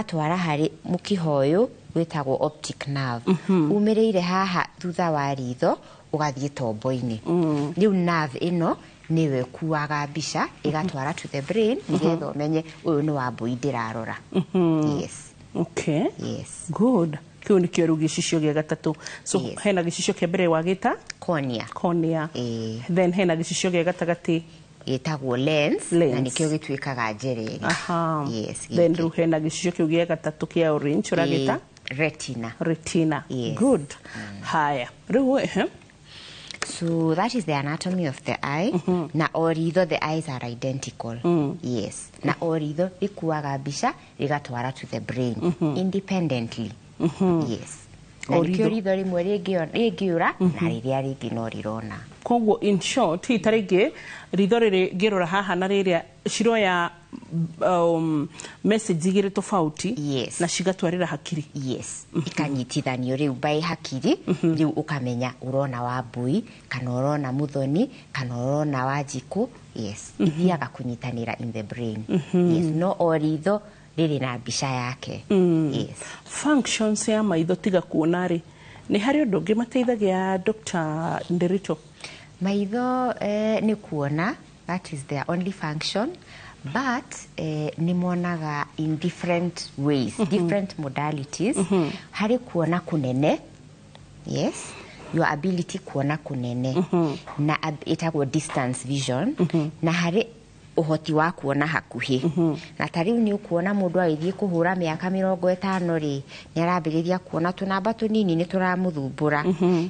Twara harĩ mũkiha ũyũ wĩtagwo optic nerve, umĩrĩire haha thutha wa ritho ũgathiĩ tombo-inĩ. Rĩu nerve ĩno nĩyo ĩkuaga mbica ĩgatwara to the brain, nĩgetha ũmenye ũyũ nĩ Wambui ndĩrarora. Yes. Okay. Yes. Good. Kĩu nĩkĩo rĩu gĩcicio gĩa gatatũ. So Yes. hena gĩcicio kĩa mbere wagĩta? Cornea. Cornea. Ĩĩ. Then hena gĩcicio gĩa gatagatĩ. Gĩtagwo lens, Lens. na nĩkĩo gĩtuĩkaga njereri. Aha. Yes. Then gĩkĩ. rĩu hena gĩcicio kĩu gĩa gatatũ kĩa orange ũragĩta? Ĩĩ, retina. Retina. Yes. Good. Haya. Rĩu ehe. So that is the anatomy of the eye. Na o ritho, the eyes are identical. Yes. Na o ritho rĩkuaga mbica rĩgatwara to the brain independently. Yes. Na O nĩkĩo ritho. ritho rĩmwe rĩngĩũra na rĩrĩa rĩngĩ no rĩrona. Koguo in short, hihi ta rĩngĩ ritho rĩrĩ ngĩrora haha na rĩrĩa ciroya message igĩrĩ tofauti. Yes. Na cigatwarĩra hakiri. Yes. Ikanyitithanio rĩu by hakiri, rĩu ũkamenya ũrona Wambui kana ũrona Muthoni kana ũrona Wanjikũ. Yes. Ithiaga kũnyitanĩra in the brain. Yes. No o ritho rĩrĩ na mbica yake. Yes. Functions ya maitho tiga kuona rĩ, nĩ harĩ ũndũ ũngĩ mateithagia, Dr. Nderito? Maitho nĩ kuona, that is their only function, but nĩ monaga in different ways, different modalities. Harĩ kuona kũnene, yes, your ability kuona kũnene, na ĩtagwo distance vision, na harĩ ũhoti wa kuona hakuhĩ. Na ta rĩu nĩ ũkuona mũndũ agĩthiĩ kũhũra mĩaka 50 rĩ, nĩ arambĩrĩria kuona tũnamba tũnini nĩ tũramũthumbũra.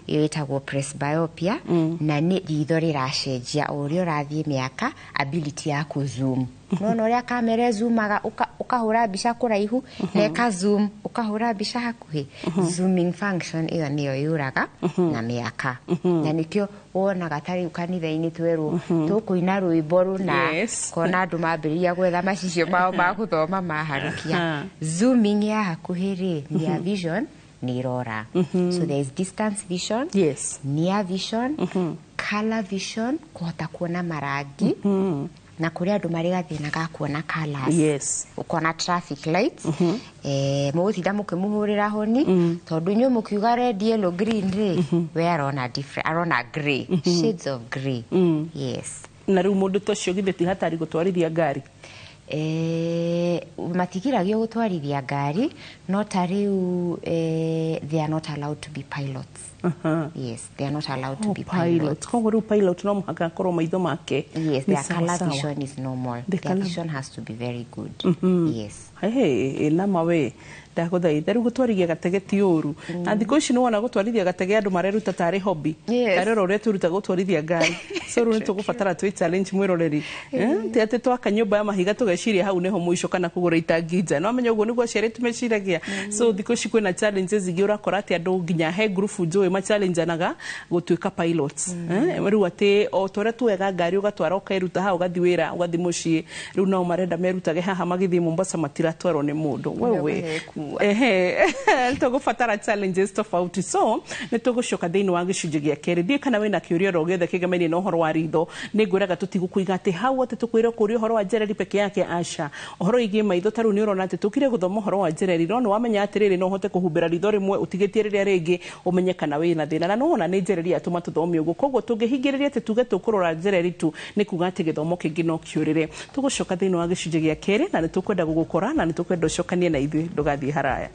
Ĩyo ĩtagwo presbyopia, na nĩ ritho rĩracenjia o ũrĩa ũrathiĩ mĩaka, ability ya kũ-zoom. Nona ũrĩa kamera ĩzoomaga, ũkahũra mbica kũraihu na ĩka zoom, ũkahũra mbica hakuhĩ. Zooming function ĩyo nĩyo yũraga na mĩaka, na nĩkĩo wonaga ta rĩu kanitha-inĩ twerwo tũkũina rwĩmbo rũna, kona andũ mambĩrĩria gwetha macicio mao ma gũthoma maharũkia. Zooming ya hakuhĩ rĩ, near vision nĩ ĩrora. So there is distance vision, near vision, color vision, kũhota kuona marangi, na kũrĩ andũ marĩ gathĩna ga kuona colours. Ũkona traffic lights, mũgũtinda mũkĩmũhũrĩra honi, tondũ inyuĩ mũkiuga red, yellow, green rĩ, we arona different, arona grey, shades of grey. Yes. Na rĩu mũndũ ta ũcio githĩ ti hatari gũtwarithia ngari? Matigiragio gũtwarithia ngari, no ta rĩu they are not allowed to be pilots. Yes, they are not allowed to Oh, be pilot. pilots. Koguo rĩu pilot no mũhaka akorwo maitho make Yes, nĩ their sawa color sawa. vision is normal. The Their colour- vision has to be very good. Yes. Hey, nama we ndagũthaitha, rĩu gũtwarithia gatege ti ũru, na thikũ ici nĩwona gũtwarithia gatege andũ mareruta tarĩ hobby, Yes. tarĩ oro ũrĩa twĩruta gũtwarithia ngari. So rĩu nĩtũgũbatara twĩ challenge mwĩroreri. Ti atĩ twaka nyũmba ya mahiga tũgeciria hau nĩho mũico, kana kũgũra itangi nja, no amenya ũguo nĩguo aciari tumeciragia. So thikũ ici kwĩna challenges ingĩ, ũrakora atĩ andũ nginya he ngurubu njũĩ machallengeanaga gũtuĩka pilots. Rĩu atĩ o ta ũrĩa tuoyaga ngari ũgatwara ũkeruta hau ũgathiĩ wĩra ũgathiĩ mũciĩ, rĩu nao marenda merutage haha magĩthiĩ Mombasa matiratwarwo nĩ mũndũ wewe. Nĩmekua. Ehe, tũgũbatara challenges tofauti. So nĩ tũgũcoka thĩinĩ wa gĩcunjĩ gĩa kerĩ. Thiĩ kana wĩna kĩũria oro gĩothe kĩgemainie na ũhoro wa ritho, nĩ ngwĩraga tũtigũkũiga atĩ hau atĩ tũkwĩre kũria ũhoro wa njereri peke yake, aca. Ũhoro wĩgiĩ maitho ta rĩu nĩ ũrona atĩ tũkire gũthoma ũhoro wa njereri, no nĩ wamenya atĩrĩrĩ, no ũhote kũhumbĩra ritho rĩmwe ũtigĩtie rĩrĩa rĩngĩ ũmenye kana wĩna thĩna. Na nĩwona nĩ njereri yatũma tũthome ũguo, koguo tũngĩhingĩrĩria atĩ tuge tũkũrora njereri tu, nĩ kuga atĩ gĩthomo kĩngĩ no kĩũrĩre. Tũgũcoka thĩinĩ wa gĩcunjĩ gĩa kerĩ, na nĩ tũkwenda gũgũkora na nĩ tũkwenda ũcokanie na ithuĩ, ndũgathiĩ haraya.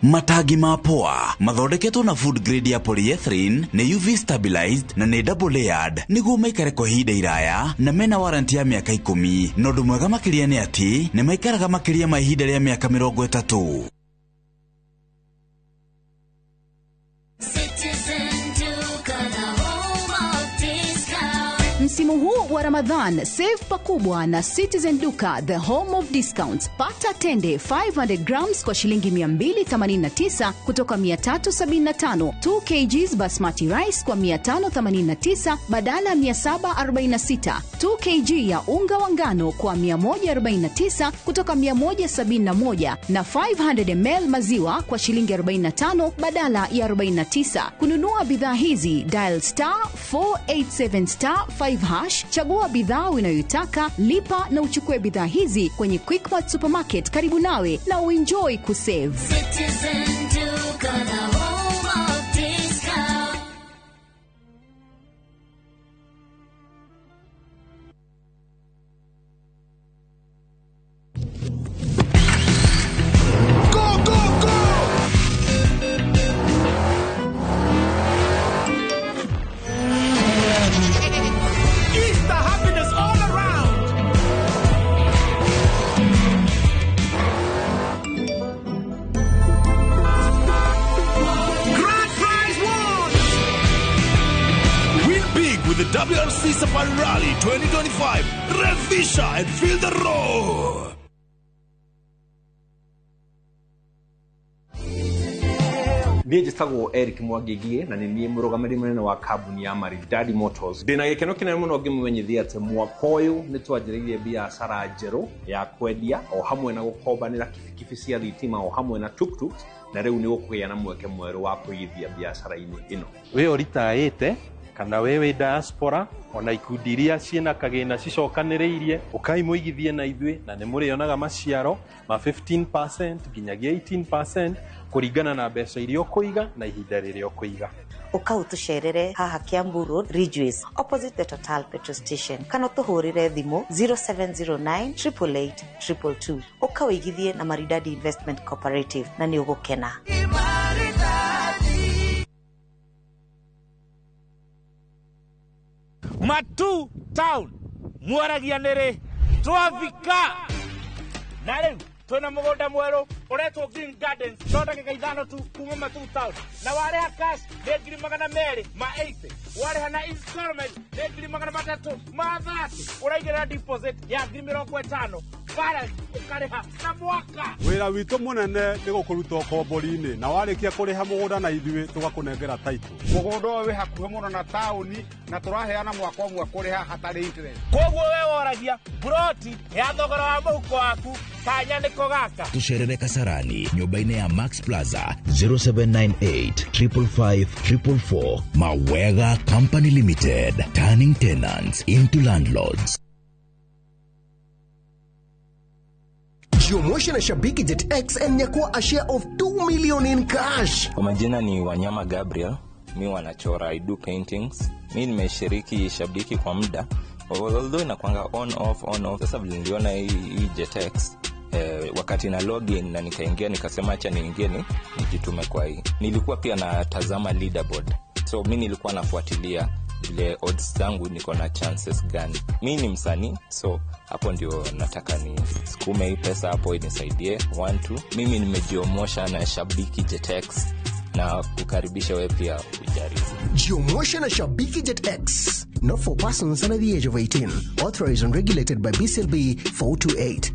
Matangi ma poa mathondeketwo na food grade ya polyethylene, nĩ UV stabilized na nĩ double layered nĩguo maikare kwa ihinda iraya, na mena warranty ya mĩaka 10, na ũndũ mwega makĩria nĩ atĩ nĩ maikaraga makĩria ma ihinda rĩa mĩaka 30. Citizen Duka, the home of discount. Msimu Msimu huu wa Ramadhan, save pakubwa na Citizen Duka, the home of discounts. Pata tende 500 grams kwa shilingi 289 kutoka 375, 2 kgs basmati rice kwa 589 badala 746, 2 kg ya unga wa ngano kwa 149 kutoka 171 na 500 ml maziwa kwa shilingi 45 badala ya 49. Kununua bidhaa hizi, dial *487*5#, chagua bidhaa unayoitaka, lipa na uchukue bidhaa hizi kwenye Quickmart Supermarket karibu nawe na uenjoy kusave. Citizen Duka, the home of discount. Go, go, go! Easter happiness all around! Grand prize won! Win big with the WRC Safari Rally 2025. Revisha and feel the roar. Niä njätagwo Eric Mwangingie na nä niä må rå gamä rä må nene wa kambuni ya Maridadi Motors. Ndä na gä keno kä nene må no ngä må menyithia atä mwaka å yå nä twanjä rä irie biacara njerå ya kwendia o hamwe na gå kombanä ra kibikibi cia thitima o hamwe na tuktuks, na rä u nä gå kå gä a na mweke mwerå wa kũigithia biacara-inä ä no. Wĩ ũritaĩte kana we wĩ diaspora, ona ikundi iria ciĩna kagĩna cicokanĩrĩirie, ũkai mũigithie na ithuĩ na nĩ mũrĩonaga maciaro ma 15% nginyagia 18% kũringana na mbeca iria ũkũiga na ihinda rĩrĩa ũkũiga. Ũka ũtũcerere haha Kiambu Road, Ridgeways, opposite the Total petrol station, kana ũtũhũrĩre thimũ 0709 888 222. Ũka ũigithie na Maridadi Investment Cooperative na nĩ ũgũkena. Maridadi. Matu Town mwaragia nĩrĩ twavika na rĩu twĩna mũgũnda mwerũ ũretwo Green Gardens, no ndagĩka 5 tu kuma Matu Town, na warĩha cash nĩ 280,000, warĩha na installment nĩ 330,000, ũraigĩrĩra deposit ya 50,000, balance ũkarĩha na mwaka. Wĩra witũ mũnene nĩ gũkũruta ũkombori-inĩ, na warĩkia kũrĩha mũgũnda na ithuĩ tũgakũnengera title. Mũgũnda ũyũ wĩ hakuhĩ mũno na taũni na tũraheana mwaka ũmwe kũrĩha hatarĩ interest. Koguo we woragia buroti ya thogora wa mũhuko waku, kanya nĩko gaka. Tucerere Kasarani nyũmba-inĩ ya Max Plaza, 0798 555 444. Mawega Company Limited, turning tenants into landlords. Jiomotion na Shabiki Jet X and nyakua a share of 2 million in cash. Kwa majina ni Wanyama Gabriel, mi wanachora, I do paintings. Mi nimeshiriki Shabiki kwa muda, although inakwanga on off on off. Sasa vile niliona hii JetX wakati na login na nikaingia, nikasema acha niingie ni nijitume kwa hii. Nilikuwa pia natazama leaderboard, so mi nilikuwa nafuatilia vile odds zangu, niko na chances gani. Mi ni msanii, so hapo ndio nataka ni sukume hii pesa hapo inisaidie. One, two. Mimi nimejiomosha na Shabiki JetX na kukaribisha wewe pia ujaribu. Jiomoshe na Shabiki Jet X. Not for persons under the age of 18. Authorized and regulated by BCLB 428.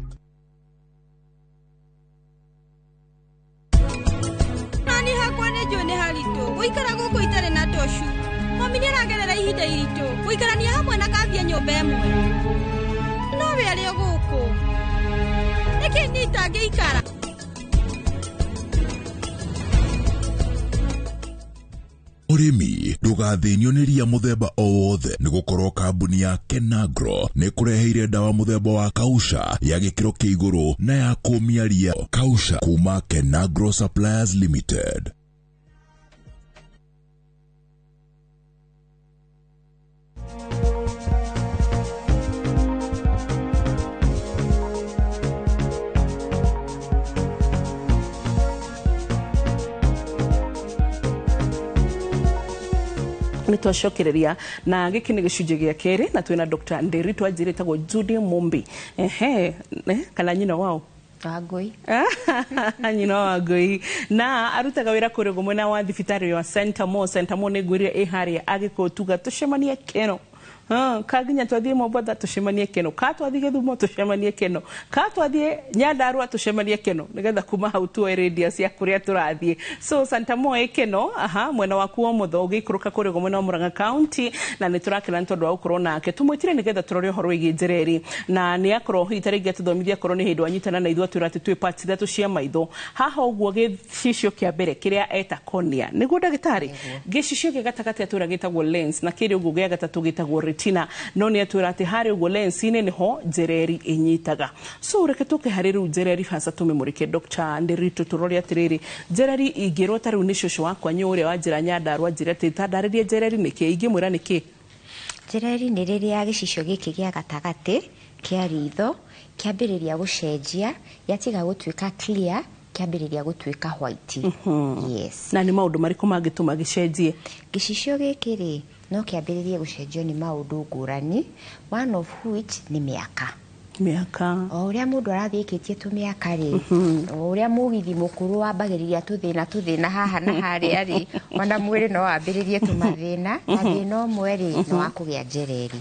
Nani hakwa nĩ njũĩ nĩ haritũ gũikara gũkũ itarĩ na tocu. Mami nĩ aragerera ihinda iritũ gũikarania hamwe na kathia nyũmba ĩmwe, no we arĩ o gũkũ nĩkĩ niĩ itangĩikara? Ũrĩmi, ndũgathĩnio nĩ ria mũthemba o wothe, nĩ gũkorwo kambuni ya Kenagro nĩ kũreheire ndawa mũthemba wa Kausha ya gĩkĩro kĩa igũrũ na ya kũmia ria. Kausha kuma Kenagro Suppliers Limited. Nĩ twacokereria na gĩkĩ nĩ gĩcunjĩ gĩa kerĩ na twĩna Dr. Nderitu Anjiri ĩtagwo Judy Mumbi, ehe kana nyina wao Wangũi. Nyina wa Wangũi, na arutaga wĩra kũrĩa mwena wa thibitarĩ wa Center Mo. Center Mo nĩ ngwĩrire ĩ harĩa Agĩkũyũ, tuga tũcemanie keno. Ka nginya twathiĩ Mombatha tũcemanie Keno, ka twathiĩ Gĩthumo tũcemanie Keno, ka twathiĩ Nyandarua tũcemanie Keno, nĩgetha kuma hau tuoe radius ya kũrĩa tũrathiĩ. So Santa Moe Keno, aha, mwena waku wa ũmotho ũgĩikũrũka kũrĩa ũguo mwena wa Murang'a County, na nĩ tũrakena nĩ tondũ wa gũkorwo nake. Tũmwĩtire nĩgetha tũrore ũhoro wĩgiĩ njereri, na nĩ akorwo hihi ta rĩngĩ atũthomithia, akorwo nĩ hĩndĩ wanyitana na ithuĩ, atwĩra atĩ twĩ parts ithatũ cia maitho haha ũguo. Gĩcicio kĩa mbere kĩrĩa eta cornea, nĩguo ndagĩtarĩ? Gĩcicio gĩa gatagatĩ atwĩra gĩtagwo lens, na kĩrĩ ũguo gĩa gatatũ gĩtagwo retina, no nĩ atwĩra atĩ harĩa ũguo lens-inĩ nĩho njereri ĩnyitaga. So reke tũke harĩ rĩu njereri hasa tũmĩmũrĩke. Dr. Nderitu, tũrore atĩrĩrĩ, njereri ingĩrwo ta rĩu nĩ cũcũ wakwa nyũ ũrĩa wa njĩra Nyandarua, njĩra atĩ tandarĩrie njereri nĩkĩ, ingĩmwĩra nĩkĩ? Njereri nĩ rĩrĩa gĩcicio gĩkĩ gĩa gatagatĩ kĩa ritho kĩambĩrĩria gũcenjia, gĩatiga gũtuĩka clear, kĩambĩrĩria gũtuĩka white. Yes. Na nĩ maũndũ marĩkũ mangĩtũma gĩcenjie? Gĩcicio gĩkĩ rĩ, no kĩambĩrĩrie gũcenjio nĩ maũndũ ngũrani, one of which nĩ mĩaka. Mĩaka. O ũrĩa mũndũ arathiĩ ĩkĩtie tũmĩaka rĩ, o ũrĩa mũgithi mũkũrũ wambagĩrĩria tũthĩna tũthĩna haha na harĩa rĩ, ona mwĩrĩ no wambĩrĩrie tũmathĩna. Na thĩna ũmwe rĩ, no wa kũgĩa njereri.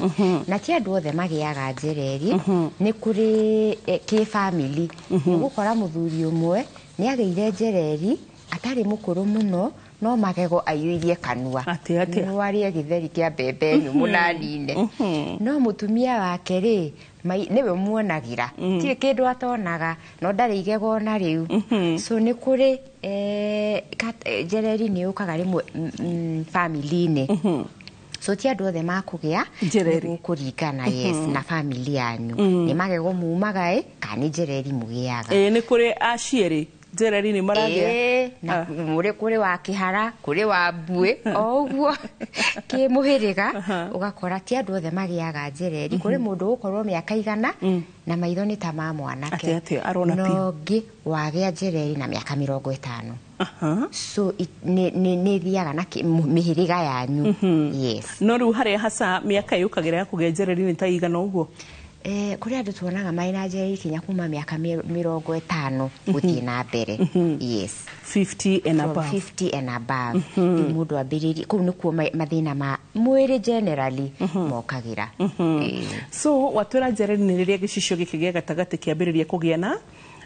Na ti andũ othe magĩaga njereri, nĩ kũrĩ kĩ family. Ũgũkora mũthuri ũmwe nĩ agĩire njereri atarĩ mũkũrũ mũno, no magego aiyũirie kanua. Atĩ atĩa? No arĩe gĩtheri kĩa mbembe nyũmũ na nine. No mũtumia wake rĩ, nĩwe muonagĩra, tirĩ kĩndũ atonaga, no ndarĩ igego ona rĩu. So nĩ kũrĩ njereri nĩ yũkaga rĩmwe family-inĩ. So ti andũ othe makũgĩa. Njereri. Nĩ gũkũringana, yes, na family yanyu, nĩ magego mumaga ĩ kana nĩ njereri mũgĩaga. Ĩ nĩ kũrĩ aciĩrĩ njereri nĩ maragĩa? Ĩĩ, na mũrĩ kũrĩ wa kĩhara, kũrĩ wa mbuĩ, o ũguo kĩmũhĩrĩga. Ũgakora ti andũ othe magĩaga njereri. Kũrĩ mũndũ ũgũkorwo mĩaka 100 na maitho nĩ ta ma mwanake. Atĩ atĩa, arona No piũ? Ũngĩ wagĩa njereri na mĩaka 50. So nĩ ĩthiaga na mĩhĩrĩga yanyu, yes. No rĩu harĩa hasa mĩaka yũkagĩra ya kũgĩa njereri nĩ ta igana ũguo? Kũrĩ andũ tuonaga marĩ na njereri kinya kuma mĩaka 50 gũthiĩ na mbere, yes. 50 and From above. 50 and above. Rĩu mũndũ ambĩrĩrie kũu nĩkuo mathĩna ma mwĩrĩ generally mokagĩra. Ĩĩ. So watwĩra njereri nĩ rĩrĩa gĩcicio gĩkĩ gĩa gatagatĩ kĩambĩrĩria kũgĩa na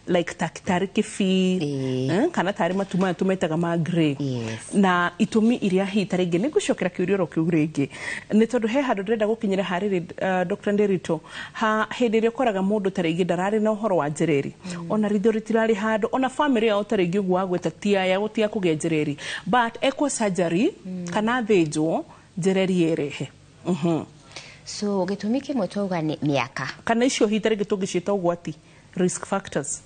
like tarĩ kĩbii, kana tarĩ matu maya tũmetaga ma grey. Yes. Na itũmi iria hihi ta rĩngĩ nĩ ngũcokera kĩũria oro kĩu rĩngĩ, nĩ tondũ he handũ ndĩrenda gũkinyĩra harĩrĩ, Dr. Nderitu, ha hĩndĩ ĩrĩa ũkoraga mũndũ ta rĩngĩ ndararĩ na ũhoro wa njereri, ona ritho rĩtirarĩ handũ, ona family yao ta rĩngĩ ũguo wagweta ti aya gũtia kũgĩa njereri, but ekwo surgery kana thĩnjwo, njereri ĩrehe. So gĩtũmi kĩmwe twauga nĩ mĩaka. Kana icio hihi ta rĩngĩ tũngĩciĩta ũgwati, risk factors?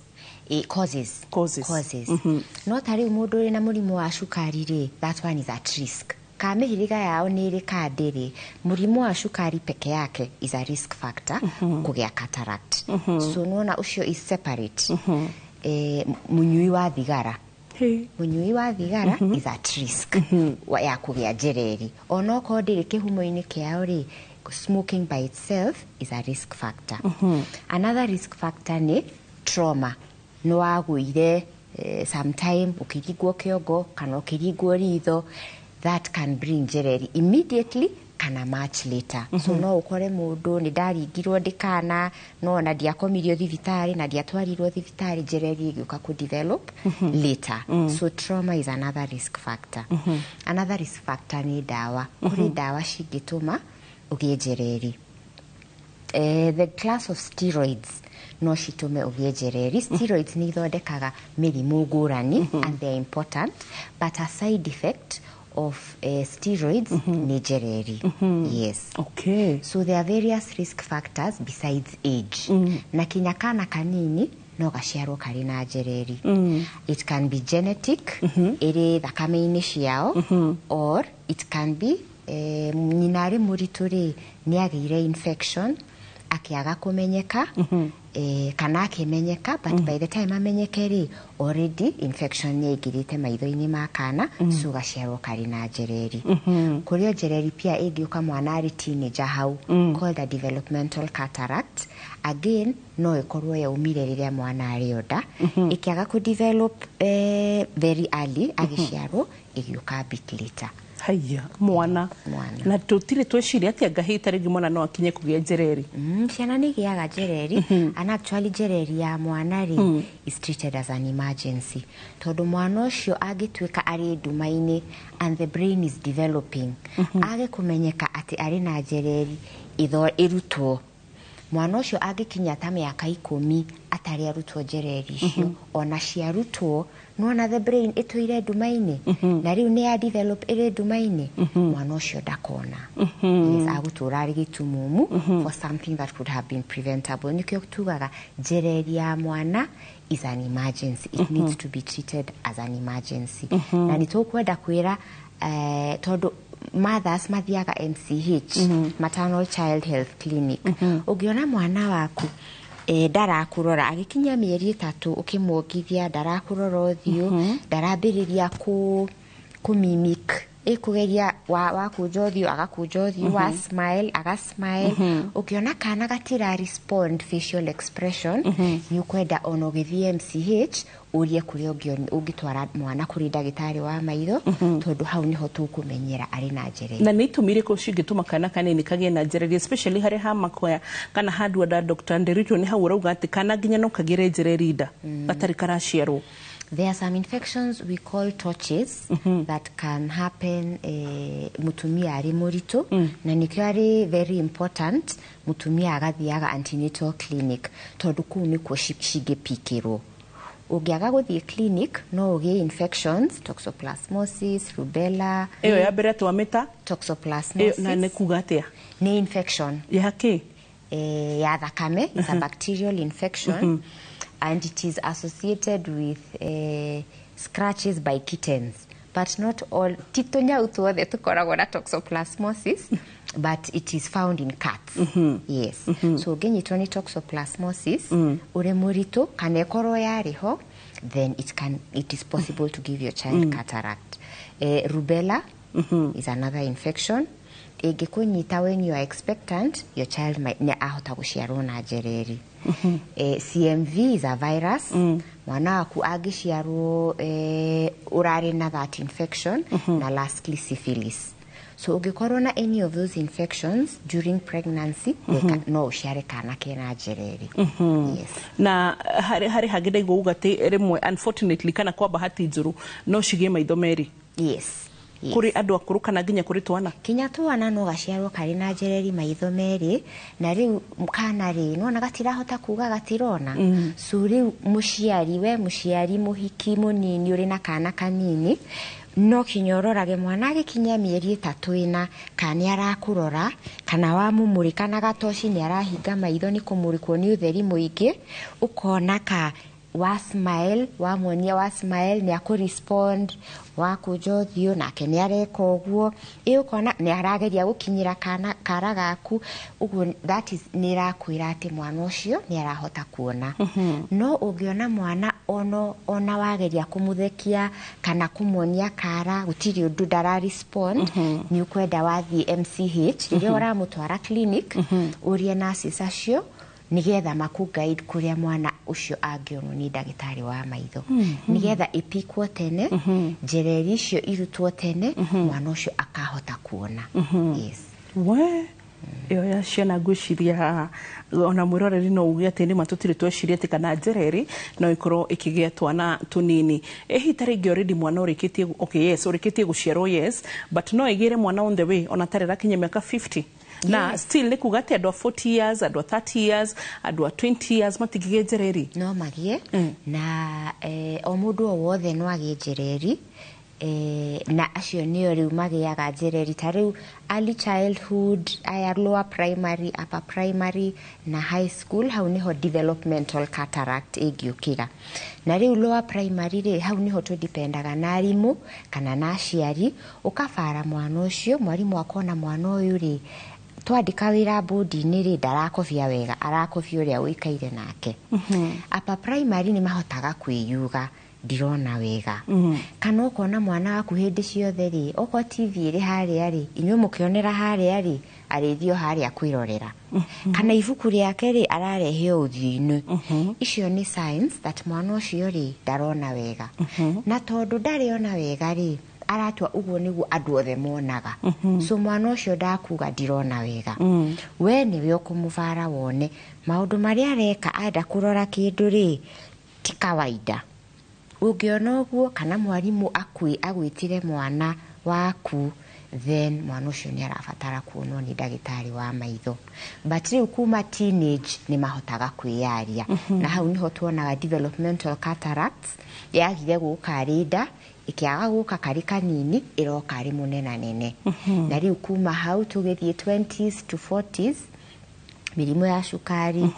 Causes. Causes. Causes. No ta rĩu mũndũ ũrĩ na mũrimũ wa cukari rĩ, that one is at risk. Ka mĩhĩrĩga yao nĩ ĩrĩ ka ndĩrĩ, mũrimũ wa cukari peke yake is a risk factor kũgĩa cataract. So nĩwona ũcio is separate. Mũnyui wa thigara, mũnyui wa thigara is at risk ya kũgĩa njereri, onokorwo ndĩrĩ kĩhumo-inĩ kĩao rĩ, smoking by itself is a risk factor. Another risk factor nĩ trauma. Nĩ wagũire sometime ũkĩringwo kĩongo kana ũkĩringwo ritho, that can bring njereri immediately kana much later. So no ũkore mũndũ nĩ ndaringirwo ndĩkana, no ona ndiakomirio thibitarĩ na ndiatwarirwo thibitarĩ, njereri ĩgĩũka kũ develop later. So trauma is another risk factor. Another risk factor nĩ ndawa. Kũrĩ ndawa cingĩtũma ũgĩe njereri. The class of steroids no citũme ũgĩe njereri. Steroids nĩ ithondekaga mĩrimũ ngũrani and they are important, but a side effect of steroids nĩ njereri, yes. So there are various risk factors besides age. Na kinya kana kanini no gaciarwo karĩ na njereri. It can be genetic, ĩrĩ thakame-inĩ ciao, or it can be nyina arĩ mũritũ rĩ, nĩ agĩire infection akĩaga kũmenyeka, kana akĩmenyeka, but by the time amenyeke rĩ, already infection nĩ ĩingĩrĩte maitho-inĩ ma kana. So gaciarwo karĩ na njereri. Kũrĩ o njereri pia ĩngĩũka mwana arĩ teenager hau, called a developmental cataract. Again, no ĩkorwo yaumire rĩrĩa mwana arĩ o nda, ĩkĩaga kũ develop very early agĩciarwo, ĩgĩũka a bit later. Haya, mwana na tutire tweciria atia ngahita ringi mwana no akinye kugia njereri. Ciana nĩ igĩaga njereri. And actually njereri ya mwana rĩ is treated as an emergency, tondũ mwana ũcio angĩtuĩka arĩ nduma-inĩ and the brain is developing, age kũmenyeka atĩ arĩ na njereri itho ĩrutwo, mwana ũcio angĩkinya ta mĩaka 10 atarĩ arutwo njereri icio, ona ciarutwo nĩwona the brain ĩtũire nduma-inĩ, na rĩu nĩ ya develop ĩrĩ nduma-inĩ, mwana ũcio ndakona. Yes, agũtũra arĩ gĩtumumu for something that could have been preventable. Nĩkĩo tugaga njereri ya mwana is an emergency. It needs to be treated as an emergency. Na nĩ tũkwenda kwĩra tondũ mothers mathiaga MCH, maternal child health clinic, ũngĩona mwana waku ndarakurora agĩkinyia mĩeri 3 ũkĩmuongithia ndarakurora ũthiũ, ndarambĩrĩria ku mimic, ĩkũgeria wakũnja ũthiũ agakũnja ũthiũ, wa smile aga smile, ũngĩona kana gatira respond facial expression, nĩ ũkwenda ona ũgĩthiĩ MCH ũrie kũrĩa ũngĩtwara mwana kũrĩ ndagĩtarĩ wa maitho, tondũ hau nĩho tũkũmenyera arĩ na njereri. Na nĩ itũmi irĩkũ cingĩtũma kana kanini kagĩe na njereri, especially harĩ ha makoya kana handũ nda? Dr. Nderitu, nĩ hau ũrauga atĩ kana nginya no kagĩre njereri nda gatarĩ karaciarwo. There are some infections we call torches that can happen mutumia arĩ mũritũ, na nĩkĩo arĩ very important mutumia agathiaga antenatal clinic, tondũ kũu nĩkuo cingĩpikĩrwo. Ũngĩaga gũthiĩ clinic no ũgĩe infections, toxoplasmosis, rubella. Ĩyo ya mbere twamĩta toxoplasmosis. Na nĩ kuga atĩa? Nĩ infection ya kĩ? Ya thakame. It's a bacterial infection and it is associated with scratches by kittens, but not all. Ti tũnyau tuothe tũkoragwo na toxoplasmosis, but it is found in cats. Yes. So ũngĩnyitwo nĩ toxoplasmosis ũrĩ mũritũ kana ĩkorwo yarĩ ho, then it is possible to give your child cataract. Rubella is another infection. Ĩngĩkũnyita when you are expectant, your child might nĩ ahota gũciarwo na njereri. CMV is a virus. Mwana waku angĩciarwo ũrarĩ na that infection. Na lastly syphilis. So ũngĩkorwo na any of those infections during pregnancy, no ũciare kana kena njereri. Yes. Na harĩ hangĩ ndaigua uga atĩ rĩmwe unfortunately kana kwa bahati njũru no cigĩe maitho merĩ. Yes. Yes. Kũrĩ andũ akũrũ kana nginya kũrĩ twana? Kinya twana no gaciarwo karĩ na njereri maitho merĩ, na rĩu kana rĩ nona gatirahota kuga gatirona. So rĩu mũciari, we mũciari mũhiki mũnini ũrĩ na kana kanini, no kinya ũrorage mwana agĩkinyia mĩeri 3 4 kana nĩ arakũrora, kana wamũmũrĩka na gatoci nĩ arahinga maitho nĩ kũmũrĩkwo nĩ ũtheri mũingĩ, ũkona ka wa smile, wamuonia wa smile nĩ akũrespond, wakũnja ũthiũ nake nĩ areka ũguo, ĩ ũkona nĩ arageria gũkinyĩra kana kara gaku ũguo, that is nĩ ĩrakwĩra atĩ mwana ũcio nĩ arahota kuona. No ũngĩona mwana ona wageria kũmũthekia kana kũmuonia kara gũtirĩ ũndũ ndara respond, nĩ ũkwenda wathiĩ MCH rĩrĩa ũramũtwara clinic, ũrie nurses acio nigetha maku guide kuria mwana ucio angĩonwo nĩ ndagĩtarĩ wa maitho, nigetha ĩpikwo tene, njereri icio irutwo tene, mwana ũcio akahota kuona. Yes. We ĩyo ya ciana ngwĩciria ona mwĩroreri no uge atĩ nĩma tũtirĩ tweciria atĩ kana njereri no ĩkorwo ĩkĩgĩa twana tũnini. Ĩhi ta rĩngĩ already mwana ũrĩkĩtie, okay, yes, ũrĩkĩtie gũciarwo, yes, but no ĩgĩre mwana on the way ona tarĩ rakinya mĩaka 50 na Yes. Still nĩ kuga atĩ andũ a 40 years, andũ a 30 years, andũ a 20 years matingĩgĩa njereri? No magĩe na o mũndũ o wothe no agĩe njereri, na acio nĩo rĩu magĩaga njereri ta rĩu early childhood, aya lower primary, upper primary na high school, hau nĩho developmental cataract ĩngĩũkĩra. Na rĩu lower primary rĩ, hau nĩho tũdipendaga na arimũ kana na aciari, ũkabara mwana ũcio, mwarimũ akona mwana ũyũ rĩ, twandĩka wĩra bodi-inĩ rĩ, ndarakobia wega, arakobia ũrĩa ũikaire nake. Upper primary nĩ mahotaga kwĩyuga ndirona wega. Kana ũkona mwana waku hĩndĩ ciothe rĩ, okorwo TV ĩrĩ harĩa rĩ, inyuĩ mũkĩonera harĩa rĩ, arĩthiĩ o harĩa kwĩrorera. Kana ibuku rĩake rĩ, ararehe o ũthiũ-inĩ. Icio nĩ signs that mwana ũcio rĩ, ndarona wega. Na tondũ ndarĩona wega rĩ, Aratua ũguo nĩguo andũ othe monaga. So mwana ũcio ndakuga ndirona wega. We nĩwe ũkũmũbara wone maũndũ marĩa areka, enda kũrora kĩndũ rĩ, ti kawaida. Ũngĩona ũguo kana mwarimũ agwĩtire mwana waku, then mwana ũcio nĩ arabatara kuonwo nĩ ndagĩtarĩ wa maitho. But rĩu kuma teenage nĩ mahotaga kwĩyaria. Na hau nĩho tuonaga developmental cataracts yagire gũka arĩ nda, ĩkĩaga gũka karĩ kanini, ĩroka arĩ mũnenanene. Na rĩu kuma hau tũgĩthiĩ 20s to 40s, mĩrimũ ya cukari,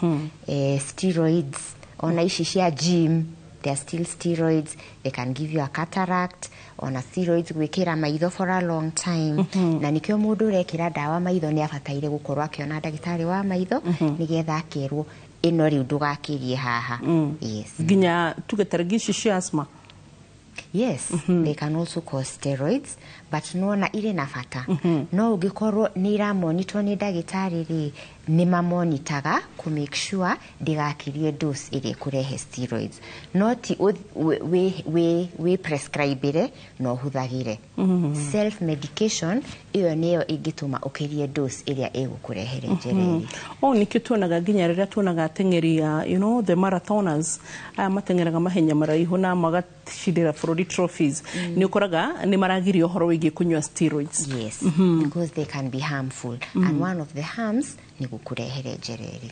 steroids, ona ici cia gym, they are still steroids, they can give you a cataract. Ona steroids gwĩkĩra maitho for a long time. Na nĩkĩo mũndũ ũrekĩra ndawa maitho nĩ abataire gũkorwo akĩona ndagĩtarĩ wa maitho, nĩgetha akerwo ĩno rĩu ndũgakĩrie haha. Yes. Nginya tuge tarĩngĩ ici cia asthma? Yes, they can also cause steroids, but nona irĩ na bata. No ũngĩkorwo nĩ iramonitwo nĩ ndagĩtarĩ rĩ, nĩ mamonitaga kũ make sure ndĩgakirie dose ĩrĩa ĩkũrehe steroids. No ti wĩ prescribe na ũhũthagĩre. Self medication ĩyo nĩyo ĩngĩtũma ũkĩrie dose ĩrĩa ĩgũkũrehere njereri. O nikio tuonaga nginya rĩrĩa tuonaga ateng'eri a the marathoners, aya mateng'eraga mahenya maraihu na magacindĩra bũrũri trophies, nĩ ũkoraga nĩ maragirio ũhoro wĩgiĩ kũnyua steroids. Yes, because they can be harmful. And one of the harms nĩ gũkũrehere njereri.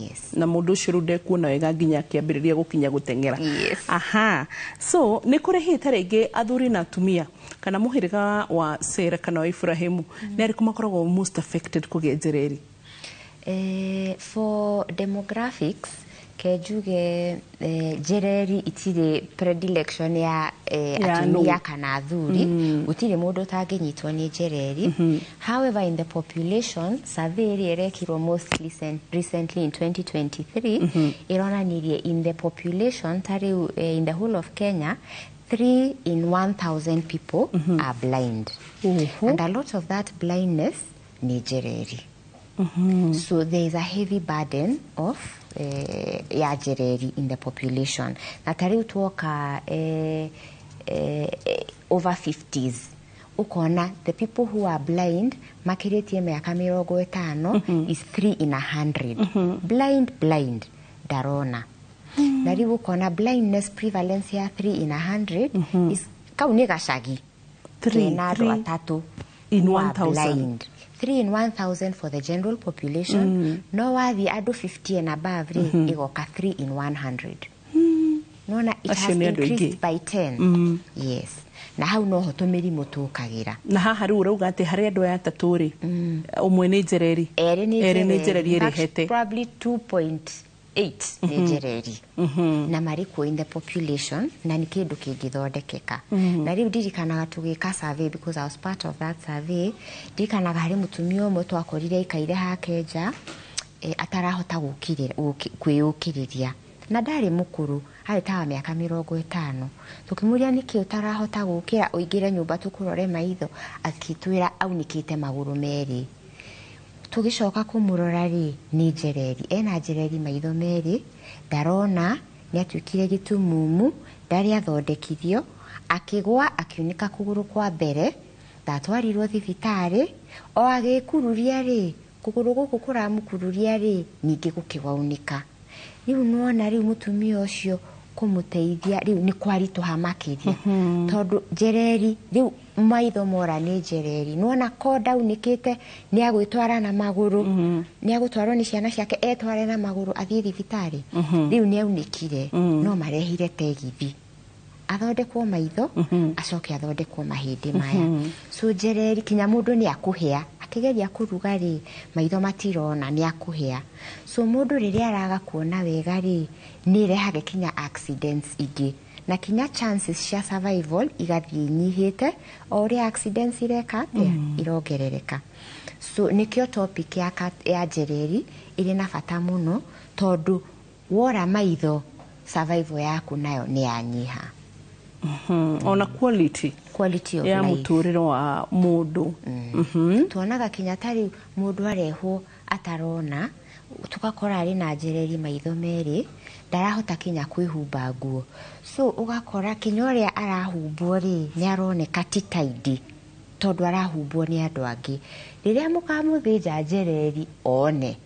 Yes. Na mũndũ ũcio rĩu ndekuona wega nginya akĩambĩrĩria gũkinya gũteng'era. Yes. Aha, so nĩ kũrĩ hihi ta rĩngĩ athuri na atumia kana mũhĩrĩga wa Sarah kana wa Ibrahimu, nĩ arĩkũ makoragwo most affected kũgĩa njereri? For demographics, ke njuge njereri itirĩ predilection ya Ya atumia no. kana athuri. Gũtirĩ mũndũ ũtangĩnyitwo nĩ njereri. However, in the population survey ĩrĩa ĩrekirwo most recently in 2023 ĩronanirie in the population ta rĩu in the whole of Kenya, 3 in 1000 people are blind, and a lot of that blindness nĩ njereri. So there is a heavy burden of ya njereri in the population. Na ta rĩu tuoka over 50s, ukona the people who are blind makĩrĩtie mĩaka 50 is 3 in 100 blind, blind ndarona. Na rĩu ũkona blindness prevalence ya 3 in 100 is kau nĩ gacagi kena andũ Three atatũ in who are 1,000. blind. 3 in 1000 for the general population. No wathiĩ andũ 50 and above rĩ, ĩgoka 3 in 100. Nona it Acio has nĩ andũ aingĩ. increased by 10. Yes, na hau noho tũmĩrimũ tũkagĩra. Na haha rĩu ũrauga atĩ harĩ andũ aya atatũ rĩ, ũmwe nĩ njereri? Erĩ nĩ Erĩ nĩ njereri. In fact, Ĩrĩhete. probably 2.8 nĩ njereri na marĩ kuo in the population, na nĩ kĩndũ kĩngĩthondekeka. Na rĩu ndirikanaga tũgĩka survey, because I was part of that survey, ndirikanaga harĩ mũtumia ũmwe twakorire aikaire hake nja, atarahota kwĩyũkĩrĩria, na ndarĩ mũkũrũ, arĩ ta wa mĩaka 50. Tũkĩmũria nĩkĩ ũtarahota gũkĩra ũingĩre nyũmba tũkũrore maitho, akĩtwĩra aunĩkĩte magũrũ merĩ. Tũgĩcoka kũmũrora rĩ, nĩ njereri, ena njereri maitho merĩ, ndarona, nĩ atuĩkire gĩtumumu, ndarĩ athondekithio, akĩgwa akiunĩka kũgũrũ kwa mbere, ndatwarirwo thibitarĩ, o agĩkururia rĩ, kũgũrũ gũkũ kũramũkururia rĩ, ningĩ gũkĩwaunĩka. Rĩu nĩwona rĩu mũtumia ũcio kũmũteithia rĩu nĩ kwaritũha makĩria, tondũ njereri rĩu maitho mora nĩ njereri. Nĩwona ko ndaunĩkĩte, nĩ agwĩtwara na magũrũ, nĩ agũtwarwo nĩ ciana ciake, etware na magũrũ athiĩ thibitarĩ. Rĩu nĩ aunĩkire, no marehire tegithi athondekwo maitho, acoke athondekwo mahĩndĩ maya. So njereri kinya mũndũ nĩ akũhĩa akĩgeria kũruga rĩ, maitho matirona, nĩ akũhĩa. So mũndũ rĩrĩa araga kuona wega rĩ, nĩ ĩrehage kinya accidents ingĩ, na kinya chances cia survival igathiĩ inyihĩte o ũrĩa accidents ireka atĩa, irongerereka. So nĩkĩo topic ya njereri ĩrĩ na bata mũno, tondũ wora maitho, survival yaku nayo nĩ yanyiha. Ona quality Quality of ya life. Mũtũrĩre wa mũndũ. Tuonaga kinya ta rĩu mũndũ arehwo atarona. Tũgakora arĩ na njereri maitho merĩ, ndarahota kinya kwĩhumba nguo, so ũgakora kinya ũrĩa arahumbwo rĩ, nĩ aroneka ti tidy tondũ arahumbwo nĩ andũ angĩ. Rĩrĩa mũkamũthĩnja njereri one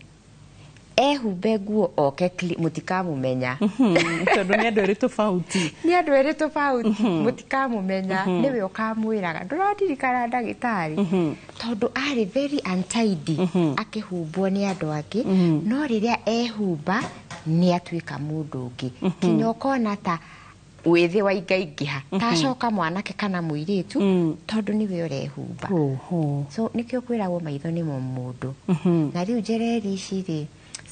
ehumbe nguo oke mũtikamũmenya. Tondũ nĩ andũ erĩ tofauti. Nĩ andũ erĩ tofauti, mũtikamũmenya. Nĩwe ũkamwĩraga ndũraririkana ndagĩtarĩ, tondũ arĩ very untidy akĩhumbwo nĩ andũ angĩ, no rĩrĩa ehumba nĩ atuĩka mũndũ ũngĩ, kinya ũkona ta wĩthĩ waingaingĩha, tacoka mwanake kana mũirĩtu, tondũ nĩwe ũrehumba. So nĩkĩo kwĩragwo maitho nĩmo mũndũ. Na rĩu njereri ici rĩ,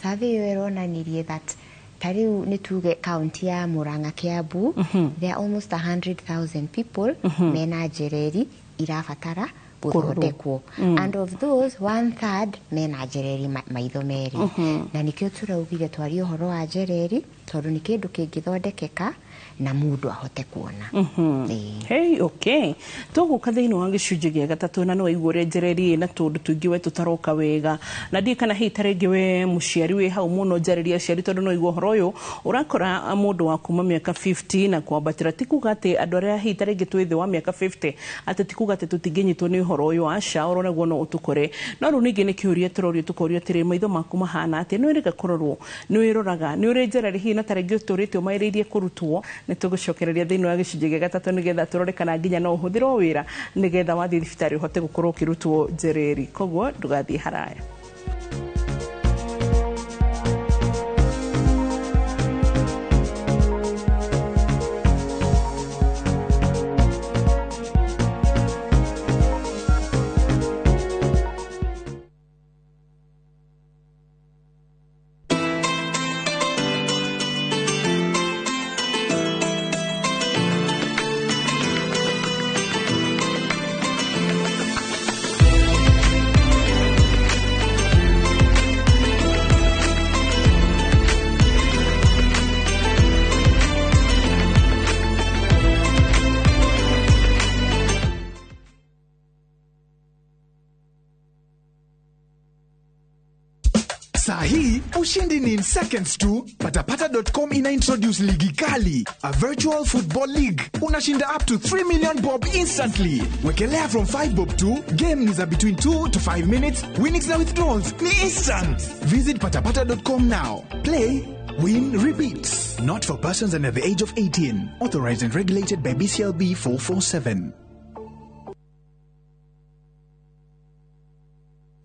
survey ĩyo ĩronanirie that ta rĩu nĩ tuge kaunti ya Murang'a, Kiambu, there are almost 100,000 people mena njereri irabatara gũthondekwo, and of those, one third mena njereri maitho merĩ. Na nĩkĩo tũraugire twarie ũhoro wa njereri, tondũ nĩ kĩndũ kĩngĩthondekeka na mũndũ ahote kuona. Hey, okay, tũgũka thĩinĩ wa gĩcunjĩ gĩa gatatũ, na nĩ waigua ũrĩa njereri ĩna tũndũ tũingĩ we tũtaroka wega, na ndiĩ kana hihi ta rĩngĩ we mũciari wĩ hau mũno njarĩria aciari, tondũ no igua ũhoro ũyũ ũrakora mũndũ wa kuma mĩaka 50 na kwambatĩra. Ti kuga atĩ andũ arĩa hihi ta rĩngĩ twĩ thĩ wa mĩaka 50 atĩ ti kuga atĩ tũtingĩnyitwo nĩ ũhoro ũyũ, aca, oro naguo no ũtũkore. No rĩu ningĩ nĩ kĩũria tũrorio, tũkorio atĩrĩ, maitho maku mahana atĩa? Nĩ wĩrĩga kũrorwo? Nĩ wĩroraga? Nĩ ũrĩ njereri hihi na ta rĩngĩ ũtũrĩte ũmaĩrĩirie kũrutwo? Nĩ tũgũcokereria thĩinĩ wa gĩcunjĩ gĩa gatatũ, nĩgetha tũrore kana nginya no ũhũthĩrwo wĩra, nĩgetha wathiĩ thibitarĩ ũhote gũkorwo ũkĩrutwo njereri. Koguo ndũgathiĩ haraya. Saa hii ushindi ni in seconds tu. Patapata.com ina introduce ligi kali, a virtual football league. Unashinda up to 3 million bob instantly. Wekelea from 5 bob tu. Game ni za between 2 to 5 minutes. Winnings na withdrawals ni instant. Visit patapata.com now. Play, win, repeat. Not for persons under the age of 18. Authorized and regulated by BCLB 447.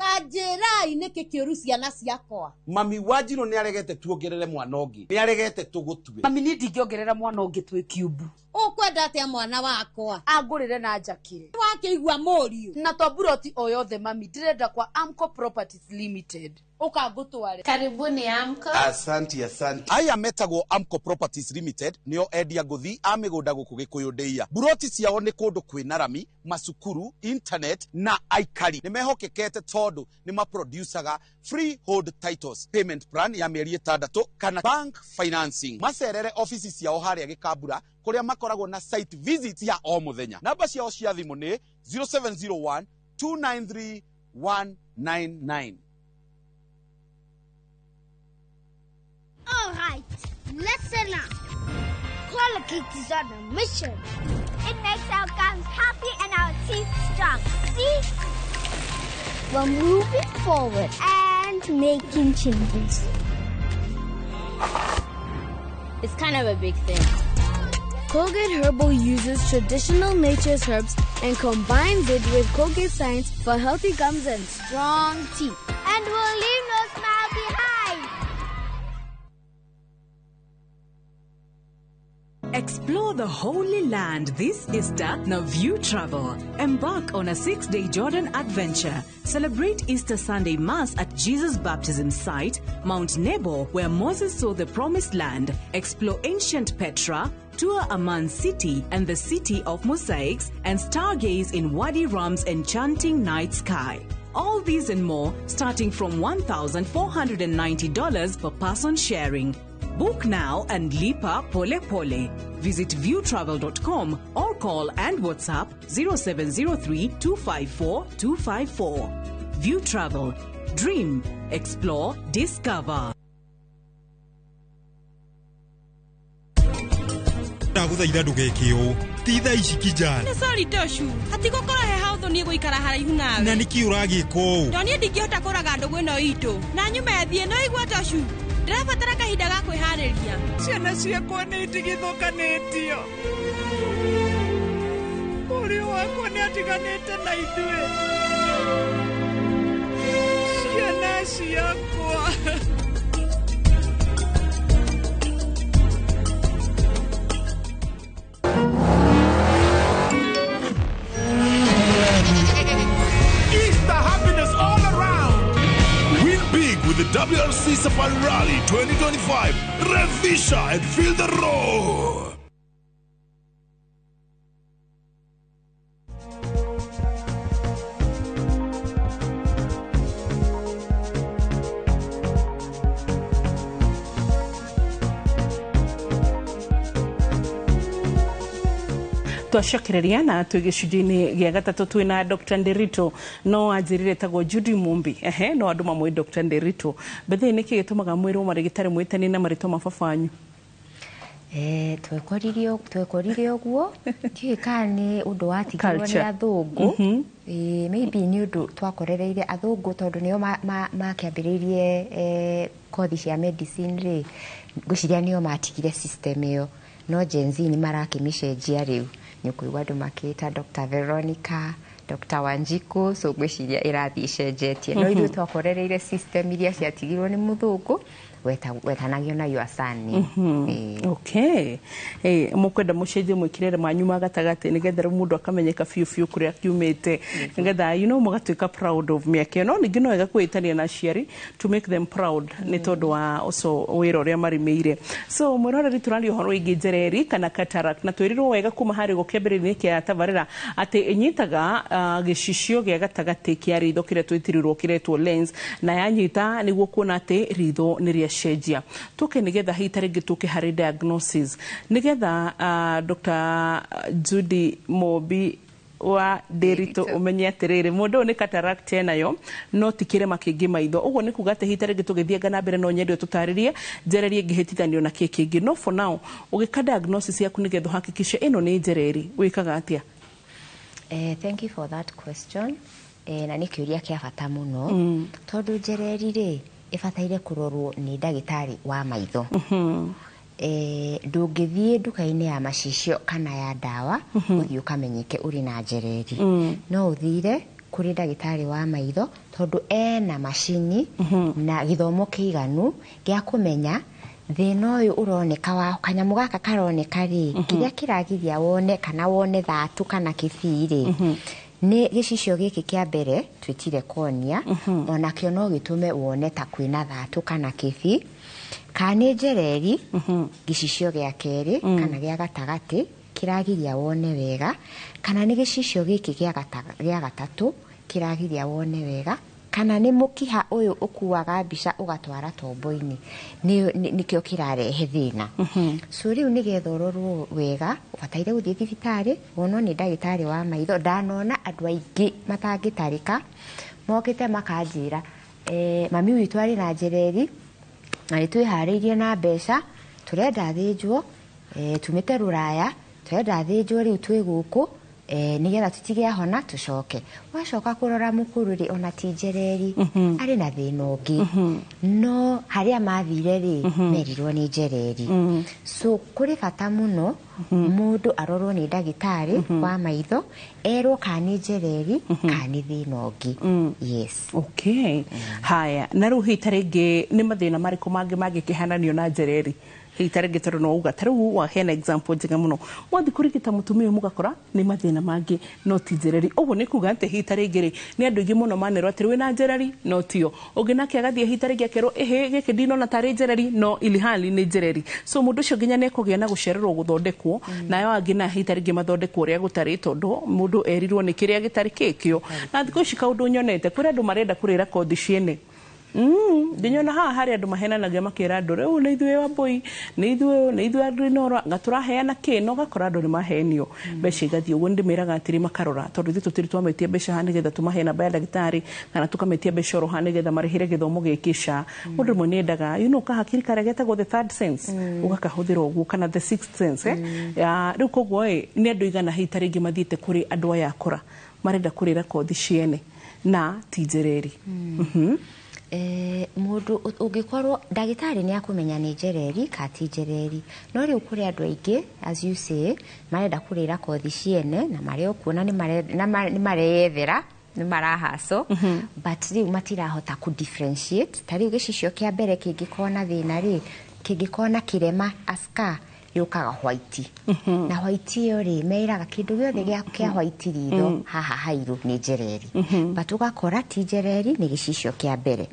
Ta njĩrai nĩkĩ kĩũru ciana ciakwa? Mami wanjirũ nĩ aregete tuongerere mwana ũngĩ, nĩ aregete tũgũtue. Mami, niĩ ndingĩongerera mwana ũngĩ twĩ kiumbu. Ũkwenda atĩa mwana wakwa? Angũrĩre na njakĩre. Wakĩigua mũriũ? Na to buroti o yothe mami, ndĩrenda kwa Amco Properties Limited. Ũkangũtware. Karibuni Amco. Asanti, asanti. Aya metagwo Amco Properties Limited, nĩo endia ngũthi a mĩgũnda gũkũ Gĩkũyũ ndĩia. Buroti ciao nĩ kũndũ kwĩna rami, macukuru, internet na aikari nĩ mehokekete tondũ nĩ maproducaga freehold titles, payment plan ya mĩeri 6 kana bank financing. Macerere ofici ciao harĩa Gĩkambura, kũrĩa makoragwo na site visit ya o mũthenya. Namba ciao cia thimũ nĩ 0701 293 199. All right, listen up. Colgate is on a mission. It makes our gums happy and our teeth strong. See? We're moving forward and making changes. It's kind of a big thing. Colgate Herbal uses traditional nature's herbs and combines it with Colgate science for healthy gums and strong teeth. And we'll leave no smile behind. Explore the Holy Land this Easter na View Travel. Embark on a 6-day Jordan adventure. Celebrate Easter Sunday Mass at Jesus' baptism site, Mount Nebo, where Moses saw the Promised Land. Explore ancient Petra, tour Amman City and the City of Mosaics, and stargaze in Wadi Rum's enchanting night sky. All these and more, starting from $1,490 per person sharing. Book now and lipa pole pole. Visit viewtravel.com or call and WhatsApp 0703 254 254. View Travel. Dream, explore, discover. Ndagũthaitha ndũgeke ũũ, ti thaa ici kijana. Nĩ sorry Toshu, hatigũkorwo he haũthũ niĩ gũikara haraihu nawe. Na nĩkĩ ũragĩka ũũ? To niĩ ndingĩhota kũraga ndũgũ ĩno itũ na nyuma ĩthiĩ no igua Toshu, ndĩrabatara kahinda ga kwĩharĩria. Ciana ciakwa nĩ itigithũkanĩtio. Mũriũ wakwa nĩ atiganĩte na ithuĩ. Ciana ciakwa. Easter happiness all around. Win big with the WRC Safari Rally 2025. Revisha and feel the roar. Twacokereria na twĩ gĩcunjĩ-inĩ gĩa gatatũ twĩ na Dr. Nderito, no anjĩrire etagwo Judy Mumbi, ehe, no andũ mamwĩ Dr. Nderito. Bethe nĩkĩ gĩtũmaga mwĩrwo marĩgĩtarĩ mwĩtanie na marĩtwa ma baba wanyu? Twekorire ũguo, ndiũĩ kana nĩ ũndũ watigirwo nĩ athũngũ. Maybe nĩ ũndũ twakorereire athũngũ tondũ nĩo makĩambĩrĩirie kothi cia medicine rĩ, ngwĩciria nĩo matigire system ĩyo, no Gen Z nĩ marakĩmĩcenjia rĩu. Nĩ ũkũigua andũ makĩĩta Dr. Veronica, Dr. Wanjiku, so ngwĩciria ĩrathiĩ ĩcenjetie. No ithuĩ twakorereire system iria ciatigirwo nĩ mũthũngũ, wetanagio na your surname. Okay. Mũkwenda mũcenjie mwĩkĩrĩre manyu ma gatagatĩ nĩgetha rĩu mũndũ akamenyeka biũ biũ kũrĩa akiumĩte, nĩgetha you know mũgatuĩka proud of mĩaka ĩyo. No ningĩ no wega kwĩĩtania na aciari to make them proud nĩ tondũ wa ũcio wĩra ũrĩa marĩmĩire. So mwĩroreri, tũraria ũhoro wĩgiĩ njereri kana cataract, na twĩrirwo wega kuma harĩ gũkĩambĩrĩria kĩa tabarĩra atĩ ĩnyitaga gĩcicio gĩa gatagatĩ kĩa ritho kĩrĩa twĩtirirwo kĩretwo lens, na yanyita nĩguo kuona atĩ ritho nĩ rĩacenjia. Tũke nĩgetha hihi ta rĩngĩ tũke harĩ diagnosis nĩgetha Dr. Judy Mumbi wa Nderito ũmenye atĩrĩrĩ mũndũ ũyũ nĩ cataract enayo no ti kĩrema kĩngĩ maitho. Ũguo nĩ kuga atĩ hihi ta rĩngĩ tũgĩthianga na mbere no nyende ũtũtarĩrie njereri ĩngĩhĩtithanio na kĩ kĩngĩ, no for now ũgĩka diagnosis yaku nĩgetha ũhakikishe ĩno nĩ njereri wĩkaga atĩa? Thank you for that question. Na nĩ kĩũria kĩa bata mũno, tondũ njereri rĩ ĩbataire kũrorwo nĩ ndagĩtarĩ wa maitho. Ndũngĩthiĩ nduka-inĩ ya macicio kana ya ndawa ũthiĩ ũkamenyeke ũrĩ na njereri. No ũthire kũrĩ ndagĩtarĩ wa maitho tondũ ena macini na gĩthomo kĩiganu gĩa kũmenya thĩna ũyũ ũroneka wa kanyamũ gaka karoneka rĩ, kĩrĩa kĩragiria wone kana wone thatũ kana kĩbii rĩ, nĩ gĩcicio gĩkĩ kĩa mbere twĩtire cornea, onakĩo no gĩtũme wone ta kwĩna thatũ kana kĩbii, kana nĩ njereri gĩcicio gĩa kerĩ kana gĩa gatagatĩ kĩragiria wone wega, kana nĩ gĩcicio gĩkĩ gĩa gatatũ kĩragiria wone wega, kana nĩ mũkiha ũyũ ũkuaga mbica ũgatwara tombo-inĩ nĩkĩo kĩrarehe thĩna. So rĩu nĩgetha ũrorwo wega ũbataire gũthiĩ thibitarĩ wonwo nĩ ndagĩtarĩ wa maitho. Ndanona andũ aingĩ matangĩtarĩka mokĩte makanjĩra, mami witũ arĩ na njereri na nĩ twĩharĩirie na mbeca, tũrenda thĩnjwo, tumĩte rũraya, tũrenda thĩnjwo rĩu twĩ gũkũ, nĩgetha tũtige ahona tũcoke. Wacoka kũrora mũkũrũ rĩ, ona ti njereri, arĩ na thĩna ũngĩ, no harĩa mathire rĩ merirwo nĩ njereri. So kũrĩ bata mũno mũndũ arorwo nĩ ndagĩtarĩ wa maitho erwo kana nĩ njereri kana nĩ thĩna ũngĩ. Yes. Okay. Haya, na rĩu hihi ta rĩngĩ nĩ mathĩna marĩkũ mangĩ mangĩkĩhananio na njereri? Hihi ta rĩngĩ tondũ no uga ta rĩu waheana example njega mũno, mwathiĩ kũrigita mũtumia ũyũ mũgakora nĩ mathĩna mangĩ no ti njereri. Ũguo nĩ kuga atĩ hihi ta rĩngĩ rĩ nĩ andũ aingĩ mũno manerwo atĩ wĩna njereri no tio, ũngĩ nake agathiĩ hihi ta rĩngĩ akerwo ĩhĩ gĩkĩ ndinona tarĩ njereri no ilihali nĩ njereri. So mũndũ ũcio nginya nĩekũgĩa na gũcererwo gũthondekwo, nayo angĩ na hihi ta rĩngĩ mathondekwo ũrĩa gũtarĩ tondũ mũndũ erirwo nĩ kĩrĩa gĩtarĩ kĩkĩo. Na thikũ ici kaũndũ nyonete kũrĩ andũ marenda kũrĩra kothi ciene. Ndinyona haha harĩ andũ mahenanagia makĩra andũ rĩu nĩ ithuĩ Wambui, nĩ ithuĩ, nĩ ithuĩ andũ Inooro, nga tũraheana kĩ, no ũgakora andũ nĩ mahenio mbeca igathiĩ ũguo. Nĩ ndĩmeraga atĩrĩ makarora, tondũ ithuĩ tũtirĩ twametia mbeca haha nĩgetha tũmahe namba ya ndagĩtarĩ, kana tũkametia mbeca oro haha nĩgetha marĩhĩre gĩthomo gĩkĩ ca mũndũ rĩmwe nĩendaga kahakiri karĩa getagwo the third sense, ũgakahũthĩra ũguo, kana the sixth sense, eh? Ya, rĩu koguo ĩ nĩ andũ igana hihi ta rĩngĩ mathiĩte kũrĩ andũ aya akũra marenda kũrĩra kothi ciene na ti njereri? Mũndũ ũngĩkorwo ndagĩtarĩ nĩ akũmenya nĩ njereri ka ti njereri, no rĩu kũrĩ andũ aingĩ, as you say, marenda kũrĩra kothi ciene na marĩa ũkuona nĩ mareyethera, nĩ marahaco, but rĩu matirahota kũ differentiate. Ta rĩu gĩcicio kĩa mbere kĩngĩkorwo na thĩna rĩ, kĩngĩkorwo na kĩrema, a scar yũkaga white, na white ĩyo rĩ, meraga kĩndũ gĩothe kĩa white ritho haha hairũ nĩ njereri, but ũgakora ti njereri, nĩ gĩcicio kĩa mbere.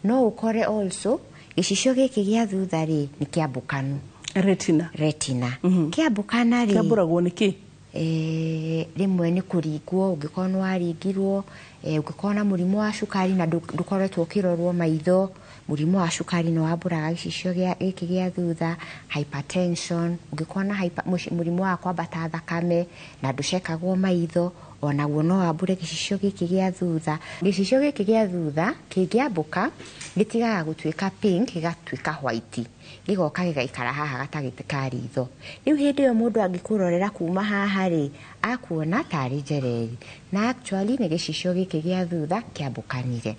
No ũkore also gĩcicio gĩkĩ gĩa thutha rĩ, nĩ kĩambũkanu. Retina. Retina kĩambũkana rĩ, Kĩambũragwo nĩ kĩ? Rĩmwe nĩ kũringwo, ũngĩkorwo nĩ waringirwo, ũngĩkorwo na mũrimũ wa cukari na ndũkoretwo ũkĩrorwo maitho, mũrimũ wa cukari nĩ wambũraga gĩcicio gĩkĩ gĩa thutha. Hypertension, ũngĩkorwo na mũrimũ wa kwambata thakame na ndũcekagwo maitho, onaguo no wambũre gĩcicio gĩkĩ gĩa thutha. Gĩcicio gĩkĩ gĩa thutha kĩngĩambũka, gĩtigaga gũtuĩka pink, gĩgatuĩka white, gĩgoka gĩgaikara haha gatagatĩ ka ritho. Rĩu hĩndĩ ĩyo mũndũ angĩkũrorera kuma haha rĩ, akuona tarĩ njereri, na actually nĩ gĩcicio gĩkĩ gĩa thutha kĩambũkanire.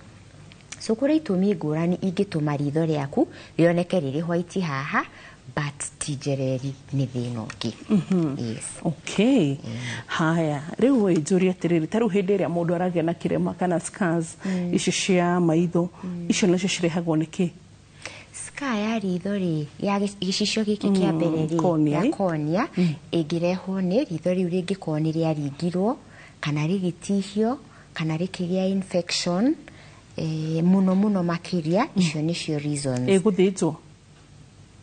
So kũrĩ itũmi ngũrani ingĩtũma ritho rĩaku rĩoneke rĩrĩ white haha, but ti njereri, nĩ thĩna ũngĩ. Yes. Okay, haya, rĩu ĩ njũrie atĩrĩrĩ, ta rĩu hĩndĩ ĩrĩa mũndũ aragĩa na kĩrema kana scars icio cia maitho, icio nacio cirehagwo nĩ kĩ? Scar ya ritho rĩ, ya gĩcicio gĩkĩ kĩa mbere rĩ, cornea, ya eh? Cornea ĩngĩrehwo nĩ ritho rĩu rĩngĩkorwo nĩ rĩaringirwo kana rĩgĩtihio kana rĩkĩgĩa infection, mũno mũno makĩria icio nĩcio reasons. Ĩgũthĩnjwo?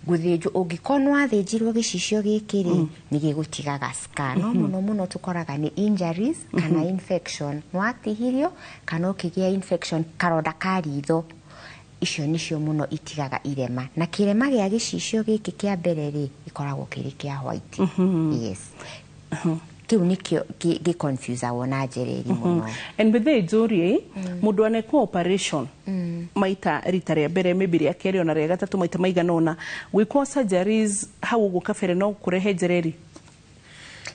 Gũthĩnjwo, ũngĩkorwo nĩ wathĩnjirwo gĩcicio gĩkĩ rĩ, nĩ gĩgũtigaga scar, no mũno mũno tũkoraga nĩ injuries kana infection, nĩ watihirio kana ũkĩgĩa infection, karonda ka ritho, icio nĩcio mũno itigaga irema. Na kĩrema gĩa gĩcicio gĩkĩ kĩa mbere rĩ, gĩkoragwo kĩrĩ kĩa white. Yes, kĩu nĩkĩo gĩ-confusagwo na njereri mũno. And bethe njũrie, mũndũ anekwo operation maita rita rĩa mbere, maybe rĩa kerĩ, ona rĩa gatatũ, maita maigana ũna gwĩkwo surgeries hau ũguo kabere, no kũrehe njereri?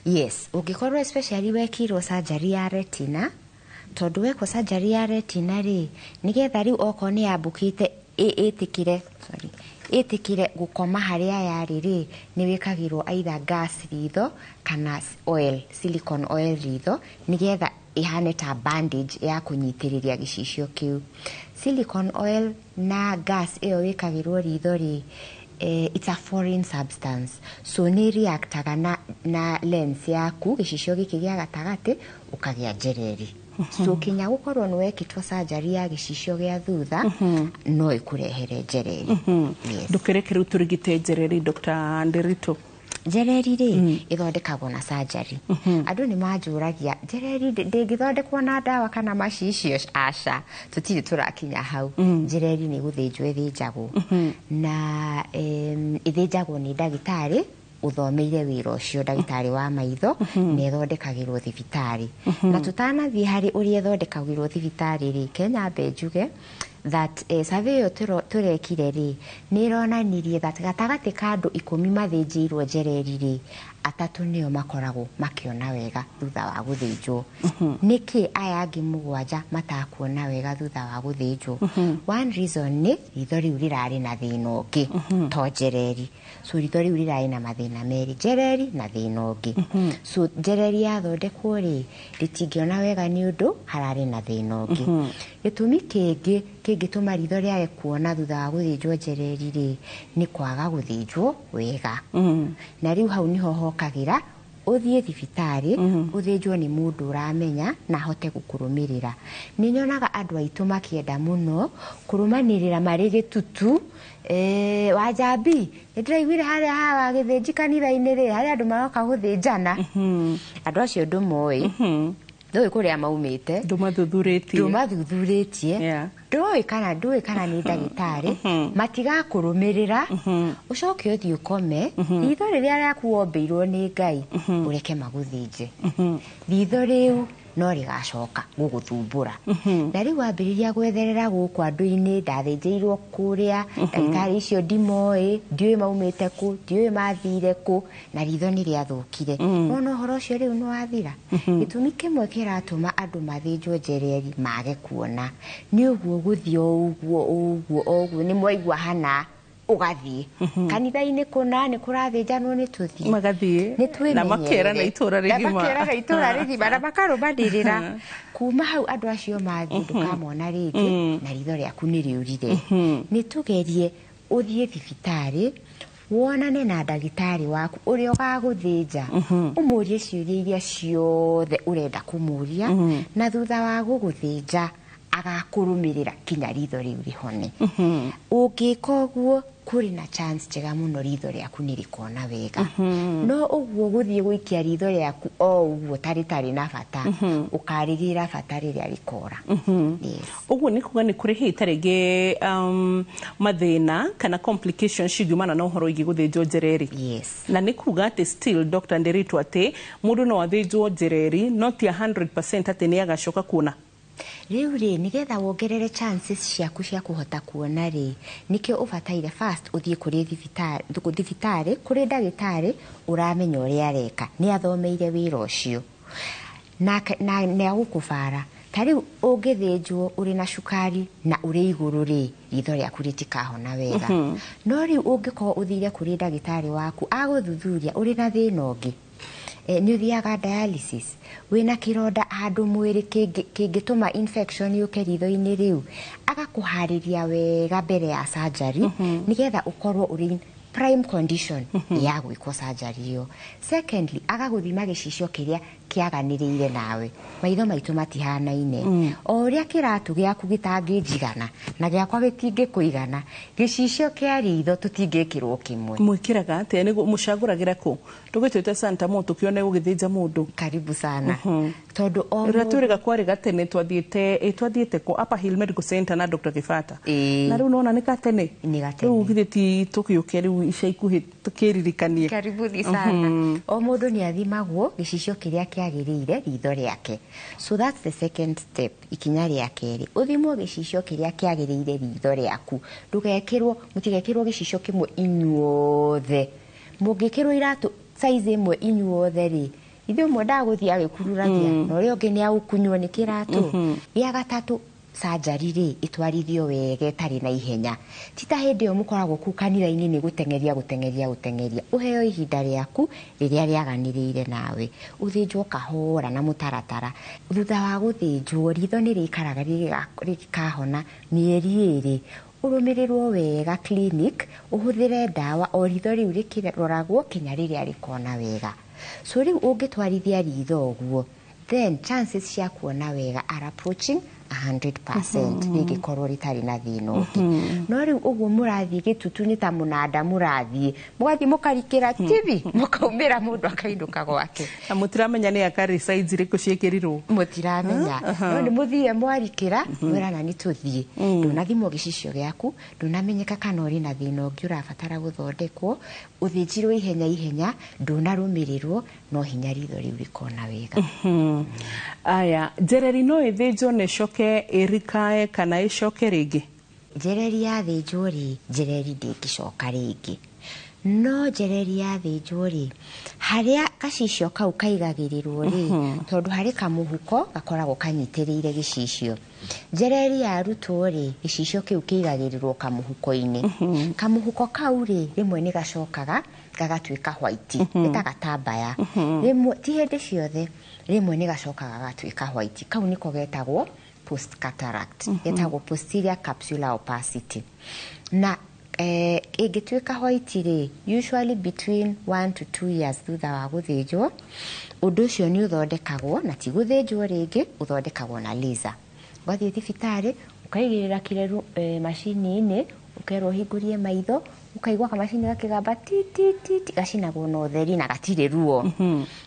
Yes, ũngĩkorwo especially wekirwo surgery ya retina, tondũ wekwo surgery ya retina rĩ, nĩgetha rĩu okorwo nĩ yambũkĩte ĩtĩkĩre, sorry, ĩtĩkĩre gũkoma harĩa yarĩ rĩ, nĩ wĩkagĩrwo either gas ritho kana oil, silicone oil ritho, nĩgetha ĩhane ta bandage ya kũnyitĩrĩria gĩcicio kĩu. Silicone oil na gas ĩyo wĩkagĩrwo ritho rĩ, it's a foreign substance, so nĩ reactaga na lens yaku, gĩcicio gĩkĩ gĩa gatagatĩ, ũkagĩa njereri. So kinya gũkorwo nĩ wekĩtwo surgery ya gĩcicio gĩa thutha, no ĩkũrehere njereri. Yes. Ndũkĩreke rĩu tũrigite njereri, Dr. Nderito. Njereri rĩ, ĩthondekagwo na surgery. Andũ nĩ manjũragia, njereri ndĩngĩthondekwo na ndawa kana macicio? Aca, tũtirĩ tũrakinya hau. Njereri nĩ gũthĩnjwo ĩthĩnjagwo, na ĩthĩnjagwo nĩ ndagĩtarĩ ũthomeire wĩra ũcio, ndagĩtarĩ wa maitho, na ĩthondekagĩrwo thibitarĩ. Na tũtanathiĩ harĩ ũrĩa ĩthondekagĩrwo thibitarĩ rĩ, Kenya mbe njuge that survey ĩyo tũrekire rĩ, nĩ ĩronanirie that gatagatĩ ka andũ 10 mathĩnjĩirwo njereri rĩ, atatũ nĩo makoragwo makĩona wega thutha wa gũthĩnjwo. Nĩkĩ aya angĩ mũgwanja matakuona wega thutha wa gũthĩnjwo? One reason nĩ ritho rĩu rĩrarĩ na thĩna ũngĩ to njereri. So ritho rĩu rĩrarĩ na mathĩna merĩ, njereri na thĩna ũngĩ. So njereri yathondekwo rĩ, rĩtingĩona wega nĩ ũndũ hararĩ na thĩna ũngĩ. Gĩtũmi kĩngĩ kĩngĩtũma ritho rĩage kuona thutha wa gũthĩnjwo njereri rĩ, nĩ kwaga gũthĩnjwo wega. Na rĩu hau niho hokagĩra ũthiĩ thibitarĩ ũthĩnjwo nĩ mũndũ ũramenya na ahote gũkũrũmĩrĩra. Nĩ nyonaga andũ aitũ makĩenda mũno kũrũmanĩrĩra marĩ gĩtutu. Wanjambi, nĩ ndĩraiguire harĩa hawa gĩthĩnji kanitha-inĩ rĩ, harĩa andũ maroka gũthĩnjana. Andũ acio ndũmoĩ, ndũĩ kũrĩa maumĩte. Ndũmathuthurĩtie. Ndũmathuthurĩtie. Ndũĩ kana nĩ ndagĩtarĩ, matigakũrũmĩrĩra, ũcoke ũthiĩ ũkome. Ritho rĩrĩa rĩaku wombĩirwo nĩ Ngai, ũreke magũthĩnje, ritho rĩu no rĩgacoka gũgũthumbũra. Na rĩu wambĩrĩria gwetherera gũkũ andũ-inĩ, ndathĩnjĩirwo kũrĩa, ndagĩtarĩ icio ndimoĩ, ndiũĩ maumĩte kũ, ndiũĩ mathire kũ, na ritho nĩ rĩathũkire. Wona ũhoro ũcio rĩu nĩ wathira. Gĩtũmi kĩmwe kĩratũma andũ mathĩnjwo njereri mage kuona nĩ ũguo gũthiĩ o ũguo o ũguo o ũguo, nĩ mwaigua hana ũgathiĩ kanitha-inĩ kũna nĩ kũrathĩnjanwo, nĩ tũthiĩ. Magathiĩ. Nĩ Na makerana itũra na rĩgima. Makerana itũra rĩgima na makarũmanĩrĩra. Kuma hau andũ acio mathiĩ, ndũkamona rĩngĩ, na ritho rĩaku nĩ rĩũrire. Nĩ tũgerie ũthiĩ thibitarĩ, wonane na ndagĩtarĩ waku ũrĩa ũgagũthĩnja, ũmũrie ciũria iria ciothe ũrenda kũmũria, na thutha wa gũgũthĩnja agakũrũmĩrĩra kinya ritho rĩu rĩhone. Ũngĩka ũguo, kũrĩ na chance njega mũno ritho rĩaku nĩ rĩkona wega. No ũguo gũthiĩ gũikia ritho rĩaku o ũguo tarĩ na bata, ũkarĩgĩra bata rĩrĩa rĩkora. Yes. Ũguo nĩ kuga nĩ kũrĩ hĩta rĩngĩ mathĩna kana complications cingiumana na ũhoro wĩgiĩ gũthĩnjwo njereri? Yes. Na nĩ kuga atĩ still, Dr. Nderitu, atĩ mũndũ no athĩnjwo njereri, no ti 100% atĩ nĩ agacoka kuona? Rĩu rĩ, nĩgetha wongerere chances ciaku cia kũhota kuona rĩ, nĩkĩo ũbataire first ũthiĩ kũrĩ thibitarĩ, kũrĩ ndagĩtarĩ ũramenya ũrĩa areka, nĩ athomeire wĩra ũcio na nĩ agũkũbara. Ta rĩu ũngĩthĩnjwo ũrĩ na cukari na ũrĩ igũrũ rĩ, ritho rĩaku rĩtikahona wega. No rĩu ũngĩkorwo ũthire kũrĩ ndagĩtarĩ waku agũthuthuria ũrĩ na thĩna ũngĩ, nĩ ũthiaga dialysis, wĩna kĩronda handũ mwĩrĩ kĩngĩtũma infection yũke ritho-inĩ rĩu, agakũharĩria wega mbere ya surgery, nĩgetha ũkorwo ũrĩ in prime condition ya gwĩkwo surgery ĩyo. Secondly, agagũthima gĩcicio kĩrĩa kĩaganĩrĩire nawe. Maitho maitũ matihanaine. O ũrĩa kĩratũ gĩaku gĩtangĩnjigana na gĩakwa gĩtingĩkũigana, gĩcicio kĩa ritho tũtingĩkĩrwo kĩmwe. Mwĩkĩraga atĩa? Nĩguo mũcagũragĩra kũ? Tũgĩtuĩte Santa Mo tũkĩone gũgĩthĩnja mũndũ. Karibu sana. Tondũ o Rĩrĩa mũndũ twĩrĩga kwarĩ gatene, twathiĩte twathiĩte kũ Upper Hill Medical Center na Dr. Kibata. Na rĩu nona nĩ gatene. Nĩ gatene. Rĩu githĩ ti tũgĩũke rĩu ica ikuhĩ tũkĩririkanie? Karibu sana. O mũndũ nĩ athimagwo gĩcicio kĩrĩa kĩagĩrĩire ritho rĩake. So that's the second step, ikinya rĩa kerĩ, ũthimwo gĩcicio kĩrĩa kĩagĩrĩire ritho rĩaku. Ndũgekĩrwo, mũtigekĩrwo gĩcicio kĩmwe inyuothe. Mũngĩkĩrwo iratũ size ĩmwe inyuothe rĩ, ithuĩ ũmwe ndagũthiĩ agĩkururagia, na ũrĩa ũngĩ nĩ agũkunywo nĩ kĩratũ. Gĩa gatatũ, surgery rĩ, ĩtwarithio wega ĩtarĩ na ihenya. Ti ta hĩndĩ ĩyo mũkoragwo kũu kanitha-inĩ nĩ gũteng'eria gũteng'eria gũteng'eria. Ũheo ihinda rĩaku rĩrĩa rĩaganĩrĩire nawe, ũthĩnjwo kahora na mũtaratara. Thutha wa gũthĩnjwo, ritho nĩ rĩikaraga rĩgĩkahona mĩeri 2, ũrũmĩrĩrwo wega clinic, ũhũthĩre ndawa o ritho rĩu rĩkĩroragwo kinya rĩrĩa rĩkona wega. So rĩu ũngĩtwarithia ritho ũguo, then chances cia kuona wega are approaching 100%, rĩngĩkorwo rĩtarĩ na thĩna ũngĩ. No rĩu ũguo mũrathiĩ gĩtutu nĩ ta mũnanda, mũrathiĩ mũgathiĩ mũkarikĩra tibi, mũkaumĩra, mũndũ akainũka gwake. Na mũtiramenya nĩ akarĩ size irĩkũ ciĩkĩrirwo. Mũtiramenya. No nĩ mũthire mwarikĩra, mwerana nĩ tũthiĩ. Ndũnathimwo gĩcicio gĩaku, ndũnamenyeka kana ũrĩ na thĩna ũngĩ ũrabatara gũthondekwo, ũthĩnjirwo ihenya ihenya, ndũnarũmĩrĩrwo, no hinya ritho rĩu rĩkona wega. Aya, njereri no ĩthĩnjwo na ĩcoke ĩrikae kana ĩcoke rĩngĩ? Njereri yathĩnjwo rĩ, njereri ndĩngĩcoka rĩngĩ. No njereri yathĩnjwo rĩ, harĩa gacicio kau kaigagĩrĩrwo rĩ, tondũ harĩ kamũhuko gakoragwo kanyitĩrĩire gĩcicio, njereri yarutwo rĩ, gĩcicio kĩu kĩigagĩrĩrwo kamũhuko-inĩ. Kamũhuko kau rĩ, rĩmwe nĩ gacokaga gagatuĩka white, nĩ ta gatambaya. Rĩmwe, ti hĩndĩ ciothe, rĩmwe nĩ gacokaga gagatuĩka white. Kau nĩko getagwo post cataract, getagwo posterior capsular opacity. Na ĩngĩtuĩka white rĩ, usually between 1 to 2 years thutha wa gũthĩnjwo, ũndũ ũcio nĩ ũthondekagwo, na ti gũthĩnjwo rĩngĩ, ũthondekagwo na laser. Ũgathiĩ thibitarĩ, ũkaigĩrĩra kĩreru macini-inĩ, ũkerwo ũhingũrie maitho. Ũkaigua kamacini gakĩgamba ti ti ti ti, gacinagwo na ũtheri na gatirĩ ruo.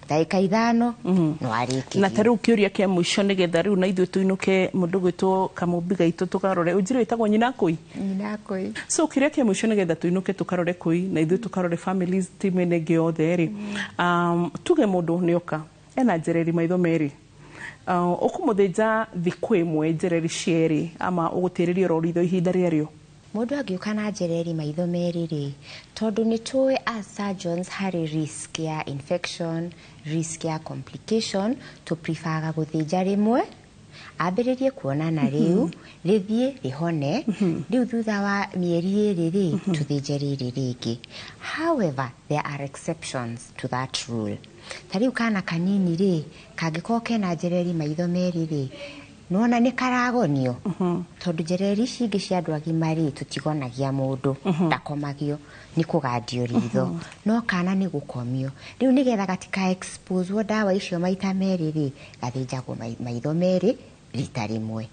Ndagĩka 5 no arĩkĩrie. Na ta rĩu kĩũria kĩa mũico nĩgetha rĩu na ithuĩ tũinũke mũndũ gwĩtwo kamũmbi gaitũ tũkarore ũnjĩre wĩtagwo nyina kũi. Nyina kũi. So kĩũria kĩa mũico nĩgetha tũinũke tũkarore kũi na ithuĩ tũkarore families team ĩno ĩngĩ yothe rĩ, tuge mũndũ nĩoka ena njereri maitho merĩ, ũkũmũthĩnja thikũ ĩmwe njereri cierĩ ama ũgũtĩrĩria oro ritho ihinda rĩarĩo? Mũndũ angĩũka na njereri maitho merĩ rĩ, tondũ nĩ tũĩ as surgeons harĩ risk ya infection, risk ya complication, tũprefaga gũthĩnja rĩmwe ambĩrĩrie kuonana rĩu, rĩthiĩ rĩhone, rĩu thutha wa mĩeri 2 rĩ, tũthĩnje rĩrĩ rĩngĩ. However, there are exceptions to that rule. Ta rĩu kana kanini rĩ, kangĩkorwo kena njereri maitho merĩ rĩ, nona nĩ karagonio, tondũ njereri ici ingĩ cia andũ agima rĩ, tũtigonagia mũndũ, ndakomagio, nĩ kũgandio ritho, no kana nĩ gũkomio. Rĩu nĩgetha gatika expose ndawa icio maita merĩ rĩ, gathĩnjagwo maitho merĩ rita rĩmwe.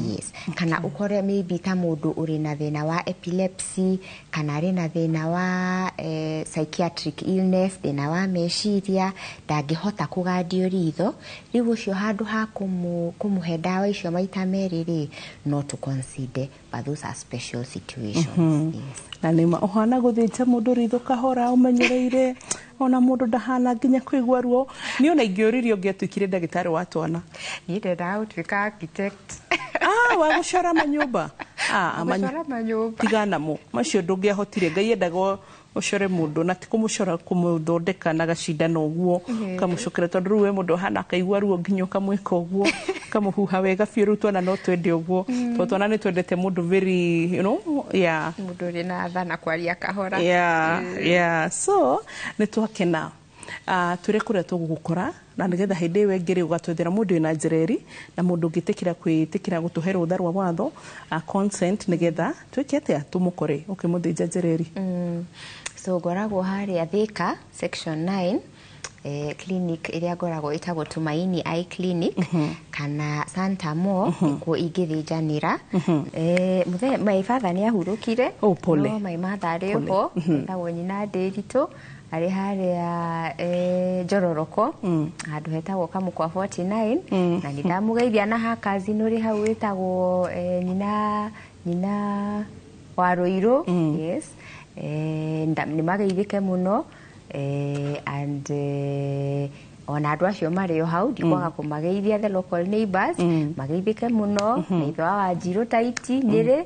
Yes. Kana ũkore maybe ta mũndũ ũrĩ na thĩna wa epilepsy, kana arĩ na thĩna wa psychiatric illness, thĩna wa meciria, ndangĩhota kũgandio ritho, rĩu ũcio handũ ha kũmũhe ndawa icio maita merĩ rĩ, no to consider, but those are special situations. Yes. Na nĩma ũhana gũthĩnja mũndũ ritho kahora ũmenyereire, ona mũndũ ndahana nginya kũigua ruo. Niĩ ona ingĩũririo ngĩatuĩkire ndagĩtarĩ wa twana. Niĩ ndendaga gũtuĩka architect. Wa gũcora manyũmba. Gũcora manyũmba. Tiga namo macio ndũngĩahotire. Ngai endaga ũcore mũndũ na ti kũmũcora kũmũthondeka na gacindano ũguo ũkamũcokera, tondũ rĩu we mũndũ ahana akaigua ruo nginya ũkamwĩka ũguo ũkamũhuha wega biũ. Rĩu twana no twende ũguo, tondũ twana nĩ twendete mũndũ very, you know, yeah, mũndũ ũrĩ na tha na kwaria kahora. Yeah, so nĩ twakena. Twĩre kũrĩa tũgũgũkora na nĩgetha hĩndĩ ĩyo ĩngĩ rĩ ũgatwethera mũndũ wĩna njereri na mũndũ ũngĩtĩkĩra kwĩtĩkĩra gũtũhe rũtha rwa watho, consent, nĩgetha twĩke atĩa tũmũkore ũkĩmũthĩnja njereri. So ngoragwo harĩa Thika section 9, clinic ĩrĩa ngoragwo ĩtagwo Tumaini Eye Clinic, kana Santa Mo nĩkuo ingĩthĩnjanĩra. My father nĩ ahurũkire, no my mother arĩ ho, etagwo nyina Ndĩritũ, arĩ harĩa Njororoko, handũ hetagwo Kamũkwa 49, na nĩ ndamũgeithia na ha cousin ũrĩ hau wĩtagwo nyina wa Rũirũ. Yes. Nĩ mageithĩke mũno, and ona andũ acio marĩ o hau ndikwaga kũmageithia, the local neighbors mageithĩke mũno. Na ithe wa Wanjirũ Taiti Nyĩrĩ,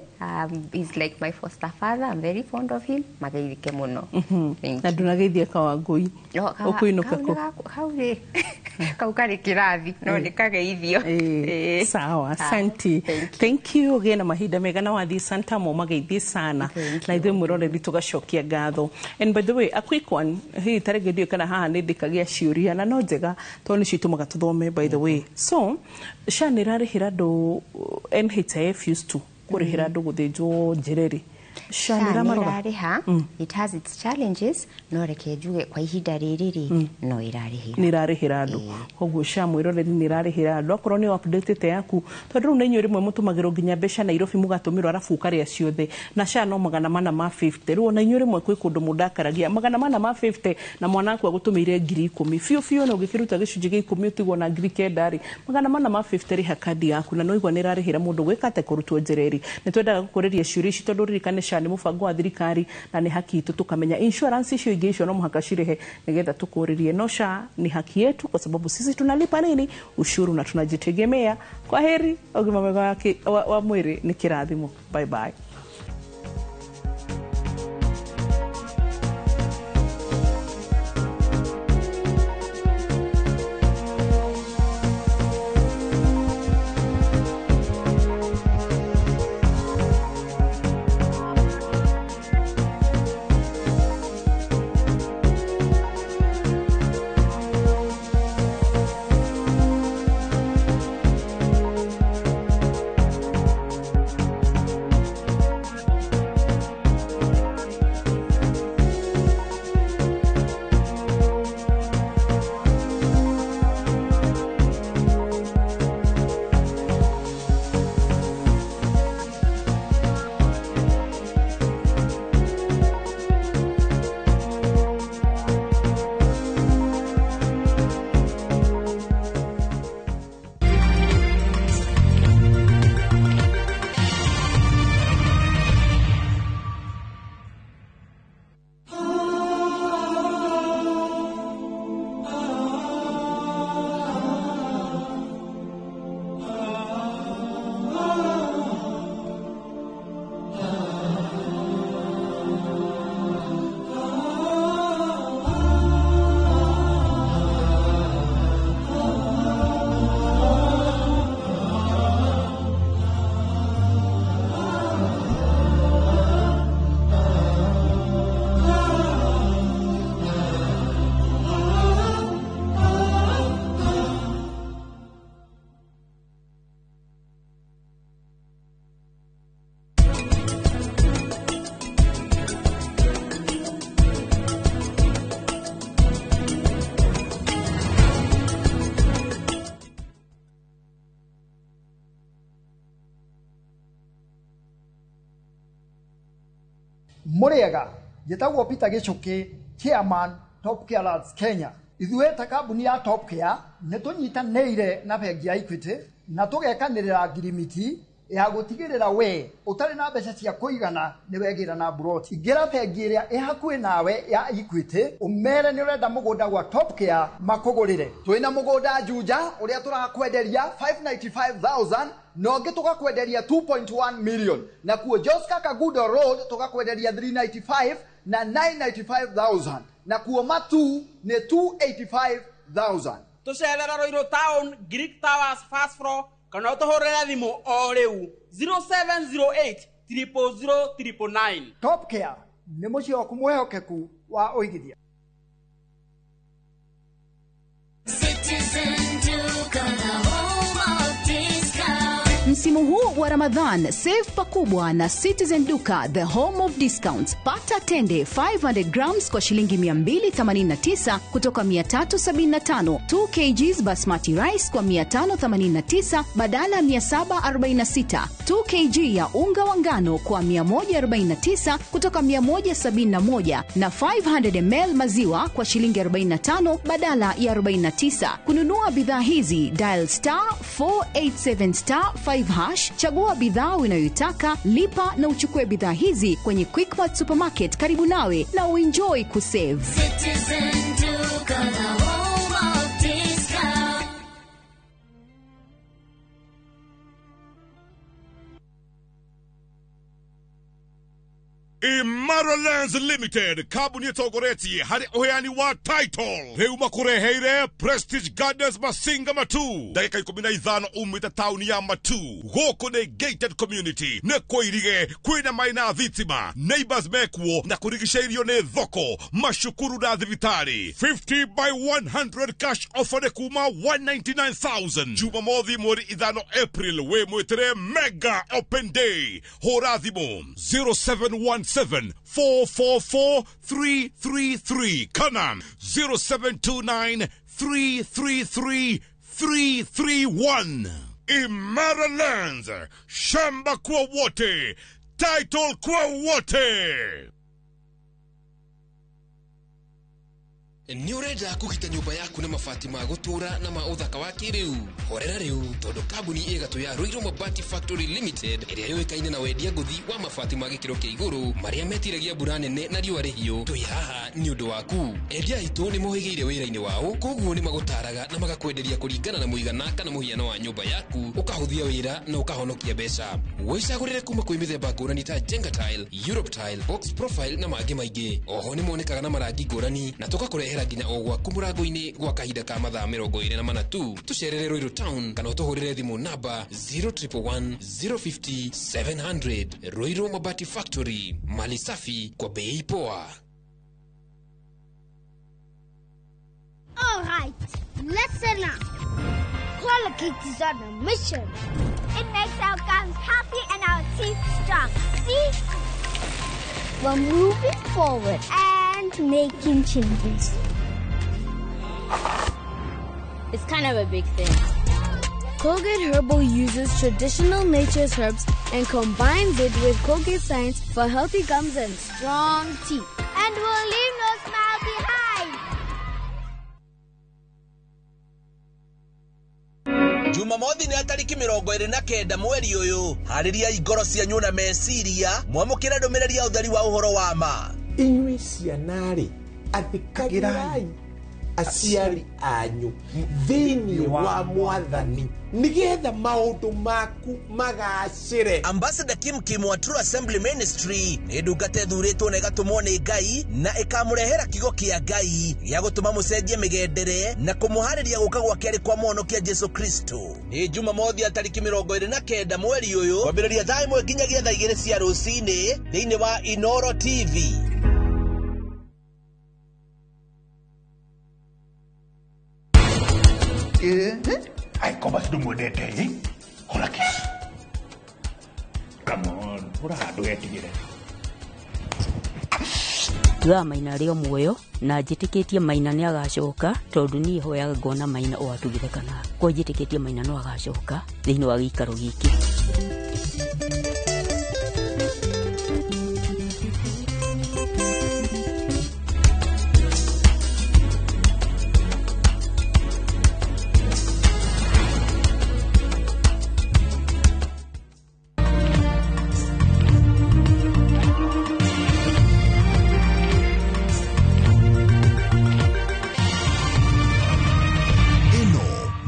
is like my foster father, I'm very fond of him, mageithĩke mũno. Na ndũnageithia Kawangũi ũkũinũka kũ? Hau rĩ, kau karĩ kĩrathi no nĩ kageithio. Sawa, asante, thank you. Ũgĩe na mahinda mega na wathiĩ Santa Mo mageithie sana, na ithuĩ mwĩroreri tũgacokia ngatho. And by the way, a quick one, hihi ta rĩngĩ ndiũĩ kana haha nĩ ndĩkagia ciũria na no njega tondũ nĩcio itũmaga tũthome, by the way. So SHA nĩ ĩrarĩhĩra andũ, NHIF used to kũrĩhĩra andũ gũthĩnjwo njereri. SHA nĩ ĩramarora? It has its challenges, no reke njuge kwa ihinda rĩrĩ rĩ, no ĩrarĩhĩra. Nĩ ĩrarĩhĩra andũ. Koguo SHA mwĩroreri nĩ ĩrarĩhĩra andũ. Akorwo nĩ updatĩte yaku, tondũ rĩu nĩ inyuĩ rĩmwe mũtũmagĩrwo nginya mbeca Nairobi mũgatũmĩrwo arabu ũkarĩa ciothe. Na SHA no 450. Rĩu ona inyuĩ rĩmwe kwĩ kũndũ mũndakaragia 450 na mwana waku agũtũmĩire 10,000. Biũ biũ na ũngĩkĩruta gĩcunjĩ gĩa 10 ũtigwo na 9,000 rĩ. 450 rĩha kandi yaku na no igua nĩ ĩrarĩhĩra mũndũ gwĩka atĩ kũrutwo njereri. Nĩ twendaga gũkũrĩria ciũria ici tondũ ririkane SHA nĩ mũbango wa thirikari na nĩ haki itũ tũkamenya insurance icio ingĩ icio no mũhaka cirĩhe nĩgetha tũkũrĩrie. No SHA ni haki yetu kwa sababu sisi tunalipa nini ushuru na tunajitegemea. Kwa heri, ũgima mwega wa mwĩrĩ nĩ kĩrathimo. Bye bye. Mũrĩega, njĩtagwo Peter Gĩchũkĩ, chairman Top Care Lads Kenya. Ithuĩ ta kambuni ya Top Care nĩ tũnyitanĩire na bengi ya Equity na tũgekanĩrĩra ngirimiti ya gũtigĩrĩra we ũtarĩ na mbeca cia kũigana nĩ wegĩra na mburoti. Ingĩra bengi ĩrĩa ĩ hakuhĩ nawe ya Equity ũmere nĩ ũrenda mũgũnda gwa Top Care makũgũrĩre. Twĩna mũgũnda Juja ũrĩa tũrakwenderia 595,000 na ũngĩ tũgakwenderia 2.1 million, na kuo Joska Kagudo Road tũgakwenderia 395 na 995,000, na kuo Matu nĩ 285,000. Tũcerera Ruiru Town, Greek Towers first floor, kana ũtũhũrĩre thimũ o rĩu 0708 000 999. Top Care nĩ mũciĩ waku mwĩhokeku wa ũigithia. Citizen Duka, the home of discount. Msimu huu wa Ramadhan, save pakubwa na Citizen Duka, the home of discounts. Pata tende 500 grams kwa shilingi 289 kutoka 375, 2 kgs basmati rice kwa 589 badala 746, 2 kg ya unga wa ngano kwa 149 kutoka 171 na 500 ml maziwa kwa shilingi 45 badala ya 49. Kununua bidhaa hizi, dial star 487 star 5 hash, chagua bidhaa unayoitaka, lipa na uchukue bidhaa hizi kwenye Quickmart supermarket karibu nawe na uenjoy kusave. Citizen Duka, the home of discount. Imara Lands Limited, kambuni ĩtongoretie harĩ ũheani wa title, rĩu makũreheire Prestige Gardens Masinga Matu, ndagĩka 15 umĩte taũni ya Matu. Gũkũ nĩ gated community, nĩ kũirige, kwĩna maĩ na thitima, neighbors mekuo na kũrigicĩirio nĩ thoko, macukuru na thibitarĩ. 50 by 100 cash offer nĩ kuma 199,000. Jumamothi mweri 5 April wĩ mwĩtĩre mega open day. Hũra thimũ 0717 444 333 kana 0729 333 331. Imara Lands, shamba kwa wote, title kwa wote. Nĩ ũrenda kũgita nyũmba yaku na mabati ma gũtũũra na ma ũthaka wa kĩrĩu? Horera rĩu, tondũ kambuni ĩgatũ ya Ruiru Mabati Factory Limited ĩrĩa yũĩkaine na wendia ngũthi wa mabati ma gĩkĩro kĩa igũrũ marĩa metiragia mbura nene na riũa rĩhiũ, twĩ haha nĩ ũndũ waku. Endia aitũ nĩ mohĩgĩire wĩra-inĩ wao, koguo nĩ magũtaraga na magakwenderia kũringana na mũigana kana mũhiano wa nyũmba yaku, ũkahũthia wĩra na ũkahonokia mbeca. Wĩcagũrĩre kuma kwĩ mĩthemba ngũrani ta Jenga Tile, Europe Tile, Box Profile na mangĩ maingĩ. Oho nĩ monekaga na marangi ngũrani na tũgakũrehera nginya o gwaku mũrango-inĩ gwa kahinda ka mathaa 24 tu. Tũcerere Ruiru Town kana ũtũhũrĩre thimũ namba 0111 050 700. Ruiru Mabati Factory, mali safi kwa bei poa. All right, listen up. Colgate is on a mission. It makes our gums happy and our teeth strong. See? We're moving forward and making changes. It's kind of a big thing. Colgate Herbal uses traditional nature's herbs and combines it with Colgate science for healthy gums and strong teeth. And we'll leave no smile behind. Jumamothi nĩ tariki 29 mweri ũyũ. Harĩriai ngoro cianyu na meciria mwamũkĩre ndũmĩrĩri ya ũtheri wa ũhoro wa ma. Inyuĩ ciana-rĩ, athĩkagĩrai aciari anyu thĩinĩ wa Mwathani nĩgetha maũndũ maku magacĩre. Ambassador Kim Kim wa True Assembly Ministry nĩ ndungata ĩthurĩtwo na ĩgatũmwo nĩ Ngai na ĩkamũrehera kiugo kĩa Ngai gĩa gũtũma mũcenjie mĩgendere na kũmũharĩria gũka gwake arĩ kwa mũhonokia Jesu Kristo. Nĩ Jumamothi ya tariki 29 mweri ũyũ kwambĩrĩria thaa 1 nginyagia thaa 2 cia rũcinĩ thĩinĩ wa Inoro TV. Ai, ko basi ndũmwendete, hũra kiss. Come on, hũra ndũgetigĩre. Tuaga Maina arĩ o muoyo na njĩtĩkĩtie Maina nĩ agacoka, tondũ niĩ hoyaga ngona Maina o atugithekana. Kwa njĩtĩkĩtie Maina no agacoka thĩinĩ wa gĩikaro gĩkĩ.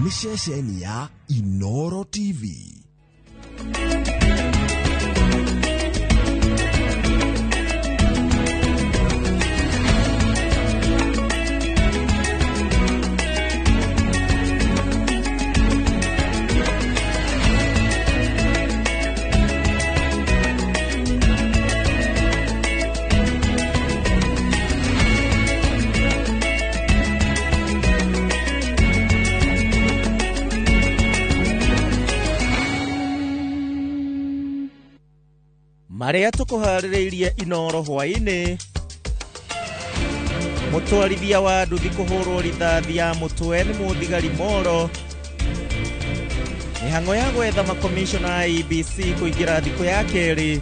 Nĩ ceceni ya Inoro TV. Marĩa tũkũharĩrĩirie Inoro hwaĩ-inĩ. Mũtwarithia wa nduthi kũhũrwo rithathi ya mũtwe nĩ mũthigari Moro. Mĩhang'o ya gwetha makomishona a IEBC kũingĩra thikũ ya kerĩ.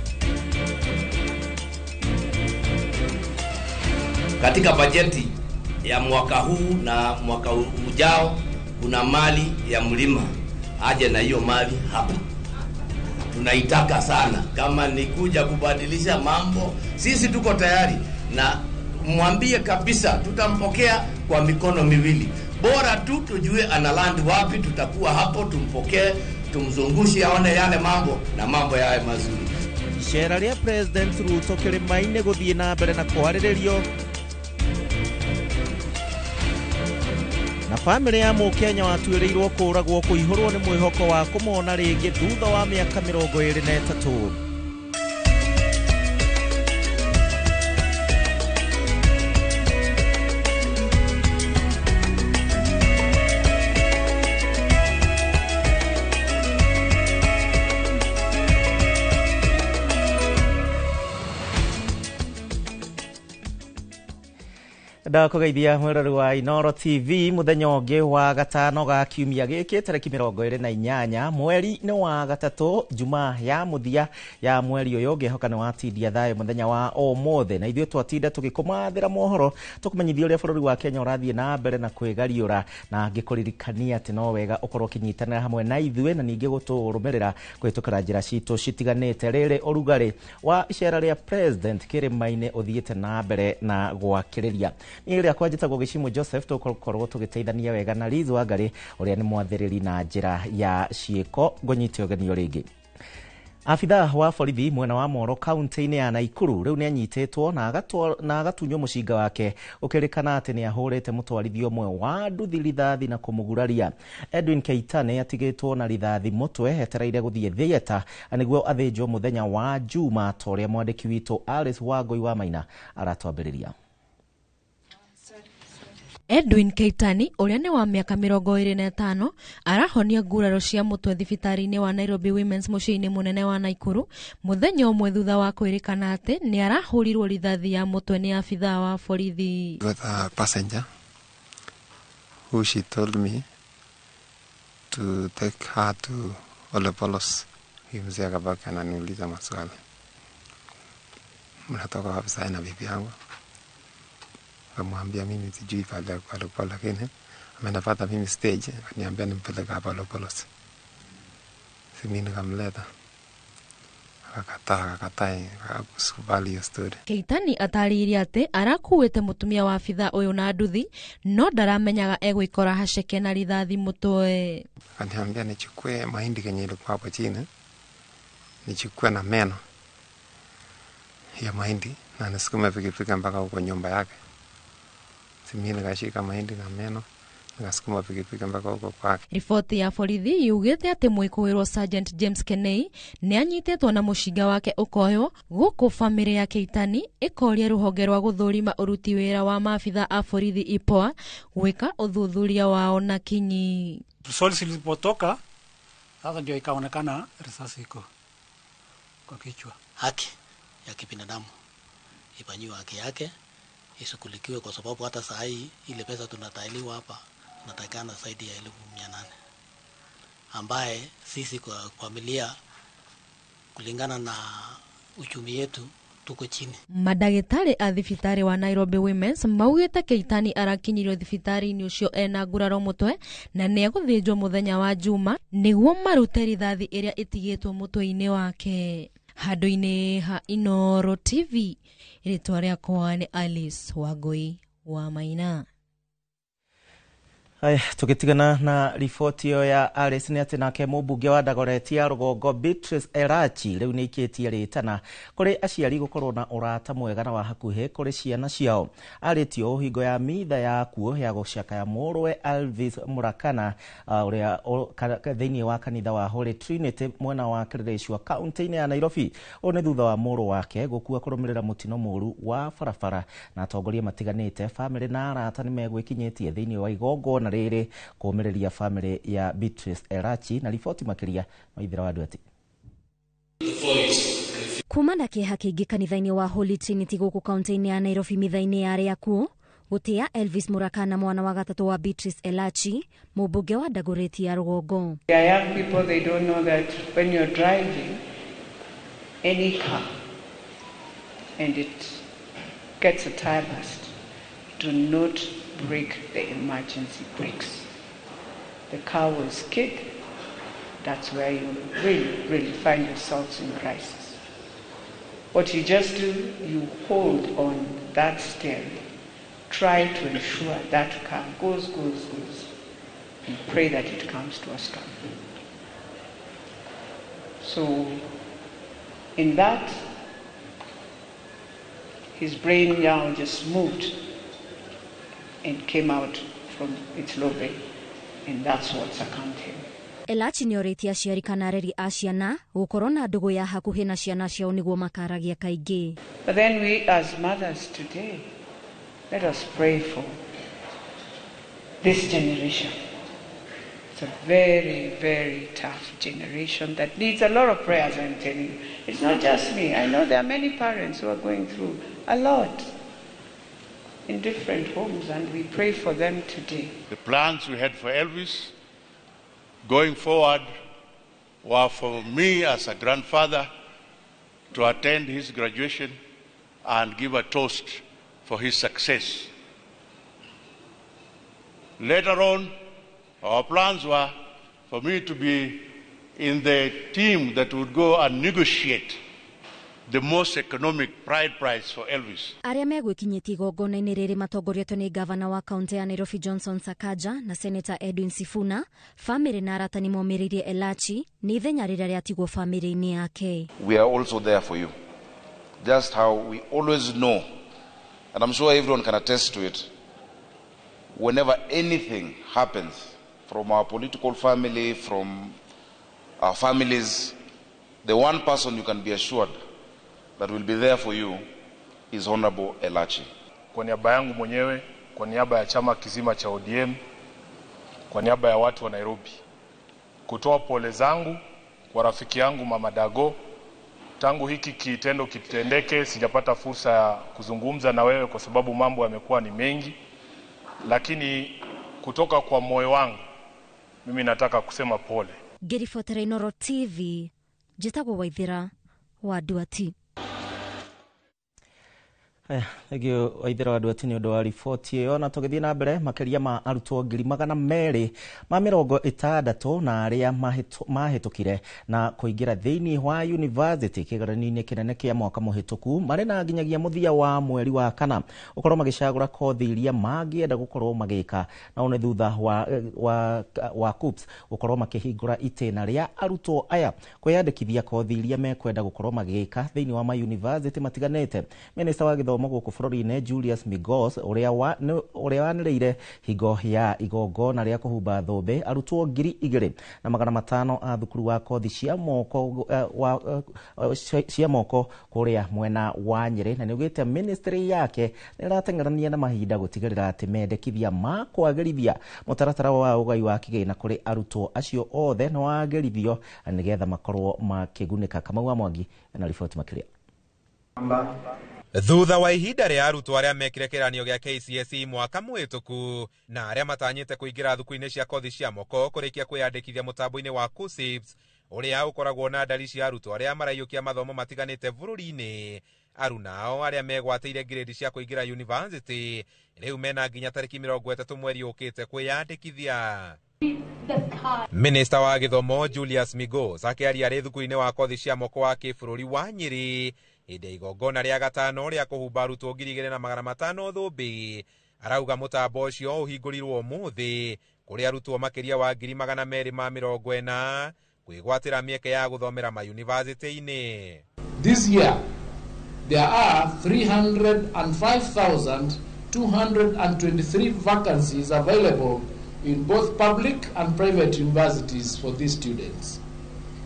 Katika bajeti ya mwaka huu na mwaka ujao kuna mali ya mlima, aje na hiyo mali hapa. Tunaitaka sana. Kama ni kuja kubadilisha mambo, sisi tuko tayari, na mwambie kabisa tutampokea kwa mikono miwili. Bora tu tujue ana land wapi, tutakuwa hapo tumpokee, tumzungushe aone yale mambo na mambo yawe mazuri. Icera rĩa President Ruto kĩrĩma-inĩ gũthiĩ na mbere na kwarĩrĩrio. Na bamĩrĩ ya Mũkenya watuĩrĩirwo kũũragwo kũihũrwo nĩ mwĩhoko wa kũmona rĩngĩ thutha wa mĩaka 23. Ndakugeithia mwirori wa Inoro TV muthenya ũngĩ wa gatano ga kiumia gĩkĩ tarĩki 28 mweri nĩ wa gatatũ, Jumaa ya mũthia ya mweri ũyũ. Ngĩhoka nĩ watindia thayũ mũthenya wa ũmũthĩ, na ithuĩ twatinda tũgĩkũmathĩra mohoro tũkũmenyithia ũrĩa bũrũri wa Kenya ũrathiĩ na mbere na kwĩgariũra, na ngĩkũririkania atĩ no wega ũkorwo ũkĩnyitanĩra hamwe na ithuĩ na ningĩ gũtũrũmĩrĩra kũhĩtũkĩra njĩra citũ citiganĩte. Rĩrĩ ũrugarĩ wa icera rĩa President kĩrĩma-inĩ ũthiĩte na mbere na gwakĩrĩria. Niĩ rĩakwa njĩtagwo Gĩcimu Joseph, tũgũkorwo tũgĩteithania wega na Liz Wangari ũrĩa nĩ mwathĩrĩri na njĩra ya ciĩko. Ngũnyite ũgeni o rĩngĩ. Abithaa wa borithi mwena wa Moro kaunti-inĩ ya Naikuru rĩu nĩ anyitĩtwo na agatunywo mũcinga wake ũkĩrĩkana atĩ nĩ ahũrĩte mũtwarithia ũmwe wa nduthi rithathi na kũmũguraria. Edwin Keitane atigĩtwo na rithathi mũtwe etereire gũthiĩ theatre nĩguo athĩnjwo mũthenya wa Juma, ta ũrĩa mwandĩki witũ Alice Wangũi wa Maina aratwambĩrĩria. Edwin Keitani ũrĩa nĩ wa mĩaka 25 arahonia nguraro cia mũtwe thibitarĩ-inĩ wa Nairobi Women's mũciĩ-inĩ mũnene wa Naikuru mũthenya ũmwe thutha wa kwĩrĩkana atĩ nĩ arahũrirwo rithathi ya mũtwe nĩ abithaa wa borithi. With a passenger who she told me to take her to Olepolos. Huyu mzee akabaki ananiuliza maswali, mnatoka wapi sasa na bibi yangu? Akamwambia mimi sijui pale alipo, lakini amenipata mimi stage, akaniambia nimpeleke hapa Olepolos. Si mimi nikamleta. Akakataa, akasikubali hiyo story. Keitani atarĩirie atĩ arakuĩte mũtumia wa abithaa ũyũ na nduthi no ndaramenyaga egũikora haceke na rithathi mũtwe. Akaniambia nichukue mahindi kenye ilikuwa hapo chini, nichukue na meno ya mahindi na nisukume pikipiki mpaka huko nyumba yake. Mimi nikashika mahindi na meno nikasukuma pikipiki mpaka huko kwake. Riboti ya borithi yugĩte atĩ mwĩkũĩrwo Sergeant James Kenei nĩ anyitĩtwo na mũcinga wake ũkoywo, gũkũ bamĩrĩ ya Keitani ĩkoria rũhonge rwa gũthũrima ũruti wĩra wa maabitha a borithi IPOA gwĩka ũthuthuria wao na kinyi. Risasi zilipotoka sasa ndio ikaonekana risasi iko kwa kichwa. Haki ya kibinadamu ifanyiwe haki yake, ishughulikiwe, kwa sababu hata saa hii ile pesa tunatailiwa hapa tunatakana zaidi ya 800,000 ambaye sisi kwa familia kulingana na uchumi yetu tuko chini. Mandagĩtarĩ a thibitarĩ wa Nairobi Women's maugĩte Keitani arakinyirio thibitarĩ-inĩ ũcio ena nguraro mũtwe na nĩ egũthĩnjwo mũthenya wa Juma nĩguo marute rithathi ĩrĩa ĩtigĩtwo mũtwe-inĩ wake. Handũ-inĩ ha Inoro TV, rĩtwa rĩakwa nĩ Alice Wangũi wa Maina. Haya, tugitigana na riboti ĩyo ya Alice nĩ atĩ nake mũmbunge wa Dagoretti ya rũgongo Beatrice Elachi rĩu nĩ ikĩtie rĩtana kũrĩ aciari gũkorwo na ũrata mwega na wa hakuhĩ kũrĩ ciana ciao. Arĩtie ũũ hingo ya mitha ya kuo ya gũcakaya mũrũwe Alvis Murakana ũrĩa thĩinĩ wa kanitha wa Holy Trinity mwena wa Kĩrĩrĩcua kaunti-inĩ ya Nairobi. Ũũ nĩ thutha wa mũrũ wake gũkua kũrũmĩrĩra mũtino mũru wa barabara, na atongoria matiganĩte bamĩrĩ na arata nĩ megwĩkinyĩtie thĩinĩ wa igongona rĩrĩ kũũmĩrĩria bamĩrĩ ya Beatrice Elachi. Na riboti makĩria Maithĩra wa Nduati. Kuma na kĩeha kĩingĩ kanitha-inĩ wa Holy Trinity gũkũ kaunti-inĩ ya Nairobi mitha-inĩ ya arĩa akuũ gũtĩa Elvis Murakana mwana wa gatatũ wa Beatrice Elachi mũmbunge wa Dagoretti ya rũgongo. The young people, they don't know that when you're driving any car and it gets a tire burst, do not break the emergency brakes. The car will skid. That's where you really, really find yourselves in crisis. What you just do, you hold on that steering. Try to ensure that car goes, goes, goes, and pray that it comes to a stop. So, in that, his brain now just moved and came out from its lobe, and that's what succumbed him. Elachi nĩ orĩtie aciari kana areri a ciana gũkorwo na ndũgũ ya hakuhĩ na ciana ciao nĩguo makaragia kaingĩ. But then we as mothers today, let us pray for this generation. It's a very, very tough generation that needs a lot of prayers, I'm telling you. It's not just me. I know there are many parents who are going through a lot in different homes, and we pray for them today. The plans we had for Elvis going forward were for me as a grandfather to attend his graduation and give a toast for his success. Later on, our plans were for me to be in the team that would go and negotiate the most economic bride price for Elvis. Arĩa megwĩkinyĩtie igongona-inĩ rĩrĩ matongoretio nĩ gavana wa kaunti ya Nairobi Johnson Sakaja na Senator Edwin Sifuna. Bamĩrĩ na arata nĩ momĩrĩirie Elachi nĩ ithenya rĩrĩa rĩatigwo bamĩrĩ-inĩ yake. We are also there for you. Just how we always know, and I'm sure everyone can attest to it, whenever anything happens from our political family, from our families, the one person you can be assured that will be there for you is Honorable Elachi. Kwa niaba yangu mwenyewe, kwa niaba ya chama kizima cha ODM, kwa niaba ya watu wa Nairobi, kutoa pole zangu kwa rafiki yangu Mama Dago. Tangu hiki kitendo kitendeke, sijapata fursa ya kuzungumza na wewe kwa sababu mambo yamekuwa ni mengi, lakini kutoka kwa moyo wangu mimi nataka kusema pole. Ngĩribotera Inooro TV, njĩtagwo Waithĩra wa Nduati. Thengio Waithĩra wa Nduati nĩ ũndũ wa riboti ĩyo. Na tũgĩthiĩ na mbere, makĩria ma arutwo 260,000 na arĩa mahĩtũkire na kũingĩra thĩinĩ wa university kĩgeranio-inĩ kĩnene kĩa mwaka mũhĩtũku marĩ na nginyagia mũthia wa mweri wa kana ũkorwo magĩcagũra kothi iria mangĩenda gũkorwo magĩka, na ũũ nĩ thutha wa KUCCPS gũkorwo makĩhingũra itĩna rĩa arutwo aya kwĩyandĩkithia kothi iria mekwenda gũkorwo magĩka thĩinĩ wa ma university matiganĩte. Minista wa gĩthomo gũkũ bũrũri-inĩ Julius Migos ũrĩa wanĩrĩire hingo ya igongona rĩa kũhumba thũmbĩ arutwo 2,500 a thukuru wa kothi cia moko kũrĩa mwena wa Nyĩrĩ, na nĩaugĩte ministry yake nĩĩrateng'erania na mahinda gũtigĩrĩra atĩ mendekithia ma kwagĩrithia mũtaratara wa ũgai wa kĩgĩna kũrĩ arutwo acio othe nĩ wagĩrithio nĩgetha makorwo makĩgunĩka. Kamau wa Mwangi na riboti makĩria. Thutha wa ihinda rĩa arutwo arĩa mekire kĩgeranio gĩa KCSE mwaka mũhĩtũku na arĩa matanyĩte kũingĩra thukuru-inĩ cia kothi cia moko kũrĩkia kwĩyandĩkithia mũtambo-inĩ wa KUCCPS ũrĩa ũkoragwo na ndari cia arutwo arĩa maraiyũkia mathomo matiganĩte bũrũri-inĩ, arunao arĩa megwatĩire grade cia kũingĩra university rĩu mena nginya tarĩki 30 mweri ũkĩte kwĩyandĩkithia. Minista wa gĩthomo Julius Migos akĩaria arĩ thukuru-inĩ wa kothi cia moko wa kĩbũrũri wa Nyĩrĩ hĩndĩ ya igongona rĩa gatano rĩa kũhumba arutwo 2,500 thũmbĩ, arauga mũtambo ũcio ũhingũrirwo ũmũthĩ Kũrĩ arutwo makĩria wa 240,000 kwĩgwatĩra mĩeke ya gũthomera mayunivasĩtĩ-inĩ. This year there are 305,223 vacancies available in both public and private universities for these students.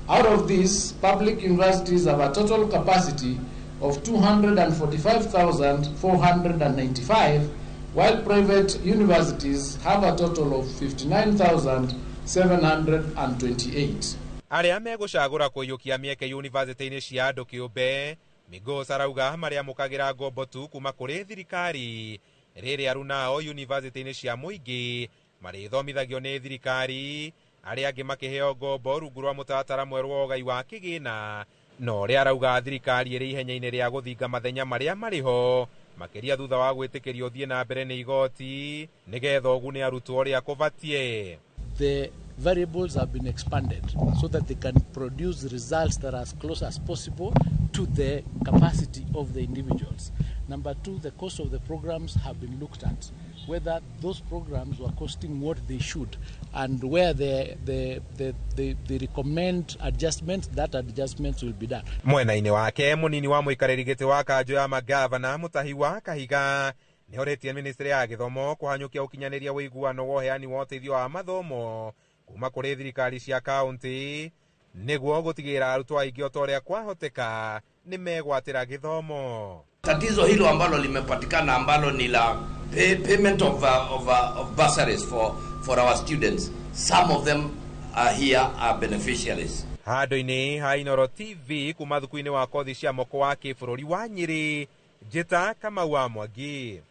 Out of these, public universities have a total capacity of 245,495, while private universities have a total of 59,728. Arĩa megũcagũra kũiyũkia mĩeke yunivasĩtĩ-inĩ cia andũ kĩũmbe, Migos arauga marĩamũkagĩra ngombo tu kuma kũrĩ thirikari, rĩrĩa arunao yunivasĩtĩ-inĩ cia mũingĩ marĩthomithagio nĩ thirikari, arĩa angĩ makĩheo ngombo rungu rwa mũtaratara mwerũ wa ũgai wa kĩgĩna, na ũrĩa arauga thirikari ĩrĩ ihenya-inĩ rĩa gũthinga mathenya marĩa marĩ ho makĩria thutha wa gwĩtĩkĩrio ũthiĩ na mbere nĩ igoti nĩgetha ũgune arutwo ũrĩa kũbatiĩ. The variables have been expanded so that they can produce results that are as close as possible to the capacity of the individuals. Number two, the cost of the programs have been looked at, whether those programs were costing what they should, and where they recommend adjustments, that adjustments will be done. Mwena-inĩ wake mũnini wa mũikarĩri gĩtĩ wa kanjũ ya magavana Mũtahi wa Kahiga nĩoretie ministry ya gĩthomo kũhanyũkia ũkinyanĩria ũiguano wa ũheani wa ũteithio wa mathomo kuma kũrĩ thirikari cia kaunti nĩguo gũtigĩrĩra arutwo aingĩ o ta ũrĩa kwahoteka nĩmegwatĩra gĩthomo. Tatizo hilo ambalo limepatikana ambalo ni la payment of bursaries for our students. Some of them are here are beneficiaries. Handũ-inĩ ha Inooro TV kuma thuku-inĩ wa kothi cia moko wa kĩbũrũri wa Nyĩrĩ, Njĩta Kamau wa Mwangi.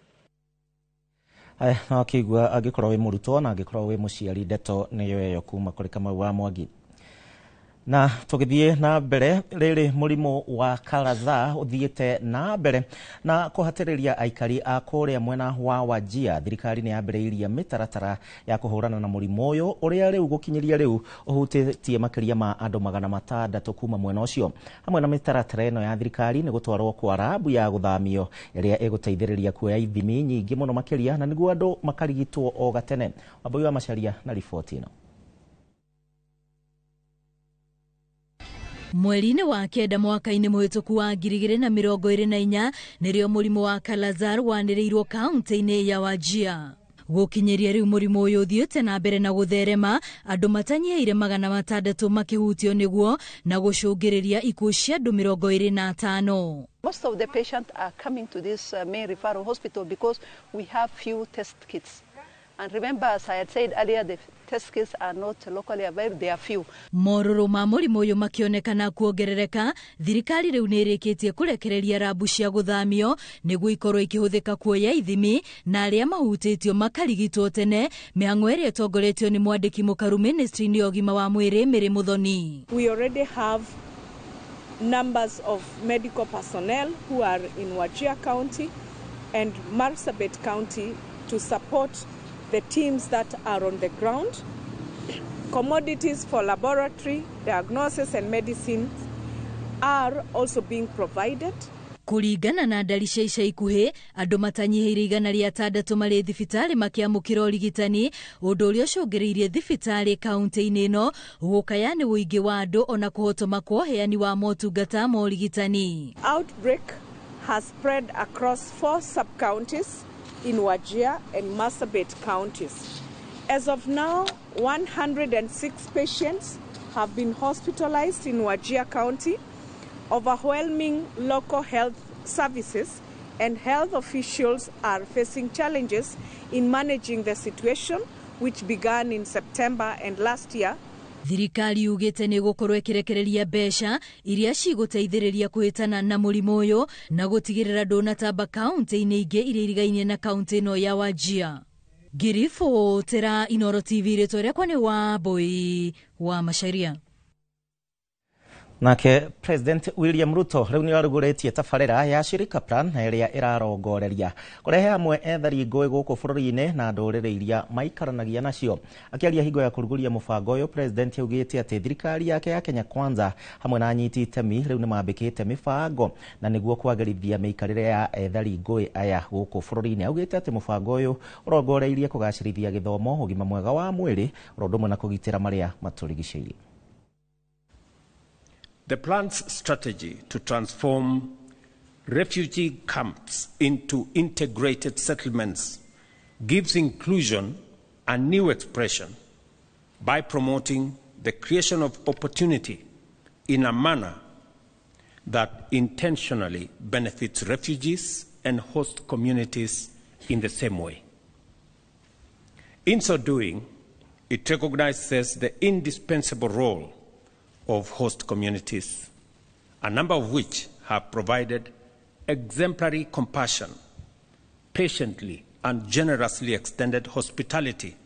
Aya, no akĩigua angĩkorwo wĩ mũrutwo na angĩkorwo wĩ mũciari, ndeto nĩyo ĩyo kuma kũrĩ Kamau wa Mwangi. Na tũgĩthiĩ na mbere, rĩrĩ mũrimũ wa Kala-Azar ũthiĩte na mbere na kũhatĩrĩria aikari a kũrĩa mwena wa Wajir. Thirikari nĩ yambĩrĩirie mĩtaratara ya kũhũrana na mũrimũ ũyũ ũrĩa rĩu gũkinyĩria rĩu ũhutĩtie makĩria ma andũ 600 kuma mwena ũcio. Hamwe na mĩtaratara ĩno ya thirikari nĩ gũtwarwo kwa rabu ya gũthamio ĩrĩa ĩgũteithĩrĩria kuoya ithimi nyingĩ mũno makĩria na nĩguo andũ makarigitwo o gatene. Wambui wa Macharia na riboti ĩno. Mweri-inĩ wa kenda mwaka-inĩ mũhĩtũku wa 2024 nĩrĩo mũrimũ wa Kala-Azar wanĩrĩirwo kaunti-inĩ ya Wajir. Gũkinyĩria rĩu mũrimũ ũyũ ũthiĩte na mbere na gũtherema, andũ matanyihĩire 600 makĩhutio nĩguo na gũcũngĩrĩria ikuũ cia andũ 25. Most of the patients are coming to this main referral hospital because we have few test kits. And remember, as I had said earlier, the test kits are not locally available, they are few. Morũrũ ma mũrimũ ũyũ makĩonekana kuongerereka, thirikari rĩu nĩ ĩrĩkĩtie kũrekereria rabu cia gũthamio nĩguo ikorwo ikĩhũthĩka kuoya ithimi na arĩa mahutĩtio makarigitwo tene, mĩhang'o ĩrĩa ĩtongoretio nĩ mwandĩki mũkaru ministry-inĩ ya ũgima wa mwĩrĩ Mary Muthoni. We already have numbers of medical personnel who are in Wajir County and Marsabit County to support the teams that are on the ground. Commodities for laboratory, diagnosis and medicines are also being provided. Kũringana na ndari cia ica ikuhĩ, andũ matanyihĩire 106 marĩ thibitarĩ makĩamũkĩra ũrigitani, ũndũ ũrĩa ũcũngĩrĩirie thibitarĩ kaunti-inĩ ĩno gũkaya nĩ ũingĩ wa andũ ona kũhotoma kwa ũheani wa motungata ma ũrigitani. Outbreak has spread across 4 sub-counties in Wajir and Marsabit counties. As of now, 106 patients have been hospitalized in Wajir County. Overwhelming local health services and health officials are facing challenges in managing the situation, which began in September and last year. Thirikari yugĩte nĩ gũkorwo ĩkĩrekereria mbeca iria cigũteithĩrĩria kũhĩtana na mũrimũ ũyũ na gũtigĩrĩra ndũnatamba kaunti-inĩ ingĩ iria irigainie na kaunti ĩno ya Wajir. Ngĩribotera Inooro TV, rĩtwa rĩakwa nĩ Wambui wa Macharia. Nake President William Ruto rĩu nĩ arugũrĩtie tabarĩra ya Shirika Plan ĩrĩa ĩrarongoreria kũrehe hamwe ethari ngũĩ gũkũ bũrũri-inĩ na ndũrĩrĩ iria maikaranagia nacio. Akĩaria hingo ya kũrugũria mũbango ũyũ, President augĩte atĩ thirikari yake ya Kenya Kwanza hamwe na anyiti itemi rĩu nĩ mambĩkĩte mĩbango na nĩguo kwagĩrithia mĩikarĩre ya ethari ngũĩ aya gũkũ bũrũri-inĩ. Augĩte atĩ mũbango ũyũ ũrongoreirie kũgacĩrithia gĩthomo, ũgima mwega wa mwĩrĩ, ũndũ ũmwe na kũgitĩra marĩa matũrigicĩirie. The plan's strategy to transform refugee camps into integrated settlements gives inclusion a new expression by promoting the creation of opportunity in a manner that intentionally benefits refugees and host communities in the same way. In so doing, it recognizes the indispensable role of host communities, a number of which have provided exemplary compassion, patiently and generously extended hospitality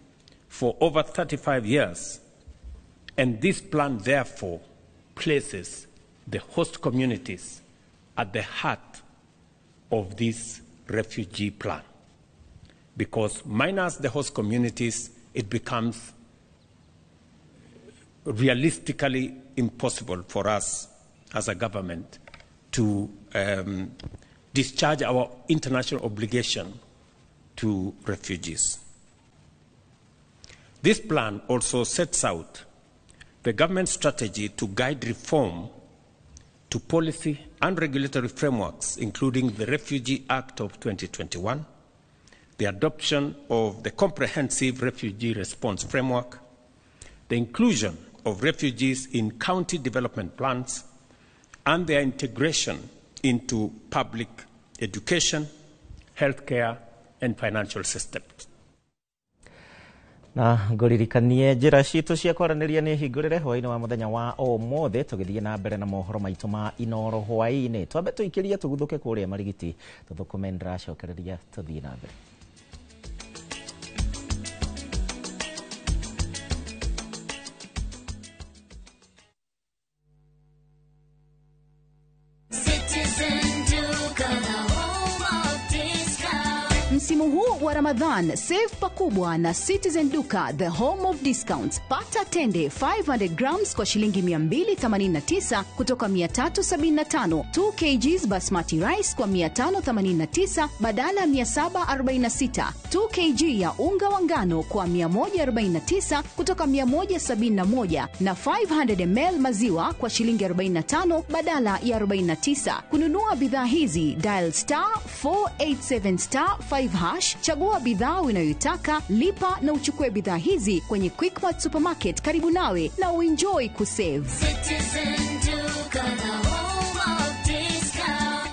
for over 35 years, and this plan therefore places the host communities at the heart of this refugee plan. Because minus the host communities, it becomes realistically impossible for us as a government to discharge our international obligation to refugees. This plan also sets out the government strategy to guide reform to policy and regulatory frameworks, including the Refugee Act of 2021, the adoption of the Comprehensive Refugee Response Framework, the inclusion of refugees in county development plans, and their integration into public education, healthcare, and financial systems. Na ngũririkanie njĩra citũ cia kwaranĩria nĩ hingũrĩre hwaĩ-inĩ wa mũthenya wa ũmũthĩ tũgĩthiĩ na mbere na mohoro maitũ ma Inoro hwaĩ-inĩ. Twambe tũikĩrie tũguthũke kũrĩa Marigiti tũthũkũme ndĩracokereria tũthiĩ na mbere. Msimu huu wa Ramadhan, save pakubwa na Citizen Duka, the home of discounts. Pata tende 500 grams kwa shilingi 289 kutoka 375, 2 kgs basmati rice kwa 589 badala 746, 2 kg ya unga wa ngano kwa 149 kutoka 171 na 500 ml maziwa kwa shilingi 45 badala ya 49. Kununua bidhaa hizi, dial star 487 star 5 hash, chagua bidhaa unayoitaka, lipa na uchukue bidhaa hizi kwenye Quickmart Supermarket karibu nawe na uenjoy kusave. Citizen Duka, the home of discount.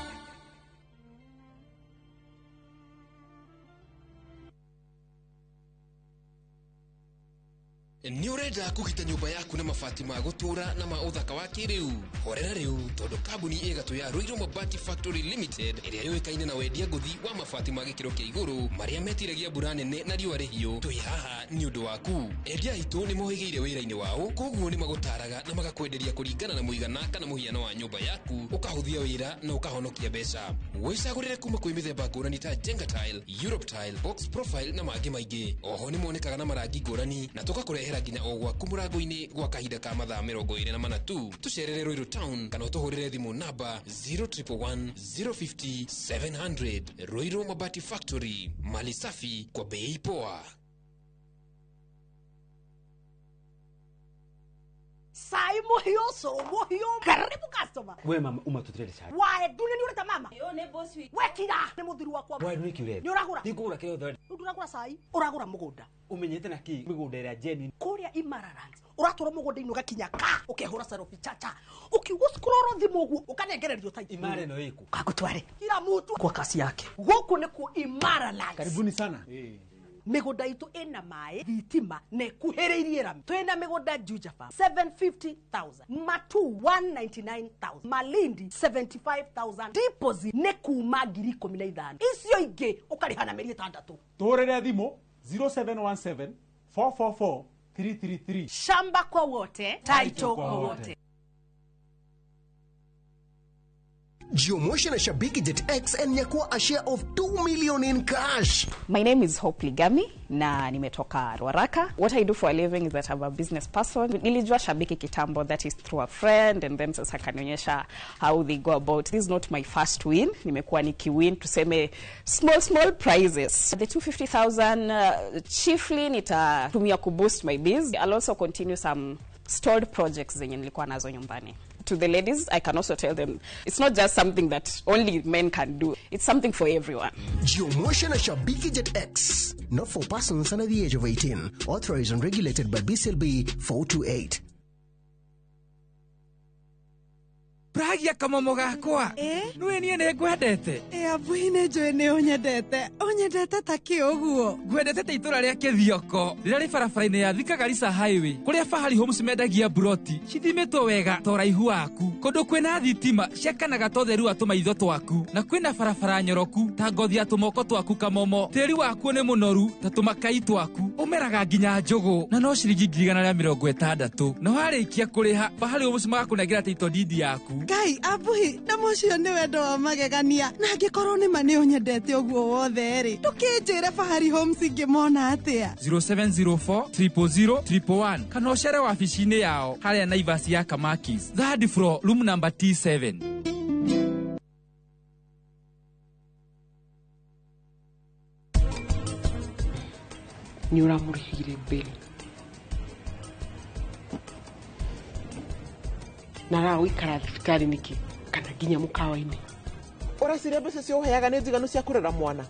Nĩ ũrenda kũgita nyũmba yaku na mabati ma gũtũũra na ma ũthaka wa kĩrĩu? Horera rĩu tondũ kambuni ĩgatũ ya Ruiru Mabati Factory Limited ĩrĩa yũĩkaine na wendia ngũthi wa mabati ma gĩkĩro kĩa igũrũ marĩa metiragia mbura nene na riũa rĩhiũ, twĩ haha nĩ ũndũ waku. Endia aitũ nĩ mohĩgĩire wĩra-inĩ wao, koguo nĩ magũtaraga na magakwenderia kũringana na mũigana kana mũhiano wa nyũmba yaku, ũkahũthia wĩra na ũkahonokia mbeca. Wĩcagũrĩre kuma kwĩ mĩthemba ngũrani ta Jenga Tile, Europe Tile, Box Profile na mangĩ maingĩ. Oho nĩ monekaga na marangi ngũrani na tũgakũrehera nginya o gwaku mũrango-inĩ gwa kahinda ka mathaa 24 tu. Tũcerere Ruiru Town kana ũtũhũrĩre thimũ namba 0111 050 700. Ruiru Mabati Factory, mali safi kwa bei poa. Sai muhio so muhio karibu customer. We mama umatutirere sai. Wae dune ni ureta mama. Yo ne boss wi. We kira ni muthiri wakwa. Wae dune kiure. Ni uragura. Ndikugura kiro thori. Nduragura sai uragura mugunda. Umenyete na ki migunda ira genuine. Kuria Imaralands. Uratura mugunda inu gakinya ka ukehura selfie chacha. Ukiugo scroll thimu uguo ukanengererio tai. Imara no iku. Kagutware. Kila mutu kwa kasi yake. Guku ni ku Imaralands. Karibuni sana. Migunda itu ina mai thitima na ikuhiriirie rami. Twina migunda Juja Farm 750,000, Matu 199,000, Malindi 75,000, deposit ni kuma 15,000. Icio ingi ukariha na mĩeri 6. Tuhurire thimu 0717 444 333. Shamba kwa wote, title kwa wote. Jiomoshe na Shabiki Jet X and nyakua a share of 2 million in cash. My name is Hope Ligami na nimetoka Ruaraka. What I do for a living is that I'm a business person. Nilijua Shabiki kitambo, that is through a friend, and then sasa kanionyesha how they go about. This is not my first win. Nimekuwa nikiwin tuseme small small prizes. The 250,000 chiefly nitatumia kuboost my biz. I'll also continue some stalled projects zenye nilikuwa nazo nyumbani. To the ladies, I can also tell them it's not just something that only men can do. It's something for everyone. Jiomoshe na Shabiki Jet X. Not for persons under the age of 18. Authorized and regulated by BCLB 428. Pragia kamomo gakwa. Nĩwe niĩ nĩ ngwendete. Abuhi nĩ njũĩ nĩ ũnyendete. Ũnyendete ta kĩ ũguo? Ngwendete ta itũra rĩa Kĩthioko rĩrĩa rĩ barabara-inĩ ya Thika Garissa Highway kũrĩa Fahari Homes mendagia buroti cithimĩtwo wega ta ũraihu waku, kũndũ kwĩna thitima ciakanaga ta ũtheru wa tũmaitho twaku, na kwĩna barabara nyoroku ta ngothi ya tũmoko twaku kamomo. Tĩri wakuo nĩ mũnoru ta tũmakai twaku, ũmeraga nginya njũgũ na no ciringi 160,000. Na warĩkia kũrĩha Fahari Homes magakũnengera title deed yaku. Ngai abuhi na mũcio nĩ wendo wa magegania, na angĩkorwo nĩ ma nĩ ũnyendete ũguo wothe rĩ, ndũkĩnjĩre Fahari Homes ingĩmona atĩa? 0704 000 111 kana ũcere wabici-inĩ yao harĩa Naivas ya Kamakis, third floor, room number T7. Nĩ ũramũrĩhĩire bill na aragũikara thibitarĩ nĩkĩ kana nginya mũkawa-inĩ? Ũreciria mbeca cio ũheaga nĩ njiganu cia kũrera mwana?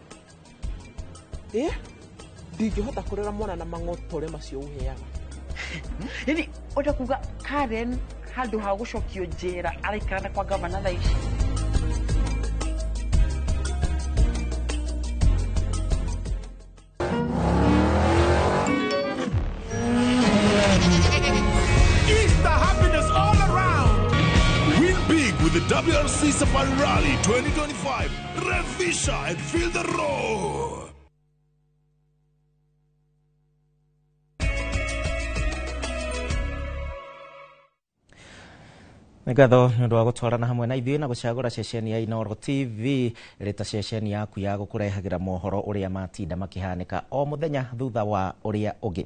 Ndingĩhota kũrera mwana na mang'otore macio ũheaga. Yaani ũrenda kuga Karen handũ ha gũcokio njera araikara na kwa gavana thaa ici? With the WRC Safari Rally 2025, Revisha and feel the roar. Nĩ ngatho nĩ ũndũ wa gũtwarana hamwe na ithuĩ na gũcagũra ceceni ya Inooro TV ĩrĩ ta ceceni yaku ya gũkũrehagĩra mohoro ũrĩa matinda makĩhanĩka o mũthenya thutha wa ũrĩa ũngĩ.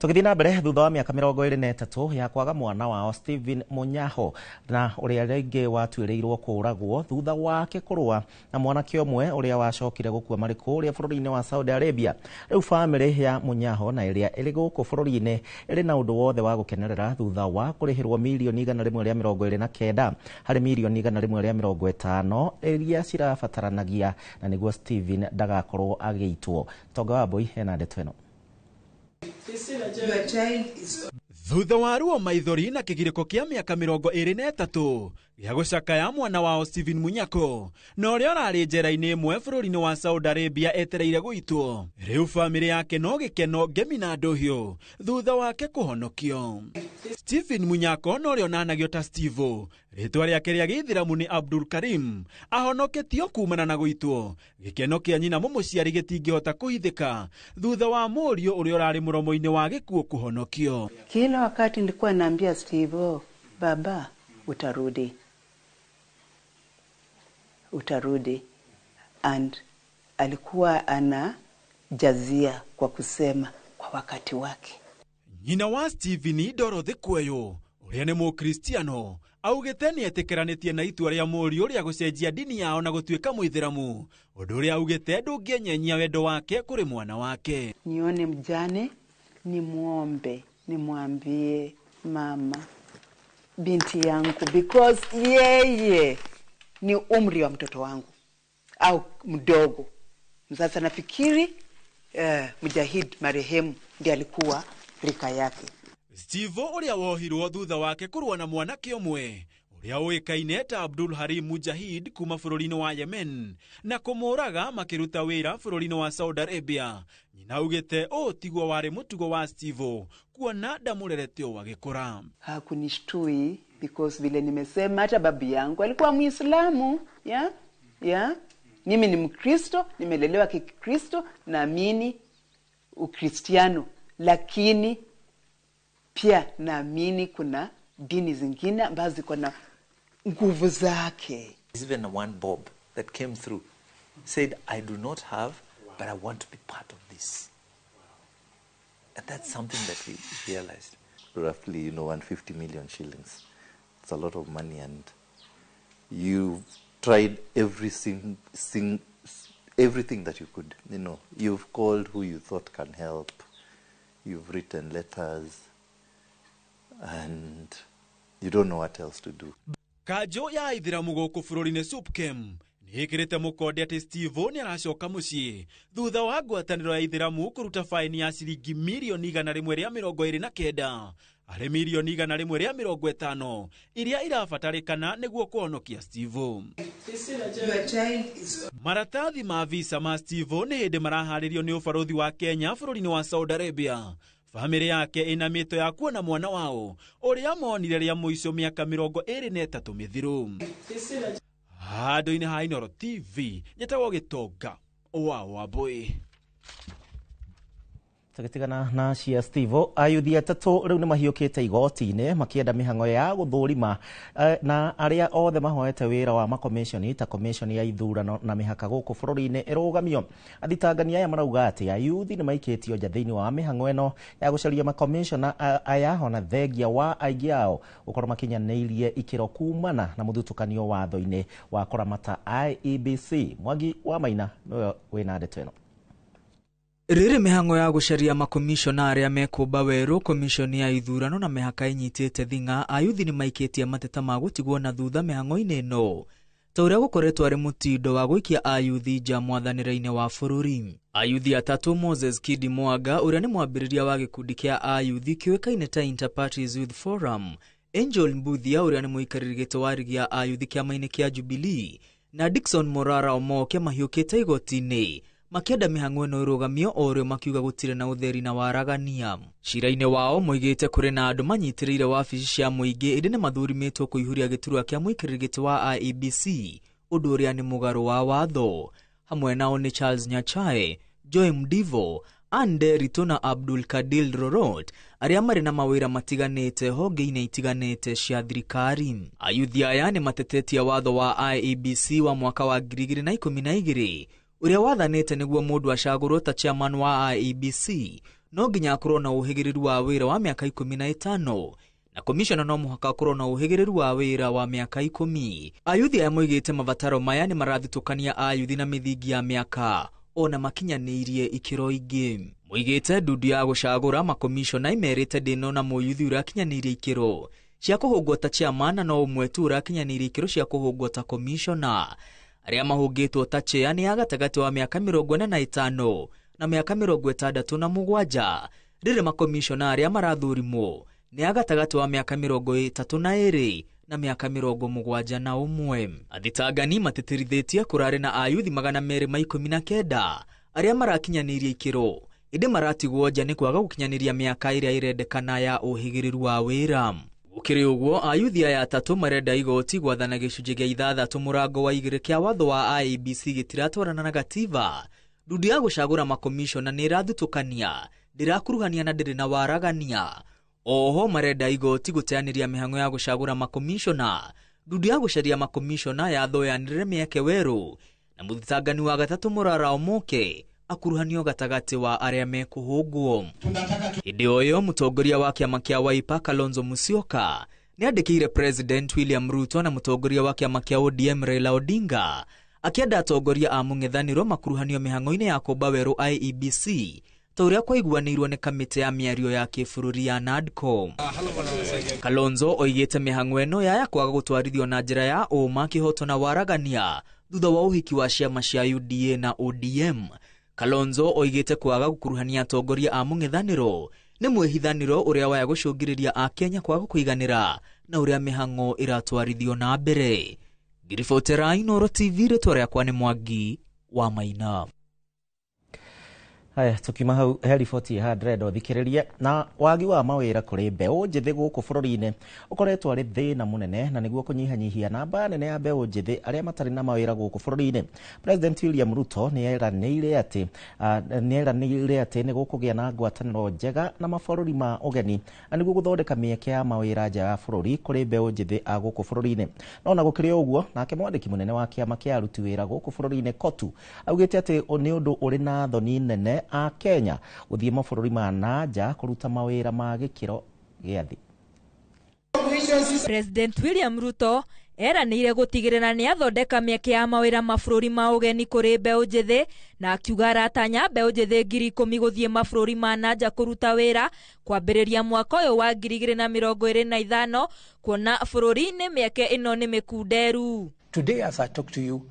Tũgĩthiĩ na mbere, thutha wa mĩaka 23 ya kwaga mwana wao Stephen Munyaho na ũrĩa rĩngĩ watuĩrĩirwo kũũragwo thutha wake kũrũa na mwanake ũmwe ũrĩa wacokire gũkua marĩ kũrĩa bũrũri-inĩ wa Saudi Arabia. Rĩu bamĩrĩ ya Munyaho na ĩrĩa ĩrĩ gũkũ bũrũri-inĩ ĩrĩ na ũndũ wothe wa gũkenerera thutha wa kũrĩhĩrwo mirioni 129 harĩ mirioni 150 iria cirabataranagia na nĩguo Stephen ndagakorwo agĩitwo. Tonga wa Mbui ena ndeto ĩno. Thutha wa ruo maithori na kĩgirĩko kĩa mĩaka 23 gĩa gũcakaya mwana wao Stephen Munyako na ũrĩa ũrarĩ njera-inĩ ĩmwe bũrũri-inĩ wa Saudi Arabia etereire gũitwo, rĩu bamĩrĩ yake no gĩkeno ngemi na ndũhiũ thutha wake kũhonokio. Stephen Munyako na ũrĩa onanagio ta Stevo, rĩtwa rĩake rĩa gĩithĩramu nĩ Abdul Karim, ahonoketio kumana na gũitwo. Gĩkeno kĩa nyina mũmũciari gĩtingĩhota kũhithĩka thutha wa mũriũ ũrĩa ũrarĩ mũromo-inĩ wa gĩkuũ kũhonokio. Kila wakati nilikuwa naambia Steve, baba utarudi, utarudi, and alikuwa anajazia kwa kusema kwa wakati wake. Nyina wa Stephen Dorothy Kweyo ũrĩa nĩ mũkristiano augĩte nĩ etĩkĩranĩtie na itua rĩa mũriũ rĩa gũcenjia ndini yao na gũtuĩka mũithĩramu, ũndũ ũrĩa augĩte ndũngĩenyenyia wendo wake kũrĩ mwana wake. Nione mjane, nimwombe, nimwambie mama, binti yangu, because yeye ni umri wa mtoto wangu au mdogo. Sasa nafikiri Mujahid marehemu ndiye alikuwa rika yake. Steve ũrĩa wohirwo thutha wake kũrũa na mwanake ũmwe ũrĩa ũĩkaine ta Abdul Harim Mujahid kuma bũrũri-inĩ wa Yemen na kũmũraga makĩruta wĩra bũrũri-inĩ wa Saudi Arabia. Nyina augĩte ũũ tiguo warĩ mũtugo wa Steve kuona ndamũrerete ũũ agĩkũra. Hakunishtui because vile nimesema hata babu yangu alikuwa Muislamu, yeah? Yeah? Mimi ni Mkristo, nimelelewa Kikristo, naamini Ukristiano, lakini pia naamini kuna dini zingine ambazo ziko na nguvu zake. Even one bob that came through said, I do not have, but I want to be part of this. And that's something that we realized. Roughly, 150 million shillings. It's a lot of money, and you've tried everything that you could. You've called who you thought can help. You've written letters, and you don't know what else to do. Kanjũ ya Aithĩramu gũkũ bũrũri-inĩ SUPKEM nĩ ĩkĩrĩte mũkonde atĩ Steve nĩ aracoka mũciĩ thutha wa ngwatanĩro ya Aithĩramu kũruta faini ya ciringi mirioni 129 harĩ mirioni 150 iria irabatarĩkana nĩguo kũhonokia Steve. Maratathi ma visa ma Steve nĩ hĩndĩ maraharĩrio nĩ ũbarũthi wa Kenya bũrũri-inĩ wa Saudi Arabia. Famĩlĩ yake ĩna mĩto ya kuona mwana wao ũrĩa monire rĩa mũico mĩaka 23 mĩthiru. Handũ-inĩ ha Inooro TV njĩtagwo Gĩtonga wa Wambui. Tũgĩtigana na cia Steve, ayuthi atatũ rĩu nĩ mahiũkĩte igoti-inĩ makĩenda mĩhang'o ya gũthũrima na arĩa othe mahoete wĩra wa makomishoni ta komishoni ya ithurano na mĩhaka gũkũ bũrũri-inĩ ĩrũgamio. Athitangani aya marauga atĩ ayuthi nĩ maikĩtio nja thĩinĩ wa mĩhang'o ĩno ya gũcaria makomishona aya ona thengia wa aingĩ ao gũkorwo makinyanĩirie ikĩro kumana na mũthutũkanio watho-inĩ wa kũramata IEBC. Mwangi wa Maina nĩwe wĩna ndeto ĩno. Rĩrĩ mĩhang'o ya gũcaria makomishona arĩa mekũmba werũ komishoni ya ithurano na mĩhaka ĩnyitĩte thing'a, ayuthi nĩ maikĩtie mateta ma gũtigwo na thutha mĩhang'o-inĩ ĩno ta ũrĩa gũkoretwo arĩ mũtindo wa gũikia ayuthi nja mwathanĩre-inĩ wa bũrũri. Ayuthi atatũ Moses Kidi Mwaga ũrĩa nĩ mwambĩrĩria wa gĩkundi kĩa ayuthi kĩũĩkaine ta Inter-Parties Youth Forum, Angel Mbuthia ũrĩa nĩ mũikarĩri gĩtĩ wa rigi ya ayuthi kĩama-inĩ kĩa Jubilee na Dickson Morara Omoke mahiũkĩte igoti-inĩ makĩenda mĩhang'o ĩno ĩrũgamio o rĩo makiuga gũtirĩ na ũtheri na waragania. Cira-inĩ wao moigĩte kũrĩ na andũ manyitĩrĩire wabici cia mũingĩ ĩndĩ nĩ mathurimĩtwo kũihũria gĩturwa kĩa mũikarĩri gĩtĩ wa IEBC ũndũ ũrĩa nĩ mũgarũ wa watho. Hamwe nao nĩ Charles Nyachae, Joy Mdivo, Anne Nderitu na Abdul Kadil Rorot arĩa marĩ na mawĩra matiganĩte honge-inĩ itiganĩte cia thirikari. Ayuthi aya nĩ matetetie watho wa IEBC wa mwaka wa 2012 ũrĩa wathanĩte nĩguo mũndũ acagũrwo ta chairman wa IEBC no nginya akorwo na ũhĩgĩrĩru wa wĩra wa mĩaka 15 na komishona no mũhaka akorwo na ũhĩgĩrĩru wa wĩra wa mĩaka 10. Ayuthi aya moigĩte mabataro maya nĩ marathitũkania ayuthi na mĩthingi ya mĩaka ona makinyanĩirie ikĩro ingĩ. Moigĩte ndundu ya gũcagũra makomishona imerĩte ndĩnona mũyuthi ũrakinyanĩirie ikĩro cia kũhũngwo ta chairman na no ũmwe tu ũrakinyanĩirie ikĩro cia kũhũngwo ta komishona. Arĩa mahũngĩtwo ta chair nĩ a gatagatĩ wa mĩaka 45 na mĩaka 67. Rĩrĩ makomishona arĩa marathurimwo nĩ a gatagatĩ wa mĩaka 32 na mĩaka 71. Athitangani matĩtĩrithĩtie kũrarĩ na ayuthi 219 arĩa marakinyanĩirie ikĩro ĩndĩ maratigwo nja nĩ kwaga gũkinyanĩria mĩaka ĩrĩa ĩrendekana ya ũhĩgĩrĩru wa wĩra. Gũkĩrĩ ũguo ayuthi aya atatũ marenda igoti gwathana gĩcunjĩ gĩa 6 mũrango wa 2 kĩa watho wa IEBC gĩtiratwarana na gatiba. Ndundu ya gũcagũra makomishona nĩ ĩrathutũkania, ndĩrakuruhania na ndĩrĩ na waragania. Oho marenda igoti gũteanĩria mĩhang'o ya gũcagũra makomishona. Ndundu ya gũcaria makomishona yathoyanĩrĩre mĩeke werũ na mũthitangani wa gatatũ Morara Omoke akuruhanio gatagatĩ wa arĩa mekũhũngwo. Hĩndĩ o ĩyo mũtongoria wa kĩama kĩa Wiper Kalonzo Musyoka nĩandĩkĩire President William Ruto na mũtongoria wa kĩama kĩa ODM Raila Odinga akĩenda atongoria a mũng'ethanĩro makuruhanio mĩhang'o-inĩ ya kũmba werũ IEBC ta ũrĩa kwaiguanĩirwo nĩ kamĩtĩ ya mĩario ya kĩbũrũri ya NADCO. Kalonzo oigĩte mĩhang'o ĩno yaya kwaga gũtwarithio na njĩra ya ũma, kĩhoto na waragania thutha wa ũhiki wa ciama cia UDA na ODM. Kalonzo oigĩte kwaga gũkuruhania atongoria a mũng'ethanĩro nĩ mwĩhithanĩro ũrĩa waya gũcũngĩrĩria Akenya kwaga kũiganĩra na ũrĩa mĩhang'o ĩratwarithio na mbere. Ngiribotera Inooro TV, rĩtwa rĩakwa nĩ Mwangi wa Maina. Haya, tukiuma hau he riboti ha ndĩrenda ũthikĩrĩrie. Na wagi wa mawĩra kũrĩ mbeũ njĩthĩ gũkũ bũrũri-inĩ ũkoretwo arĩ thĩna mũnene, na nĩguo kũnyihanyihia namba nene ya mbeũ njĩthĩ arĩa matarĩ na mawĩra gũkũ bũrũri-inĩ, President William Ruto nĩ eranĩire atĩ nĩ gũkũgĩa na ngwatanĩro njega na mabũrũri ma ũgeni na nĩguo gũthondeka mĩeke ya mawĩra nja ya bũrũri kũrĩ mbeũ njĩthĩ a gũkũ bũrũri-inĩ. No ona gũkĩrĩ ũguo, nake mwandĩki mũnene wa kĩama kĩa aruti wĩra gũkũ bũrũri-inĩ KOTU augĩte atĩ nĩ ũndũ ũrĩ na thoni nene a Kenya gũthiĩ mabũrũri ma na nja kũruta mawĩra ma gĩkĩro gĩa thĩ. President William Ruto eranĩire gũtigĩrĩra nĩ athondeka mĩeke ya mawĩra mabũrũri ma ũgeni kũrĩ mbeũ njĩthĩ, na akiuga aratanya mbeũ njĩthĩ 10,000 gũthiĩ mabũrũri ma na nja kũruta wĩra kwambĩrĩria mwaka ũyũ wa 2025, kuona bũrũri-inĩ mĩeke ĩno nĩ mĩkunderu. Today as I talk to you,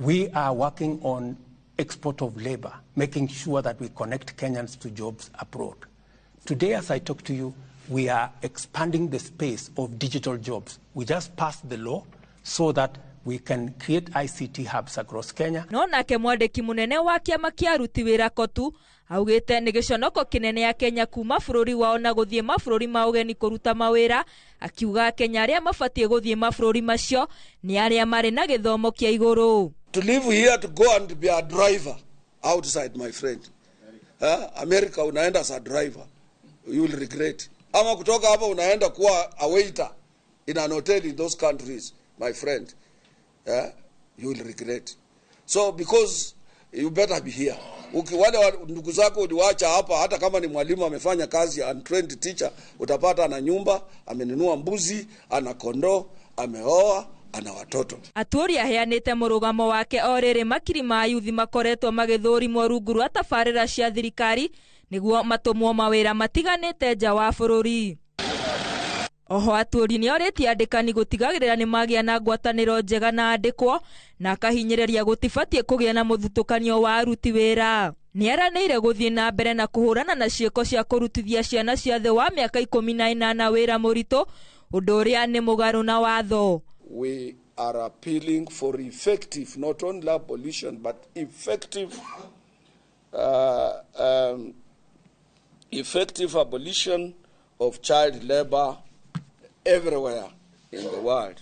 we are working on export of labor, making sure that we connect Kenyans to jobs abroad. Today, as I talk to you, we are expanding the space of digital jobs. We just passed the law so that we can create ICT hubs across Kenya. No nake mwandĩki mũnene wa kĩama kĩa aruti wĩra KOTU augĩte nĩ gĩconoko kĩnene ya Kenya kuma bũrũri wao na gũthiĩ mabũrũri ma ũgeni kũruta mawĩra, akiuga Kenya arĩa mabatiĩ gũthiĩ mabũrũri macio nĩ arĩa marĩ na gĩthomo kĩa igũrũ. To live here, to go and be a driver outside, my friend. America unaenda as a driver, you will regret. Ama kutoka hapa unaenda kuwa a waiter in an hotel in those countries, my friend. You will regret. So because you better be here. Wale ndugu zako uliwacha hapa, hata kama ni mwalimu amefanya kazi, untrained teacher, utapata ana nyumba, amenunua mbuzi, ana kondoo, ameoa, ana watoto. Aturi aheanĩte mũrũgamo wake o rĩrĩ makiri ma ayuthi makoretwo magĩthũrimwo rungu rwa tabarĩra cia thirikari nĩguo matũmwo mawĩra matiganĩte nja wa bũrũri. Oho Aturi nĩorĩtie andĩkani gũtigagĩrĩra nĩmagĩa na ngwatanĩro njega na andĩkwo, na akahinyĩrĩria gũtibatiĩ kũgĩa na mũthutũkanio wa aruti wĩra. Nĩeranĩire gũthiĩ na mbere na kũhũrana na ciĩko cia kũrutithia ciana cia thĩ wa mĩaka 18 wĩra mũritũ, ũndũ ũrĩa nĩ mũgarũ na watho. We are appealing for effective, not only abolition, but effective, effective abolition of child labor everywhere in the world.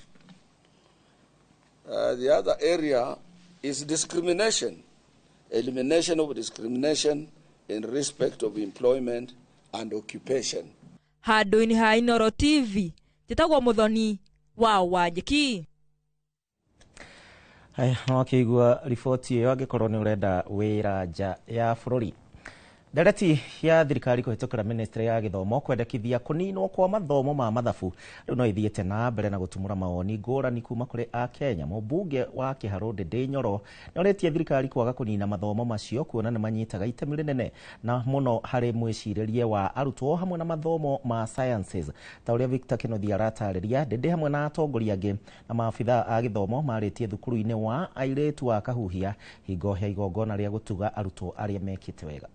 The other area is discrimination, elimination of discrimination in respect of employment and occupation. Handũ-inĩ ha Inooro TV, njĩtagwo Mũthoni wa Wanjiki. Haya, no akĩigua riboti ĩyo angĩkorwo nĩ ũrenda wĩra nja ya bũrũri. Ndereti ya thirikari kũhĩtũkĩra ministry ya gĩthomo kwendekithia kũninwo kwa mathomo ma mathabu rĩu no ithiĩte na mbere na gũtumũra mawoni ngũrani kuma kũrĩ a Kenya. Mũmbunge wa Kĩharũ Ndĩndĩ Nyoro nĩorĩtie thirikari kwaga kũnina mathomo macio kuona nĩ manyitaga itemi rĩnene na mũno harĩ mwĩcirĩrie wa arutwo hamwe na mathomo ma sciences. Ta ũrĩa Victor Kĩnuthia aratarĩria, Ndĩndĩ hamwe na atongoria angĩ na maabithaa a gĩthomo marĩtie thukuru-inĩ wa airĩtu wa Kahuhia hingo ya igongona rĩa gũtuga arutwo arĩa mekĩte wega.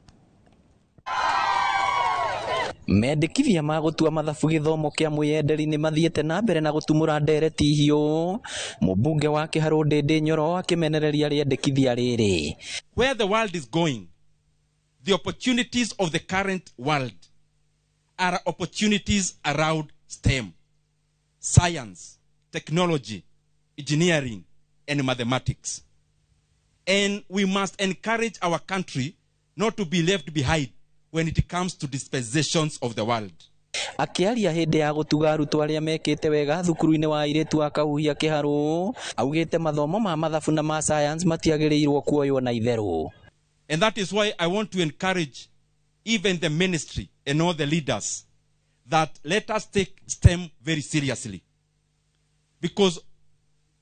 Mendekithia ma gũtua mathabu gĩthomo kĩa mwĩyenderi nĩ mathiĩte na mbere na gũtumũra ndereti hiũ. Mũmbunge wa Kĩharũ Ndĩndĩ Nyoro akĩmenereria rĩendekithia rĩrĩ. Where the world is going, the opportunities of the current world are opportunities around STEM, science, technology, engineering, and mathematics. And we must encourage our country not to be left behind when it comes to dispensations of the world. Akĩaria hĩndĩ ya gũtuga arutwo arĩa mekĩte wega thukuru-inĩ wa airĩtu a Kahuhia Kĩharũ, augĩte mathomo ma mathabu na ma science matiagĩrĩirwo kuoywo na itherũ. And that is why I want to encourage even the ministry and all the leaders that let us take STEM very seriously, because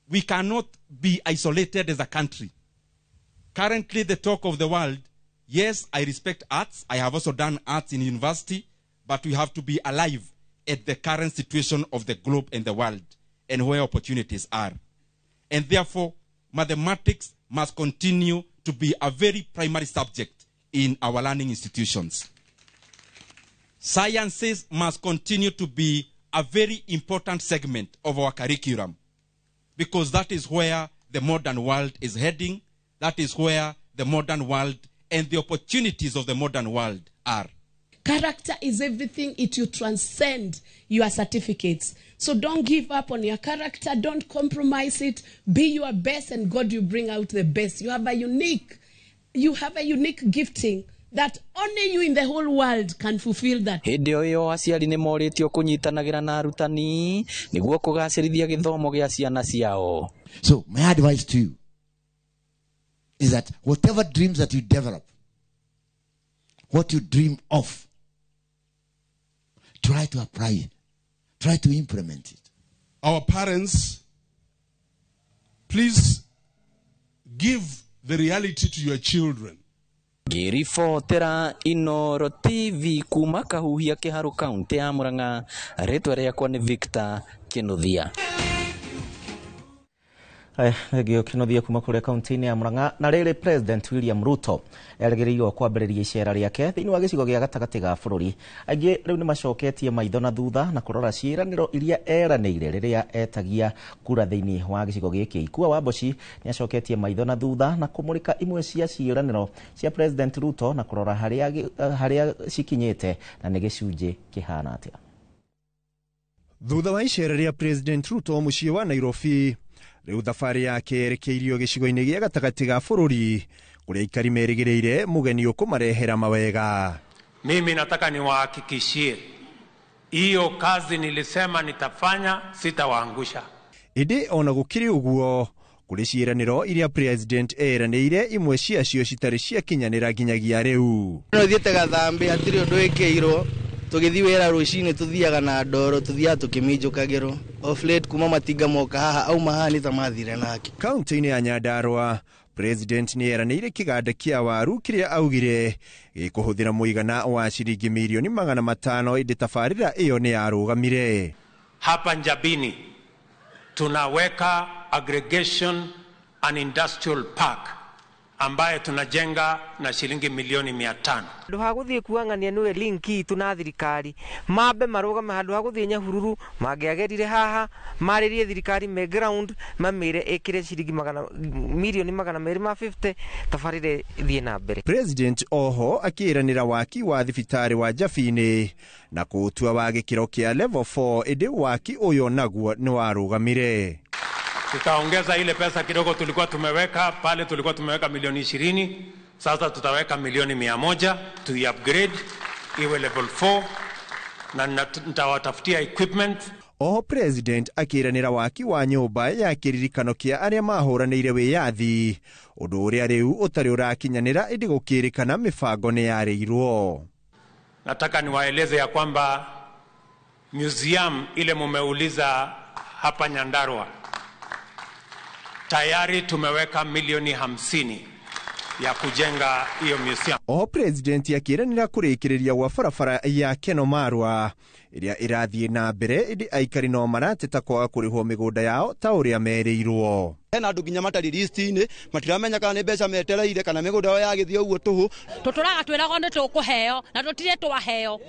we cannot be isolated as a country. Currently, the talk of the world, yes, I respect arts. I have also done arts in university, but we have to be alive at the current situation of the globe and the world and where opportunities are. And therefore, mathematics must continue to be a very primary subject in our learning institutions. Sciences must continue to be a very important segment of our curriculum, because that is where the modern world is heading. That is where the modern world and the opportunities of the modern world are. Character is everything. It will transcend your certificates. So don't give up on your character. Don't compromise it. Be your best and God will bring out the best. You have a unique gifting that only you in the whole world can fulfill that. Hĩndĩ o ĩyo aciari nĩ morĩtio kũnyitanagĩra na arutani nĩguo kũgacĩrithia gĩthomo gĩa ciana ciao. So my advice to you is that whatever dreams that you develop, what you dream of, try to apply it. Try to implement it. Our parents, please give the reality to your children. Ngĩribotera Inooro TV kuma Kahuhia Kĩharũ kaunti ya Murang'a, rĩtwa rĩakwa nĩ Victor Kĩnuthia. Thengio Kĩnuthia kuma kũrĩa kaunti-inĩ ya Murang'a. Na rĩrĩ, President William Ruto erĩgĩrĩirwo kwambĩrĩria icera rĩake thĩinĩ wa gĩcigo gĩa gatagatĩ ga bũrũri. Aingĩ rĩu nĩmacoketie maitho na thutha na kũrora ciĩranĩro iria eranĩire rĩrĩa etagia kura thĩinĩ wa gĩcigo gĩkĩ. Ikua wa Mboci nĩacoketie maitho na thutha na kũmũrĩka imwe cia ciĩranĩro cia President Ruto na kũrora harĩa cikinyĩte na nĩ gĩcunjĩ kĩhana atĩa. Thutha wa icera rĩa President Ruto mũciĩ wa Nairobi, rĩu thabarĩ yake yerekeirio gĩcigo-inĩ gĩa gatagatĩ ga bũrũri kũrĩa aikari merĩgĩrĩire mũgeni ũkũmarehera mawega. Mimi nataka niwahakikishie hiyo kazi nilisema nitafanya, sitawaangusha. Ĩndĩ ona gũkĩrĩ ũguo, kũrĩ ciĩranĩro iria President eranĩire imwe ciacio citarĩ ciakinyanĩra nginyagia rĩu. No thiĩte gathambĩ hatirĩ ũndũ ĩkĩirwo, tũgĩthiĩ wĩra rũcinĩ tũthiaga na ndoro, tũthiaga tũkĩminjũkagĩrwo. Off late kuma matinga moka haha auma haha nĩ ta mathire nake. Kaunti-inĩ ya Nyandarua, President nĩ eranĩire kĩganda kĩa waru kĩrĩa augire gĩkũhũthĩra mũigana wa ciringi mirioni 500, ĩndĩ tabarĩra ĩyo nĩ yarũgamire. Hapa Njabini tunaweka aggregation and industrial park ambaye tunajenga na shilingi milioni 500. Handu ha guthie kuang'ania niwe link itu na thirikari mambe marugame handu ha guthie Nyahururu mangĩagerire haha marĩrie thirikari me ground mamĩre ĩkĩre ciringi milioni 250 tabarĩre thiĩ na mbere. President oho akĩĩranĩra waki wa thibitarĩ wa Jabini na kũũtua wa gĩkĩro kĩa level 4, ĩndĩ waki ũyũ naguo nĩ warũgamire. Tutaongeza ile pesa kidogo tulikuwa tumeweka pale, tulikuwa tumeweka milioni 20, sasa tutaweka milioni 100 tu upgrade iwe level 4 na nitawatafutia equipment. Oho President akĩĩranĩra waki wa nyũmba ya kĩririkano kĩa arĩa mahũranĩire wĩyathi, ũndũ ũrĩa rĩu ũtarĩ ũrakinyanĩra, ĩndĩ gũkĩrĩkana mĩbango nĩ yarĩirwo. Nataka niwaeleze ya kwamba museum ile mumeuliza hapa Nyandarua tayari tumeweka milioni 50 ya kujenga hiyo museum. Oho President akĩĩranĩra kũrĩkĩrĩria gwa barabara ya Keno Marwa ĩrĩa ĩrathiĩ na mbere, ĩndĩ aikari no marateta kwaga kũrĩhwo mĩgũnda yao ta ũrĩa merĩirwo. Hena andũ nginya matarĩ list-inĩ, matiramenya kana nĩ mbeca metereire kana mĩgũnda yao yagĩthiĩ ũguo tũhũ. Tũtũraga twĩragwo nĩ tũkũheo na tũtirĩ twaheo,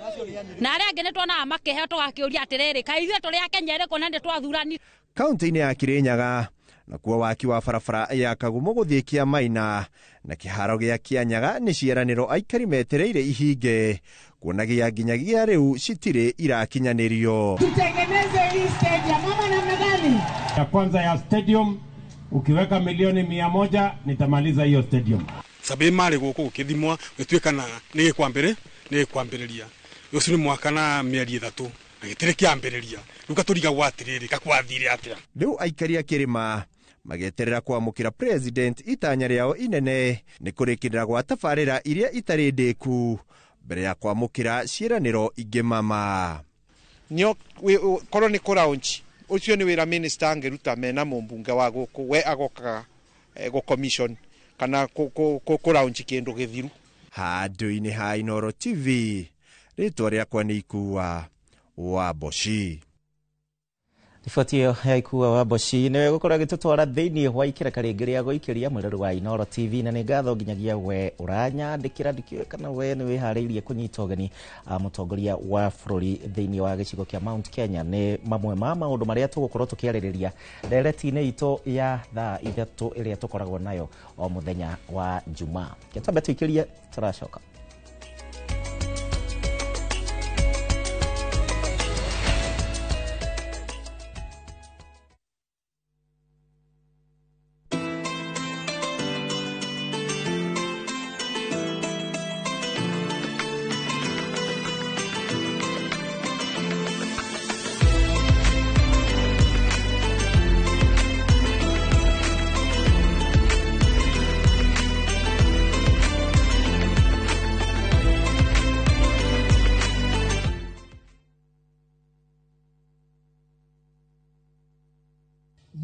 na arĩa angĩ nĩ tuonaga makĩheo tũgakĩũria atĩrĩrĩ, kaĩ ithuĩ tũrĩ a Kenya ĩrĩkũ na nĩ twathurani. Kaunti-inĩ ya Kirinyaga nakuo waki wa barabara ya Kagumo gũthiĩ Kĩamaina na kĩharo gĩa Kĩanyaga nĩ ciĩranĩro aikari metereire ihinge, kuonagia nginyagia rĩu citirĩ irakinyanĩrio. Tutengeneze hii stadium ama namna gani? Ya kwanza ya stadium ukiweka milioni 100 nitamaliza hiyo stadium. Sabe mari gũkũ gũkĩthimwa gĩtuĩkana nĩ gĩkwambĩrĩria ũcio nĩ mwaka na mĩeri 3 na gĩtirĩ kĩambĩrĩria rĩu gatũrigagwo atĩrĩrĩ kakwathire atĩa. Rĩu aikari a kĩrĩma mageterera kwamũkĩra President itanya rĩao inene nĩ kũrĩkĩrĩra gwa tabarĩra iria itarĩ ndĩku mbere ya kwamũkĩra ciĩranĩro ingĩ mama. Korwo nĩ kũraunch ũcio nĩ wĩra minister angĩruta mena mũmbunge wa gũkũ we agokaga gũ commission kana kũraunch kĩndũ gĩthiru. Handũ-inĩ ha Inooro TV, rĩtwa rĩakwa nĩ Ikua wa Mboci. Riboti ĩyo ya Ikua wa Mboci nĩwe gũkorwo ĩgĩtũtwara thĩinĩ wa ikereka rĩngĩ rĩa gũikĩria mwĩrori wa Inooro TV, na nĩ ngatho nginyagia we ũranyandĩkĩra, ndikĩũĩ kana we nĩ wĩharĩirie kũnyita ũgeni mũtongoria wa bũrũri thĩinĩ wa gĩcigo kĩa Mount Kenya. Nĩ mamwe ma maũndũ marĩa tũgũkorwo tũkĩarĩrĩria ndereti-inĩ itũ ya thaa 3 ĩrĩa tũkoragwo nayo o mũthenya wa Jumaa. Twambe tũikĩrie, tũracoka.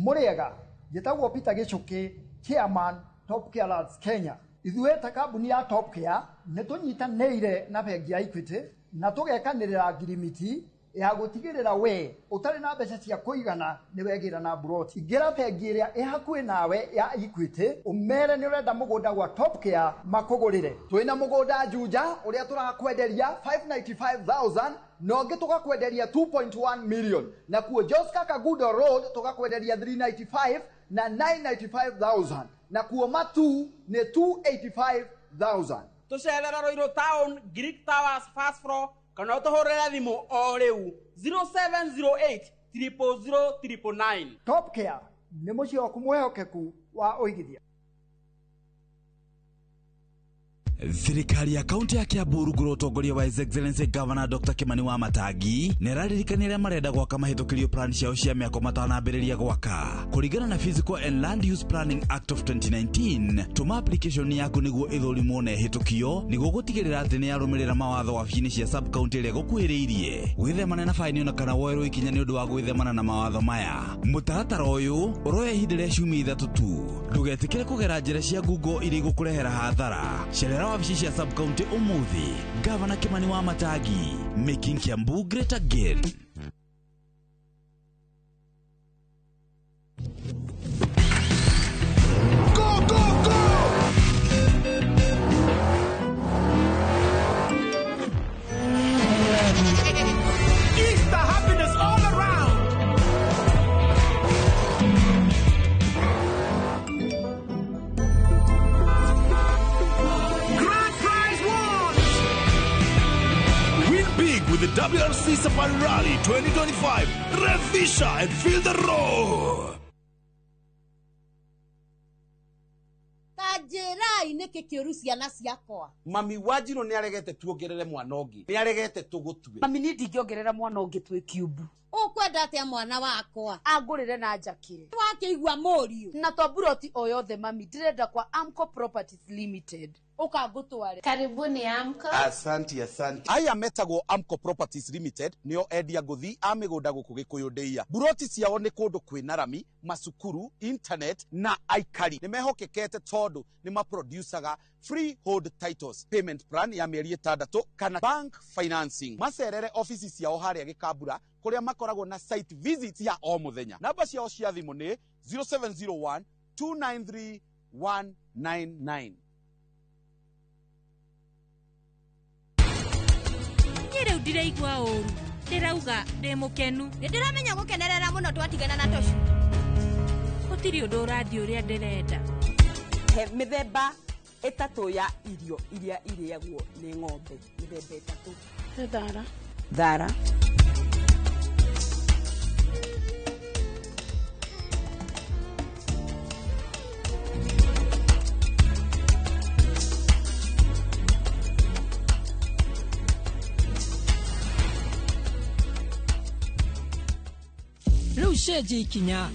Muriega, njĩtagwo Peter Gichuki, chairman Top Care Lands Kenya. Ithuĩ ta kambuni ya Top Care nĩ tũnyitanĩire na bengi ya Equity na tũgekanĩrĩra ngirimiti ya gũtigĩrĩra we ũtarĩ na mbeca cia kũigana nĩ wegĩra na mburoti. Ingĩra bengi ĩrĩa ĩ hakuhĩ nawe ya Equity ũmere nĩ ũrenda mũgũnda gwa Top Care makũgũrĩre. Twĩna mũgũnda Juja ũrĩa tũrakwenderia 595,000 na ũngĩ tũgakwenderia 2.1 million, na kuo Joska Kagudo Road tũgakwenderia 395 na 995,000, na kuo Matu nĩ 285,000. Tũcerera Ruiru Town, Greek Towers first floor, kana ũtũhũrĩre thimũ o rĩu 0708 000 999. Top Care nĩ mũciĩ waku mwĩhokeku wa ũigithia. Thirikari ya kaunti ya Kiambu rungu rwa ũtongoria wa His Excellency Governor Dr. Kimani wa Matangi nĩ ĩraririkania arĩa marenda gwaka mahĩtũkĩrio plan ciao cia mĩako matanambĩrĩria gwaka. Kũringana na Physical and Land Use Planning Act of 2019, tũma application yaku nĩguo ĩthũrimwo na ĩhĩtũkio nĩguo gũtigĩrĩra atĩ nĩ yarũmĩrĩra mawatho wabici-inĩ cia sub county ĩrĩa ĩgũkuhĩrĩirie. Gwĩthemana na baini ona kana woerwo ikinya nĩ ũndũ wa gwĩthemana na mawatho maya. Mũtaratara ũyũ ũroya ihinda rĩa ciumia 3 tu. Ndũgetĩkĩre kũgera njĩra cia Google iria igũkũrehera hathara. Cerera wabici cia sub county ũmũthĩ. Gavana Kimani wa Matangi, making Kiambu great again. Go, go, go! Easter happiness all around. Grand prize won! Win big with the WRC Safari Rally 2025. Rev Fisher and feel the roar. Njĩrai nĩkĩ kĩũru ciana ciakwa. Mami Wanjirũ nĩ aregete tuongerere mwana ũngĩ, nĩ aregete tũgũtue. Mami niĩ ndingĩongerera mwana ũngĩ twĩ kiumbu. Ũkwenda atĩa mwana wakwa? Angũrĩre na njakĩre. Wakĩigua mũriũ. Na to mburoti o yothe mami, ndĩrenda kwa Amco Properties Limited. Ũkangũtware. Karibuni Amco. Asanti, asanti. Aya metagwo Amco Properties Limited nĩo endia ngũthi a mĩgũnda gũkũ Gĩkũyũ ndĩia. Mburoti ciao nĩ kũndũ kwĩna rami, macukuru, internet na aikari. Nĩ mehokekete tondũ nĩ maproducaga freehold titles, payment plan ya mĩeri 6 kana bank financing. Macerere ofici ciao harĩa Gĩkambura kũrĩa makoragwo na site visit ya o mũthenya. Namba ciao cia thimũ nĩ 0701 293 199. Rĩu ndiraigua ũru, ndĩrauga ndĩ mũkenu. Nĩ ndĩramenya gũkenerera mũno twatigana na Toshu. Gũtirĩ ũndũ ũrathiĩ ũrĩa ndĩrenda. He mĩthemba 3 ya irio iria irĩagwo nĩ ng'ombe, mĩthemba 3. Nĩ thara. Thara. Rĩu cenjia ikinya,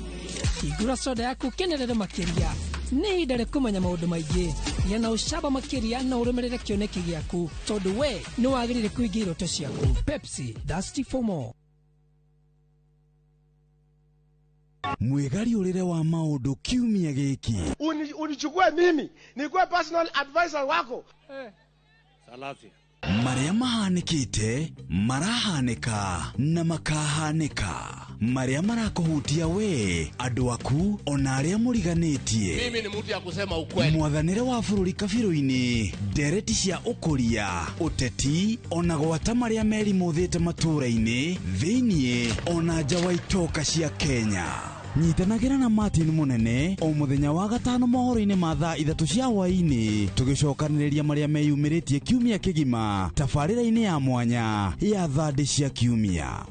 hingũra soda yaku ũkenerere makĩria. Nĩ ihinda rĩa kũmenya maũndũ maingĩ, gĩa na ũcamba makĩria na ũrũmĩrĩre kĩoneki gĩaku, tondũ we nĩ wagĩrĩire kũhingia iroto ciaku. Pepsi, thirsty for more. Mwĩgariũrĩre wa maũndũ kiumia gĩkĩ. Unichukue mimi nikuwe personal advisor wako. Salasia. Marĩa mahanĩkĩte, marahanĩka na makahanĩka. Marĩa marakũhutia we, andũ aku, ona arĩa mũriganĩtie. Mimi ni mtu ya kusema ukweli. Mwathanĩre wa bũrũri kabirũ-inĩ, ndereti cia ũkũria, ũteti, ona gwata marĩa merimũthĩte matũũra-inĩ, thĩiniĩ ona nja wa itoka cia Kenya. Nyitanagĩra na Martin Mũnene o mũthenya wa gatano mohoro-inĩ ma thaa 3 cia hwaĩ-inĩ, tũgĩcokanĩrĩria marĩa meyumĩrĩtie kiumia kĩgima tabarĩra-inĩ ya mwanya ya thandĩ cia kiumia.